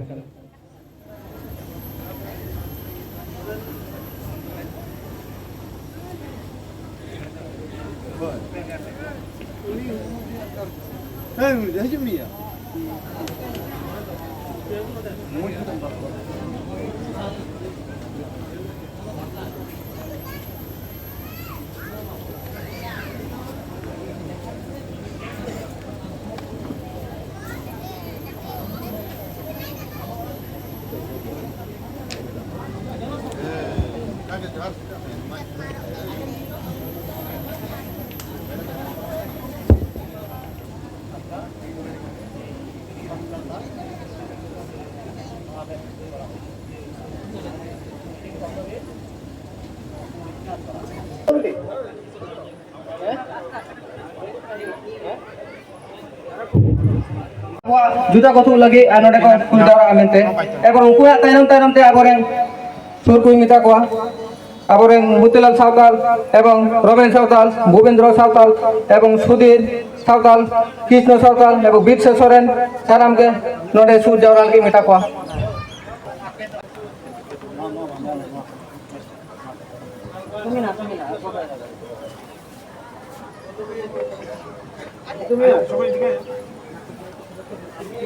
ᱟᱵᱚᱣᱟᱜ ᱡᱩᱛᱟ ᱠᱚ ᱛᱩᱫ ᱞᱟᱹᱜᱤᱫ ᱟᱨ ᱱᱚᱰᱮ ᱠᱚ ᱠᱩᱞ ᱡᱟᱣᱨᱟᱜᱼᱟ ᱢᱮᱱᱛᱮ, ᱮᱵᱚᱝ ᱩᱱᱠᱩᱣᱟᱜ ᱛᱟᱭᱱᱚᱢ ᱛᱟᱭᱱᱚᱢ ᱛᱮ ᱟᱵᱚᱨᱮᱱ ᱥᱩᱨ ᱠᱚᱧ ᱢᱮᱛᱟ ᱠᱚᱣᱟ, ᱟᱵᱚᱨᱮᱱ ᱢᱚᱛᱤᱞᱟᱞ ᱥᱟᱶᱛᱟᱞ ᱮᱵᱚᱝ ᱨᱚᱵᱤᱱ ᱥᱟᱶᱛᱟᱞ, ᱵᱷᱩᱵᱮᱱᱫᱨᱚ ᱥᱟᱶᱛᱟᱞ ᱮᱵᱚᱝ ᱥᱩᱫᱷᱤᱨ ᱥᱟᱶᱛᱟᱞ, ᱠᱨᱤᱥᱱᱚ ᱥᱟᱶᱛᱟᱞ ᱮᱵᱚᱝ ᱵᱤᱨᱥᱟ ᱥᱚᱨᱮᱱ, ᱥᱟᱱᱟᱢ ᱜᱮ ᱱᱚᱰᱮ ᱥᱩᱨ ᱡᱟᱣᱨᱟ ᱞᱟᱹᱜᱤᱫ ᱢᱮᱛᱟ ᱠᱚᱣᱟ᱾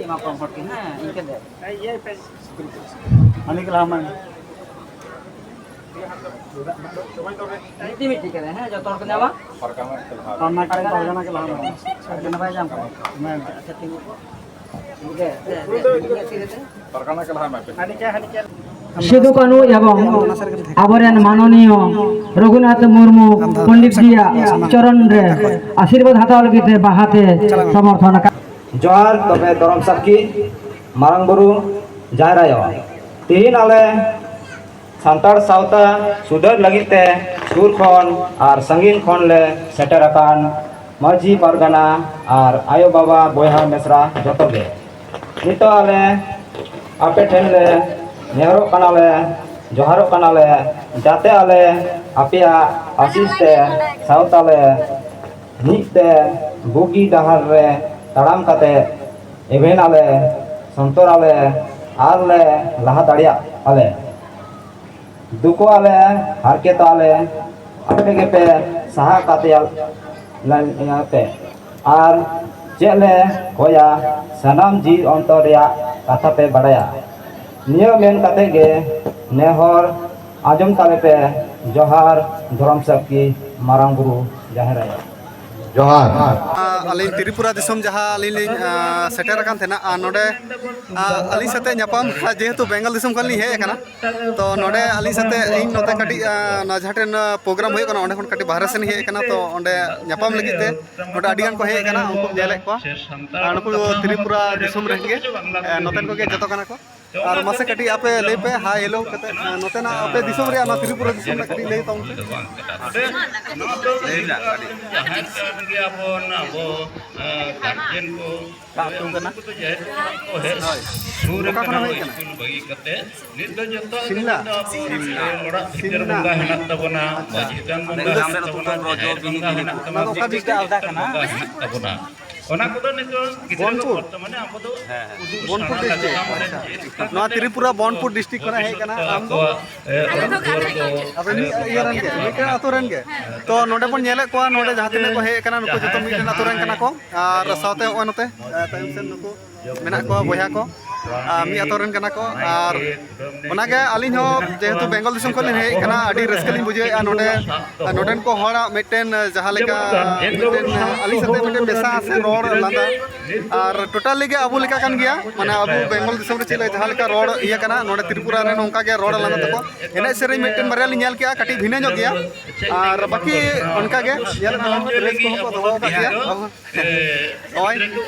ᱮᱢᱟ ᱠᱚᱣᱟ ᱦᱚᱲ ᱠᱤᱱ, ᱦᱮᱸ, ᱤᱱᱠᱟᱹ ᱜᱮ᱾ ᱦᱟᱹᱱᱤ ᱜᱮ ᱞᱟᱦᱟ ᱢᱟ᱾ ᱢᱤᱫᱴᱤᱡ ᱢᱤᱫᱴᱤᱡ ᱠᱟᱛᱮ, ᱦᱮᱸ, ᱡᱚᱛᱚ ᱦᱚᱲ ᱠᱚ ᱧᱟᱢᱟ᱾ ᱯᱟᱨᱜᱟᱱᱟ ᱠᱤᱱ ᱯᱟᱨᱜᱟᱱᱟ ᱜᱮ ᱞᱟᱦᱟ ᱢᱟ᱾ ᱯᱟᱨᱜᱟᱱᱟ ᱵᱟᱭ ᱧᱟᱢ ᱠᱟᱫᱟ᱾ ᱢᱮᱱ᱾ ᱟᱪᱪᱷᱟ, ᱴᱷᱤᱠ ᱜᱮᱭᱟ᱾ ᱫᱮ, ᱫᱮ, ᱫᱮ, ᱢᱤᱫ ᱛᱤ ᱨᱮ ᱫᱮ᱾ ᱯᱟᱨᱜᱟᱱᱟ ᱜᱮ ᱞᱟᱦᱟ ᱢᱟ᱾ ᱥᱤᱫᱩ ᱠᱟᱹᱱᱦᱩ ᱮᱵᱚᱝ ᱟᱵᱚᱨᱮᱱ ᱢᱟᱱᱚᱱᱤᱭᱚ ᱨᱚᱜᱷᱩᱱᱟᱛᱷ ᱢᱩᱨᱢᱩ ᱯᱚᱱᱰᱤᱛ ᱡᱤᱭᱟᱜ ᱪᱚᱨᱚᱱ ᱨᱮ ᱟᱥᱤᱨᱵᱟᱫᱽ ᱦᱟᱛᱟᱣ ᱞᱟᱹᱜᱤᱫ ᱛᱮ ᱵᱟᱦᱟᱛᱮ ᱥᱚᱢᱚᱨᱛᱷᱚᱱ ᱟᱠᱟᱫ᱾ ᱡᱚᱦᱟᱨ, ᱛᱚᱵᱮ ᱫᱷᱚᱨᱚᱢ ᱥᱟᱹᱠᱷᱤ, ᱢᱟᱨᱟᱝ ᱵᱩᱨᱩ, ᱡᱟᱦᱮᱨ ᱟᱭᱳ, ᱛᱤᱦᱤᱧ ᱟᱞᱮ ᱥᱟᱱᱛᱟᱲ ᱥᱟᱶᱛᱟ ᱥᱩᱫᱷᱟᱹᱨ ᱞᱟᱹᱜᱤᱫ ᱛᱮ ᱥᱩᱨ ᱠᱷᱚᱱ ᱟᱨ ᱥᱟᱺᱜᱤᱧ ᱠᱷᱚᱱ ᱞᱮ ᱥᱮᱴᱮᱨ ᱟᱠᱟᱱ ᱢᱟᱹᱡᱷᱤ ᱯᱟᱨᱜᱟᱱᱟ ᱟᱨ ᱟᱭᱳ ᱵᱟᱵᱟ ᱵᱚᱭᱦᱟ ᱢᱤᱥᱨᱟ ᱡᱚᱛᱚ ᱜᱮ, ᱱᱤᱛᱚᱜ ᱟᱞᱮ ᱟᱯᱮ ᱴᱷᱮᱱ ᱞᱮ ᱱᱮᱦᱚᱨᱚᱜ ᱠᱟᱱᱟᱞᱮ, ᱡᱚᱦᱟᱨᱚᱜ ᱠᱟᱱᱟᱞᱮ, ᱡᱟᱛᱮ ᱟᱞᱮ ᱟᱯᱮᱭᱟᱜ ᱟᱥᱤᱥ ᱛᱮ ᱥᱟᱶᱛᱟ ᱞᱮ ᱢᱤᱫ ᱛᱮ ᱵᱩᱜᱤ ᱰᱟᱦᱟᱨ ᱨᱮ ᱛᱟᱲᱟᱢ ᱠᱟᱛᱮ ᱮᱵᱷᱮᱱ ᱟᱞᱮ, ᱥᱚᱱᱛᱚᱨ ᱟᱞᱮ ᱟᱨ ᱞᱮ ᱞᱟᱦᱟ ᱫᱟᱲᱮᱭᱟᱜ ᱟᱞᱮ᱾ ᱫᱩᱠᱚᱜ ᱟᱞᱮ, ᱦᱟᱨᱠᱮᱛᱚᱜ ᱟᱞᱮ, ᱟᱯᱮ ᱜᱮᱯᱮ ᱥᱟᱦᱟ ᱠᱟᱛᱮᱭᱟ ᱯᱮ᱾ ᱟᱨ ᱪᱮᱫ ᱞᱮ ᱠᱚᱭᱟ, ᱥᱟᱱᱟᱢ ᱡᱤᱣᱤ ᱚᱱᱛᱚᱨ ᱨᱮᱭᱟᱜ ᱠᱟᱛᱷᱟ ᱯᱮ ᱵᱟᱲᱟᱭᱟ᱾ ᱱᱤᱭᱟᱹ ᱢᱮᱱ ᱠᱟᱛᱮ ᱜᱮ ᱱᱮᱦᱚᱨ ᱟᱸᱡᱚᱢ ᱛᱟᱞᱮ ᱯᱮ᱾ ᱡᱚᱦᱟᱨ, ᱫᱷᱚᱨᱚᱢ ᱥᱟᱹᱠᱷᱤ, ᱢᱟᱨᱟᱝ ᱵᱩᱨᱩ, ᱡᱟᱦᱮᱨ ᱟᱭᱳ᱾ ᱡᱚᱦᱟᱨ᱾ ᱟᱹᱞᱤᱧ ᱛᱨᱤᱯᱩᱨᱟ ᱫᱤᱥᱚᱢ ᱡᱟᱦᱟᱸ ᱟᱹᱞᱤᱧ ᱞᱤᱧ, ᱟᱸ, ᱥᱮᱴᱮᱨ ᱟᱠᱟᱱ ᱛᱟᱦᱮᱱᱟ, ᱟᱨ ᱱᱚᱰᱮ, ᱟᱸ, ᱟᱹᱞᱤᱧ ᱥᱟᱛᱮ ᱧᱟᱯᱟᱢ, ᱡᱮᱦᱮᱛᱩ ᱵᱮᱝᱜᱚᱞ ᱫᱤᱥᱚᱢ ᱠᱷᱚᱱ ᱞᱤᱧ ᱦᱮᱡ ᱟᱠᱟᱱᱟ, ᱛᱚ ᱱᱚᱰᱮ ᱟᱹᱞᱤᱧ ᱥᱟᱛᱮ ᱤᱧ ᱱᱚᱛᱮ ᱠᱟᱹᱴᱤᱡ, ᱟᱸ, ᱱᱚᱣᱟ ᱡᱟᱦᱟᱸ ᱴᱷᱮᱱ, ᱟᱸ, ᱯᱨᱳᱜᱨᱟᱢ ᱦᱩᱭᱩᱜ ᱠᱟᱱᱟ, ᱚᱸᱰᱮ ᱠᱷᱚᱱ ᱠᱟᱹᱴᱤᱡ ᱵᱟᱦᱨᱮ ᱥᱮᱱ ᱤᱧ ᱦᱮᱡ ᱟᱠᱟᱱᱟ, ᱛᱚ ᱚᱸᱰᱮ ᱧᱟᱯᱟᱢ ᱞᱟᱹᱜᱤᱫ ᱛᱮ ᱱᱚᱰᱮ ᱟᱹᱰᱤ ᱜᱟᱱ ᱠᱚ ᱦᱮᱡ ᱟᱠᱟᱱᱟ, ᱩᱱᱠᱩᱢ ᱧᱮᱞᱮᱫ ᱠᱚᱣᱟ᱾ ᱟᱨ ᱱᱩᱠᱩ ᱫᱚ ᱛᱨᱤᱯᱩᱨᱟ ᱫᱤᱥᱚᱢ ᱨᱮᱱ ᱜᱮ, ᱟᱸ, ᱱᱚᱛᱮᱱ ᱠᱚᱜᱮ ᱡᱚᱛᱚ ᱠᱟᱱᱟ ᱠᱚ᱾ ᱟᱨ ᱢᱟᱥᱮ ᱠᱟᱹᱴᱤᱡ ᱟᱯᱮ ᱞᱟᱹᱭ ᱯᱮ, ᱦᱟᱭ ᱦᱮᱞᱳ ᱠᱟᱛᱮ, ᱟᱸ, ᱱᱚᱛᱮᱱᱟᱜ ᱟᱯᱮ ᱫᱤᱥᱚᱢ ᱨᱮᱭᱟᱜ ᱱᱚᱣᱟ ᱛᱨᱤᱯᱩᱨᱟ ᱫᱤᱥᱚᱢ ᱨᱮᱱᱟᱜ ᱠᱟᱹᱴᱤᱡ ᱞᱟᱹᱭ ᱛᱟᱵᱚᱱ ᱯᱮ᱾ ᱞᱟᱹᱭ ᱢᱮ ᱟᱹᱰᱤ᱾ ᱡᱟᱦᱮᱨ ᱜᱟᱲ ᱜᱮ ᱟᱵᱚ ᱱᱚᱣᱟ ᱟᱵᱚ, ᱮᱸ, ᱜᱟᱨᱡᱮᱱ ᱠᱚ, ᱚᱠᱟ ᱟᱹᱛᱩ ᱠᱟᱱᱟ? ᱩᱱᱠᱩ ᱫᱚ ᱡᱟᱦᱮᱨ ᱠᱷᱚᱱᱟᱜ ᱠᱚ ᱦᱮᱡ ᱦᱳᱭ, ᱦᱳᱭ, ᱦᱮᱡ ᱠᱟᱱᱟ᱾ ᱥᱠᱩᱞ ᱵᱟᱹᱜᱤ ᱠᱟᱛᱮ ᱱᱤᱛ ᱫᱚ ᱡᱚᱛᱚ ᱥᱤᱢᱞᱟ? ᱟᱵᱚ ᱥᱤᱢᱞᱟ᱾ ᱚᱲᱟᱜ ᱵᱷᱤᱛᱤᱨ ᱥᱤᱢᱞᱟ᱾ ᱵᱚᱸᱜᱟ ᱦᱮᱱᱟᱜ ᱛᱟᱵᱚᱱᱟ, ᱟᱪᱪᱷᱟ᱾ ᱢᱟᱹᱡᱷᱤ ᱛᱷᱟᱱ ᱵᱚᱸᱜᱟ ᱦᱮᱱᱟᱜ ᱛᱟᱵᱚᱱᱟ, ᱡᱟᱦᱮᱨ ᱵᱚᱸᱜᱟ ᱦᱮᱱᱟᱜ ᱛᱟᱵᱚᱱᱟ, ᱚᱱᱟ ᱫᱚ ᱚᱠᱟ ᱰᱤᱥᱴᱨᱤᱠᱴ? ᱵᱚᱸᱜᱟ ᱦᱮᱱᱟᱜ ᱛᱟᱵᱚᱱᱟ᱾ ᱚᱱᱟ ᱠᱚᱫᱚ ᱱᱤᱛᱚᱜ ᱜᱤᱫᱽᱨᱟᱹ ᱠᱚ ᱵᱚᱱᱯᱩᱨ? ᱵᱚᱨᱛᱚᱢᱟᱱᱮ ᱟᱵᱚ ᱫᱚ ᱦᱮᱸ, ᱦᱮᱸ᱾ ᱩᱫᱩᱜ ᱵᱚᱱᱯᱩᱨ ᱥᱟᱱᱟ ᱰᱤᱥᱴᱨᱤᱠᱴ᱾ ᱞᱟᱜᱟᱜᱼᱟ᱾ ᱱᱚᱣᱟ ᱛᱤᱨᱤᱯᱩᱨᱟ ᱵᱚᱱᱯᱩᱨ ᱰᱤᱥᱴᱨᱤᱠᱴ ᱠᱷᱚᱱᱟᱜ ᱦᱮᱡ ᱟᱠᱟᱱᱟ᱾ ᱟᱢ ᱫᱚ? ᱟᱠᱚᱣᱟᱜ, ᱮ, ᱟᱞᱮ ᱫᱚ ᱚᱲᱟᱜ ᱜᱟᱱ ᱫᱩᱣᱟᱹᱨ ᱨᱮᱱ ᱠᱚ, ᱜᱮ, ᱟᱯᱮ ᱢᱤᱫ ᱤᱭᱟᱹ ᱨᱮᱱ ᱜᱮ, ᱢᱤᱫᱴᱮᱱ ᱟᱹᱛᱩ ᱨᱮᱱ ᱜᱮ᱾ ᱛᱚ, ᱱᱚᱰᱮ ᱵᱚᱱ ᱧᱮᱞᱮᱫ ᱠᱚᱣᱟ, ᱱᱚᱰᱮ ᱡᱟᱦᱟᱸ ᱛᱤᱱᱟᱹᱜ ᱠᱚ ᱦᱮᱡ ᱟᱠᱟᱱᱟ, ᱱᱩᱠᱩ ᱡᱚᱛᱚ ᱢᱤᱫᱴᱮᱱ ᱟᱹᱛᱩ ᱨᱮᱱ ᱠᱟᱱᱟ ᱠᱚ᱾ ᱟᱨ ᱥᱟᱶᱛᱮ ᱱᱚᱜᱼᱚᱭ ᱱᱚᱛᱮ, ᱮ, ᱛᱟᱭᱚᱢ ᱥᱮᱱ ᱱᱩᱠᱩ ᱢᱮᱱᱟᱜ ᱠᱚᱣᱟ ᱵᱚᱭᱦᱟ ᱠᱚ, ᱟᱨ ᱢᱤᱫ ᱟᱹᱛᱩ ᱨᱮᱱ ᱠᱟᱱᱟ ᱠᱚ᱾ ᱟᱨ ᱚᱱᱟᱜᱮ ᱟᱹᱞᱤᱧ ᱦᱚᱸ ᱡᱮᱦᱮᱛᱩ ᱵᱮᱝᱜᱚᱞ ᱫᱤᱥᱚᱢ ᱠᱷᱚᱱ ᱞᱤᱧ ᱦᱮᱡ ᱟᱠᱟᱱᱟ, ᱟᱹᱰᱤ ᱨᱟᱹᱥᱠᱟᱹ ᱞᱤᱧ ᱵᱩᱡᱷᱟᱹᱣᱮᱫᱼᱟ ᱱᱚᱰᱮ, ᱱᱚᱰᱮᱱ ᱠᱚ ᱦᱚᱲᱟᱜ ᱢᱤᱫᱴᱮᱱ ᱡᱟᱦᱟᱸ ᱞᱮᱠᱟ ᱢᱤᱫᱴᱮᱱ ᱟᱹᱞᱤᱧ ᱥᱟᱛᱮ ᱢᱤᱫᱴᱮᱱ ᱢᱮᱥᱟ ᱥᱮ ᱨᱚᱲ ᱞᱟᱸᱫᱟ, ᱟᱨ ᱴᱳᱴᱟᱞᱤ ᱜᱮ ᱟᱵᱚ ᱞᱮᱠᱟ ᱠᱟᱱ ᱜᱮᱭᱟ᱾ ᱢᱟᱱᱮ ᱟᱵᱚ ᱵᱮᱝᱜᱚᱞ ᱫᱤᱥᱚᱢ ᱨᱮ ᱪᱮᱫ ᱞᱮᱠᱟ ᱡᱟᱦᱟᱸ ᱞᱮᱠᱟ ᱨᱚᱲ ᱤᱭᱟᱹ ᱠᱟᱱᱟ, ᱱᱚᱰᱮ ᱛᱨᱤᱯᱩᱨᱟ ᱨᱮ ᱱᱚᱝᱠᱟ ᱜᱮ ᱨᱚᱲ ᱞᱟᱸᱫᱟ ᱛᱟᱠᱚ᱾ ᱮᱱᱮᱡ ᱥᱮᱨᱮᱧ ᱢᱤᱫᱴᱮᱱ ᱵᱟᱨᱭᱟ ᱞᱤᱧ ᱧᱮᱞ ᱠᱮᱜᱼᱟ, ᱠᱟᱹᱴᱤᱡ ᱵᱷᱤᱱᱟᱹ ᱧᱚᱜ ᱜᱮᱭᱟ, ᱟᱨ ᱵᱟᱹᱠᱤ ᱚᱱᱠᱟ ᱜᱮ ᱧᱮᱞ ᱢᱮ, ᱰᱨᱮᱥ ᱠᱚᱦᱚᱸ ᱠᱚ ᱫᱚᱦᱚ ᱟᱠᱟᱫ ᱜᱮᱭᱟ᱾ ᱱᱚᱜᱼᱚᱭ,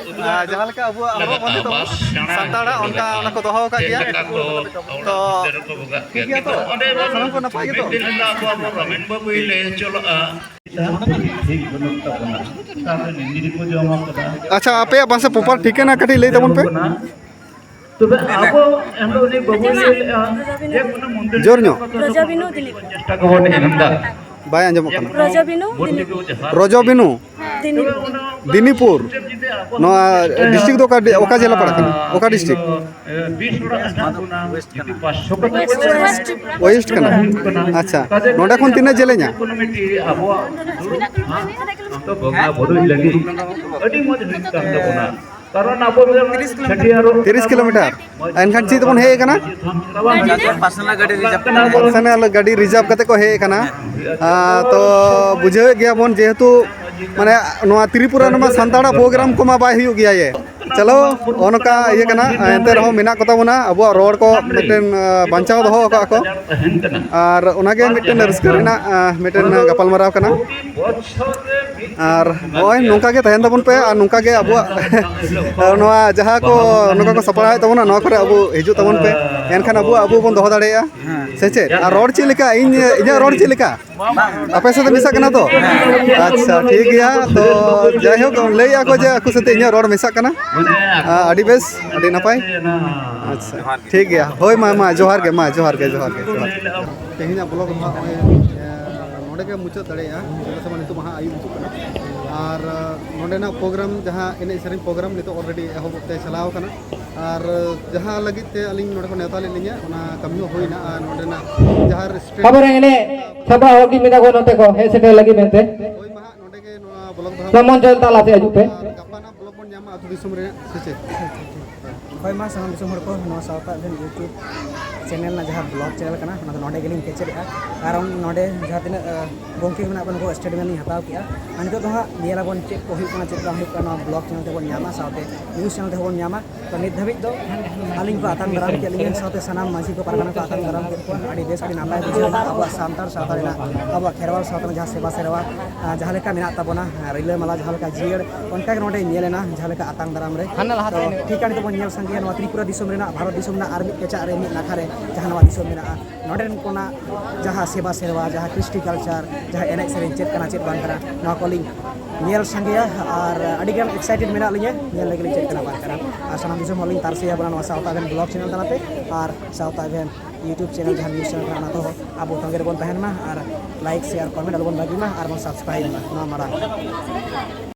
ᱟᱨ ᱡᱟᱦᱟᱸ ᱞᱮᱠᱟ ᱟᱵᱚᱣᱟᱜ ᱦᱚᱨᱚᱜ ᱵᱟᱸᱫᱮ ᱛᱟᱵᱚᱱ ᱥᱟᱱᱛᱟᱲᱟᱜ, ᱚᱱᱠᱟ ᱚᱱᱟ ᱠᱚ ᱫᱚᱦᱚ ᱟᱠᱟᱫ ᱜᱮᱭᱟ᱾ ᱛᱚ, ᱴᱷᱤᱠ ᱜᱮᱭᱟ ᱛᱚ? ᱥᱟᱱᱟᱢ ᱠᱚ ᱱᱟᱯᱟᱭ ᱜᱮᱛᱚ? ᱢᱤᱫ ᱫᱤᱱ ᱦᱤᱞᱳᱜ ᱟᱵᱚᱣᱟᱜ ᱨᱟᱢᱮᱱ ᱵᱟᱹᱵᱩᱭ ᱞᱟᱹᱭ ᱦᱚᱪᱚ ᱞᱟᱜᱼᱟ᱾ ᱴᱷᱤᱠ ᱵᱟᱹᱱᱩᱜ ᱛᱟᱵᱚᱱᱟ᱾ ᱛᱟᱦᱞᱮ ᱱᱤᱡᱮ ᱠᱚ ᱡᱚᱢ ᱟᱠᱟᱫᱟ᱾ ᱟᱪᱪᱷᱟ, ᱟᱯᱮᱭᱟᱜ ᱯᱟᱥᱮ proper ᱴᱷᱤᱠᱟᱹᱱᱟ ᱠᱟᱹᱴᱤᱡ ᱞᱟᱹᱭ ᱛᱟᱵᱚᱱ ᱯᱮ᱾ ᱛᱚᱵᱮ ᱟᱵᱚ ᱮᱱᱦᱤᱞᱳᱜ ᱩᱱᱤ ᱵᱟᱹᱵᱩᱭ ᱞᱟᱹᱭ ᱞᱮᱜᱼᱟ, ᱡᱮ ᱠᱳᱱᱳ ᱢᱚᱱᱫᱤᱨ ᱡᱳᱨ ᱧᱚᱜ᱾ ᱨᱚᱡᱚ ᱵᱤᱱᱩ ᱫᱤᱞᱤᱯ᱾ ᱪᱮᱥᱴᱟ ᱠᱚᱵᱚᱱ ᱮᱢ ᱮᱫᱟ᱾ ᱵᱟᱭ ᱟᱸᱡᱚᱢᱚᱜ ᱠᱟᱱᱟ᱾ ᱨᱚᱡᱚ ᱵᱤᱱᱩ ᱫᱤᱞᱤᱯ᱾ ᱨᱚᱡᱚ ᱵᱤᱱᱩ᱾ ᱫᱤᱱᱤᱯᱩᱨ᱾ ᱫᱤᱱᱤᱯᱩᱨ᱾ ᱱᱚᱣᱟ district ᱫᱚ ᱚᱠᱟ, ᱚᱠᱟ ᱡᱮᱞᱟ ᱯᱟᱲᱟᱜ ᱠᱟᱱᱟ? ᱚᱠᱟ district? ᱵᱤᱥ ᱦᱚᱲᱟᱜ ᱦᱮᱱᱟᱜ ᱵᱚᱱᱟ, ᱡᱩᱫᱤ ᱯᱟᱸᱪᱥᱚ ᱠᱟᱛᱮ ᱵᱚᱱ ᱮᱢᱟ, ᱚᱭᱮᱥᱴ ᱠᱟᱱᱟ? ᱦᱩᱭᱩᱜ ᱠᱟᱱᱟ᱾ ᱟᱪᱪᱷᱟ, ᱱᱚᱸᱰᱮ ᱠᱷᱚᱱ ᱛᱤᱱᱟᱹᱜ ᱡᱮᱞᱮᱧᱟ? ᱠᱳᱱᱳ ᱢᱤᱫᱴᱤᱡ ᱟᱵᱚᱣᱟᱜ ᱫᱩᱲᱩᱵ ᱴᱷᱟᱶ, ᱱᱚᱛᱮ ᱵᱚᱸᱜᱟ ᱵᱩᱨᱩᱭ ᱞᱟᱹᱜᱤᱫ ᱟᱹᱰᱤ ᱢᱚᱡᱽ ᱦᱩᱭᱩᱜ ᱠᱟᱱ ᱛᱟᱵᱚᱱᱟ᱾ ᱠᱟᱨᱚᱱ ᱟᱵᱚ ᱫᱚ ᱛᱤᱨᱤᱥ ᱠᱤᱞᱳᱢᱤᱴᱟᱨ᱾ ᱪᱷᱟᱹᱴᱭᱟᱹᱨᱚᱜ ᱛᱤᱨᱤᱥ ᱠᱤᱞᱳᱢᱤᱴᱟᱨ᱾ ᱮᱱᱠᱷᱟᱱ ᱪᱮᱫ ᱛᱮᱵᱚᱱ ᱦᱮᱡ ᱟᱠᱟᱱᱟ? ᱯᱟᱨᱥᱚᱱᱟᱞ ᱜᱟᱹᱰᱤ ᱨᱤᱡᱟᱨᱵᱷ ᱠᱟᱛᱮ᱾ ᱯᱟᱨᱥᱚᱱᱟᱞ ᱜᱟᱹᱰᱤ ᱨᱤᱡᱟᱨᱵᱷ ᱠᱟᱛᱮ ᱠᱚ ᱦᱮᱡ ᱟᱠᱟᱱᱟ᱾ ᱟᱨ ᱛᱚ ᱵᱩᱡᱷᱟᱹᱣᱮᱫ ᱜᱮᱭᱟ ᱵᱚᱱ, ᱡᱮᱦᱮᱛᱩ ᱢᱟᱱᱮ ᱱᱚᱣᱟ ᱛᱨᱤᱯᱩᱨᱟ ᱨᱮᱢᱟ ᱥᱟᱱᱛᱟᱲᱟᱜ ᱯᱨᱳᱜᱨᱟᱢ ᱠᱚᱢᱟ ᱵᱟᱭ ᱦᱩᱭᱩᱜ ᱜᱮᱭᱟ ᱭᱮ᱾ ᱪᱚᱞᱚ, ᱱᱚᱜᱼᱚ ᱱᱚᱝᱠᱟ ᱤᱭᱟᱹ ᱠᱟᱱᱟ, ᱮᱱᱛᱮ ᱨᱮᱦᱚᱸ ᱢᱮᱱᱟᱜ ᱠᱚᱛᱟ ᱵᱚᱱᱟ ᱟᱵᱚᱣᱟᱜ ᱨᱚᱲ ᱠᱚ ᱢᱤᱫᱴᱮᱱ, ᱟᱸ, ᱵᱟᱧᱪᱟᱣ ᱫᱚᱦᱚ ᱟᱠᱟᱫ ᱠᱚ᱾ ᱟᱨ ᱚᱱᱟᱜᱮ ᱢᱤᱫᱴᱮᱱ ᱨᱟᱹᱥᱠᱟᱹ ᱨᱮᱱᱟᱜ, ᱟᱸ, ᱢᱤᱫᱴᱮᱱ ᱜᱟᱯᱟᱞᱢᱟᱨᱟᱣ ᱠᱟᱱᱟ᱾ ᱟᱨ ᱱᱚᱜᱼᱚᱭ ᱱᱚᱝᱠᱟ ᱜᱮ ᱛᱟᱦᱮᱱ ᱛᱟᱵᱚᱱ ᱯᱮ, ᱟᱨ ᱱᱚᱝᱠᱟ ᱜᱮ ᱟᱵᱚᱣᱟᱜ ᱱᱚᱣᱟ ᱡᱟᱦᱟᱸ ᱠᱚ ᱱᱚᱝᱠᱟ ᱠᱚ ᱥᱟᱯᱲᱟᱣᱮᱫ ᱛᱟᱵᱚᱱᱟ, ᱱᱚᱣᱟ ᱠᱚᱨᱮ ᱟᱵᱚ ᱦᱤᱡᱩᱜ ᱛᱟᱵᱚᱱ ᱯᱮ, ᱮᱱᱠᱷᱟᱱ ᱟᱵᱚ, ᱟᱵᱚ ᱵᱚᱱ ᱫᱚᱦᱚ ᱫᱟᱲᱮᱭᱟᱜᱼᱟ, ᱥᱮ ᱪᱮᱫ? ᱟᱨ ᱨᱚᱲ ᱪᱮᱫ ᱞᱮᱠᱟ? ᱤᱧ, ᱤᱧᱟᱹᱜ ᱨᱚᱲ ᱪᱮᱫ ᱞᱮᱠᱟ? ᱟᱯᱮ ᱥᱟᱛᱮ ᱢᱮᱥᱟᱜ ᱠᱟᱱᱟ ᱛᱚ? ᱟᱪᱪᱷᱟ, ᱴᱷᱤᱠ ᱜᱮᱭᱟ᱾ ᱛᱚ ᱡᱟᱭᱦᱳᱠ, ᱞᱟᱹᱭᱮᱫᱼᱟ ᱠᱚ ᱡᱮ ᱟᱠᱚ ᱥᱟᱛᱮ ᱤᱧᱟᱹᱜ ᱨᱚᱲ ᱢᱮᱥᱟᱜ ᱠᱟᱱᱟ᱾ ᱟᱹᱰᱤ ᱵᱮᱥ, ᱟᱹᱰᱤ ᱱᱟᱯᱟᱭ᱾ ᱟᱪᱪᱷᱟ, ᱴᱷᱤᱠ ᱜᱮᱭᱟ᱾ ᱦᱳᱭ, ᱢᱟ, ᱢᱟ, ᱡᱚᱦᱟᱨ ᱜᱮ, ᱢᱟ, ᱡᱚᱦᱟᱨ ᱜᱮ, ᱡᱚᱦᱟᱨ ᱜᱮ, ᱡᱚᱦᱟᱨ ᱜᱮ᱾ ᱛᱮᱦᱮᱧᱟᱜ ᱵᱞᱚᱜ ᱫᱚ ᱦᱟᱸᱜ ᱱᱚᱜᱼᱚᱭ, ᱮ, ᱱᱚᱰᱮ ᱜᱮ ᱢᱩᱪᱟᱹᱫ ᱫᱟᱲᱮᱭᱟᱜᱼᱟ᱾ ᱪᱮᱫᱟᱜ ᱥᱮ ᱵᱟᱝ, ᱱᱤᱛᱚᱜ ᱢᱟ ᱦᱟᱸᱜ ᱟᱹᱭᱩᱵ ᱦᱤᱡᱩᱜ ᱠᱟᱱᱟ᱾ ᱟᱨ ᱱᱚᱰᱮᱱᱟᱜ ᱯᱨᱳᱜᱨᱟᱢ, ᱡᱟᱦᱟᱸ ᱮᱱᱮᱡ ᱥᱮᱨᱮᱧ ᱯᱨᱳᱜᱨᱟᱢ, ᱱᱤᱛᱚᱜ ᱚᱞᱨᱮᱰᱤ ᱮᱦᱚᱵᱚᱜ ᱛᱮ ᱪᱟᱞᱟᱣ ᱟᱠᱟᱱᱟ᱾ ᱟᱨ ᱡᱟᱦᱟᱸ ᱞᱟᱹᱜᱤᱫ ᱛᱮ ᱟᱹᱞᱤᱧ ᱱᱚᱰᱮ ᱠᱚ ᱱᱮᱣᱛᱟ ᱞᱮᱫ ᱞᱤᱧᱟ, ᱚᱱᱟ ᱠᱟᱹᱢᱤ ᱦᱚᱸ ᱦᱩᱭᱱᱟ᱾ ᱟᱨ ᱱᱚᱰᱮᱱᱟᱜ ᱡᱟᱦᱟᱸ ᱨᱮᱥᱴᱩᱨᱮᱱᱴ ᱛᱟᱯᱚᱨᱮ ᱮᱱᱮᱡ ᱥᱟᱯᱲᱟᱣ ᱦᱚᱲ ᱠᱤᱱ ᱢᱮᱛᱟ ᱠᱚᱣᱟ ᱱᱚᱛᱮ ᱠᱚ ᱦᱮᱡ ᱥᱮᱴᱮᱨ ᱞᱟᱹᱜᱤᱫ ᱢᱮᱱᱛᱮ᱾ ᱦᱳᱭ, ᱢᱟ ᱦᱟᱸᱜ ᱱᱚᱰᱮ ᱜᱮ ᱱᱚᱣᱟ ᱵᱞᱚᱜ ᱫᱚ ᱦᱟᱸᱜ ᱱᱚᱣᱟ ᱢᱚᱧᱪᱚ ᱛᱟᱞᱟᱛᱮ ᱦᱤᱡᱩᱜ ᱯᱮ᱾ ᱟᱨ ᱜᱟᱯᱟ ᱱᱟᱜ ᱵᱞᱚᱜ ᱵᱚᱱ ᱧᱟᱢᱟ ᱟᱹᱛᱩ ᱫᱤᱥᱚᱢ ᱨᱮᱭᱟᱜ, ᱥᱮ ᱪᱮᱫ? ᱦᱳᱭ, ᱢᱟ ᱥᱟᱱᱟᱢ ᱫᱤᱥᱚᱢ ᱦᱚᱲ ᱠᱚ, ᱱᱚᱣᱟ ᱥᱟᱶᱛᱟ ᱮᱵᱷᱮᱱ YouTube ᱪᱮᱱᱮᱞ ᱨᱮᱱᱟᱜ ᱡᱟᱦᱟᱸ ᱵᱞᱚᱜ ᱪᱮᱱᱮᱞ ᱠᱟᱱᱟ, ᱚᱱᱟ ᱫᱚ ᱱᱚᱰᱮ ᱜᱮᱞᱤᱧ ᱠᱮᱪᱮᱫᱮᱜᱼᱟ᱾ ᱠᱟᱨᱚᱱ ᱱᱚᱰᱮ ᱡᱟᱦᱟᱸ ᱛᱤᱱᱟᱹᱜ, ᱟᱸ, ᱜᱚᱢᱠᱮ ᱠᱚ ᱢᱮᱱᱟᱜ ᱠᱚᱣᱟ, ᱱᱩᱠᱩ ᱥᱴᱮᱴᱢᱮᱱᱴ ᱞᱤᱧ ᱦᱟᱛᱟᱣ ᱠᱮᱜᱼᱟ᱾ ᱟᱨ ᱱᱤᱛᱚᱜ ᱫᱚ ᱦᱟᱸᱜ ᱧᱮᱞ ᱟᱵᱚᱱ ᱪᱮᱫ ᱠᱚ ᱦᱩᱭᱩᱜ ᱠᱟᱱᱟ, ᱪᱮᱫ ᱵᱟᱝ ᱦᱩᱭᱩᱜ ᱠᱟᱱᱟ, ᱱᱚᱣᱟ ᱵᱞᱚᱜ ᱪᱮᱱᱮᱞ ᱛᱮᱵᱚᱱ ᱧᱟᱢᱟ, ᱥᱟᱶᱛᱮ ᱱᱤᱭᱩᱡᱽ ᱪᱮᱱᱮᱞ ᱛᱮᱦᱚᱸ ᱵᱚᱱ ᱧᱟᱢᱟ᱾ ᱛᱚ ᱱᱤᱛ ᱫᱷᱟᱹᱵᱤᱡ ᱫᱚ ᱟᱹᱞᱤᱧ ᱠᱚ ᱟᱛᱟᱝ ᱫᱟᱨᱟᱢ ᱠᱮᱫ ᱞᱤᱧᱟ, ᱥᱟᱶᱛᱮ ᱥᱟᱱᱟᱢ ᱢᱟᱹᱡᱷᱤ ᱠᱚ ᱯᱟᱨᱜᱟᱱᱟ ᱠᱚ ᱟᱛᱟᱝ ᱫᱟᱨᱟᱢ ᱠᱮᱫ ᱠᱚᱣᱟ᱾ ᱟᱹᱰᱤ ᱵᱮᱥ, ᱟᱹᱰᱤ ᱱᱟᱯᱟᱭ ᱵᱩᱡᱷᱟᱹᱣ ᱮᱱᱟ᱾ ᱟᱵᱚᱣᱟᱜ ᱥᱟᱱᱛᱟᱲ ᱥᱟᱶᱛᱟ ᱨᱮᱱᱟᱜ, ᱟᱵᱚᱣᱟᱜ ᱠᱷᱮᱨᱣᱟᱞ ᱥᱟᱶᱛᱟ ᱨᱮᱱᱟᱜ ᱡᱟᱦᱟᱸ ᱥᱮᱵᱟ ᱥᱮᱨᱣᱟ, ᱟᱨ ᱡᱟᱦᱟᱸ ᱞᱮᱠᱟ ᱢᱮᱱᱟᱜ ᱛᱟᱵᱚᱱᱟ, ᱨᱤᱞᱟᱹᱢᱟᱞᱟ ᱡᱟᱦᱟᱸ ᱞᱮᱠᱟ ᱡᱤᱭᱟᱹᱲ, ᱚᱱᱠᱟ ᱜᱮ ᱱᱚᱰᱮ ᱧᱮᱞ ᱮᱱᱟ ᱡᱟᱦᱟᱸ ᱞᱮᱠᱟ ᱟᱛᱟᱝ ᱫᱟᱨᱟᱢ ᱨᱮ᱾ ᱦᱟᱱᱟ ᱞᱟᱦᱟ ᱛᱚ ᱥᱮᱫ ᱴᱷᱤᱠ ᱜᱮᱭᱟ, ᱱᱤᱛᱚᱜ ᱵᱚᱱ ᱧᱮᱞ ᱥᱟᱸᱜᱮᱭᱟ ᱱᱚᱣᱟ ᱛᱨᱤᱯᱩᱨᱟ ᱫᱤᱥᱚᱢ ᱨᱮᱱᱟᱜ, ᱵᱷᱟᱨᱚᱛ ᱫᱤᱥᱚᱢ ᱨᱮᱱᱟᱜ ᱟᱨ ᱢᱤᱫ ᱠᱮᱪᱟᱜ ᱨᱮ, ᱢᱤᱫ ᱱᱟᱠᱷᱟ ᱨᱮ ᱡᱟᱦᱟᱸ ᱱᱚᱣᱟ ᱫᱤᱥᱚᱢ ᱢᱮᱱᱟᱜᱼᱟ, ᱱᱚᱰᱮᱱ ᱠᱚᱱᱟᱜ ᱡᱟᱦᱟᱸ ᱥᱮᱵᱟ ᱥᱮᱨᱣᱟ, ᱡᱟᱦᱟᱸ ᱠᱨᱤᱥᱴᱤ ᱠᱟᱞᱪᱟᱨ, ᱡᱟᱦᱟᱸ ᱮᱱᱮᱡ ᱥᱮᱨᱮᱧ ᱪᱮᱫ ᱠᱟᱱᱟ, ᱪᱮᱫ ᱵᱟᱝ ᱠᱟᱱᱟ, ᱱᱚᱣᱟ ᱠᱚᱞᱤᱧ ᱧᱮᱞ ᱥᱟᱸᱜᱮᱭᱟ᱾ ᱟᱨ ᱟᱹᱰᱤᱜᱟᱱ ᱮᱠᱥᱟᱭᱴᱮᱰ ᱢᱮᱱᱟᱜ ᱞᱤᱧᱟ ᱧᱮᱞ ᱞᱟᱹᱜᱤᱫ ᱞᱤᱧ ᱪᱮᱫ ᱠᱟᱱᱟ, ᱵᱟᱝ ᱠᱟᱱᱟ᱾ ᱟᱨ ᱥᱟᱱᱟᱢ ᱫᱤᱥᱚᱢ ᱦᱚᱲ ᱞᱤᱧ ᱛᱟᱨᱥᱮ ᱟᱵᱚᱱᱟ ᱱᱚᱣᱟ ᱥᱟᱶᱛᱟ ᱮᱵᱷᱮᱱ ᱵᱞᱚᱜ ᱪᱮᱱᱮᱞ ᱛᱟᱞᱟᱛᱮ, ᱟᱨ ᱥᱟᱶᱛᱟ ᱮᱵᱷᱮᱱ YouTube ᱪᱮᱱᱮᱞ ᱡᱟᱦᱟᱸ ᱱᱤᱭᱩᱡᱽ ᱪᱮᱱᱮᱞ ᱠᱟᱱᱟ, ᱚᱱᱟ ᱫᱚ ᱟᱵᱚ ᱛᱚᱸᱜᱮ ᱨᱮᱵᱚᱱ ᱛᱟᱦᱮᱱ ᱢᱟ, ᱟᱨ ᱞᱟᱭᱤᱠ, ᱥᱮᱭᱟᱨ, ᱠᱚᱢᱮᱱᱴ ᱟᱞᱚᱵᱚᱱ ᱵᱟᱹᱜᱤ ᱢᱟ, ᱟᱨ ᱵᱚᱱ ᱥᱟᱵᱥᱠᱨᱟᱭᱤᱵ ᱢᱟ᱾ ᱱᱚᱣᱟ ᱢᱟᱨᱟᱝ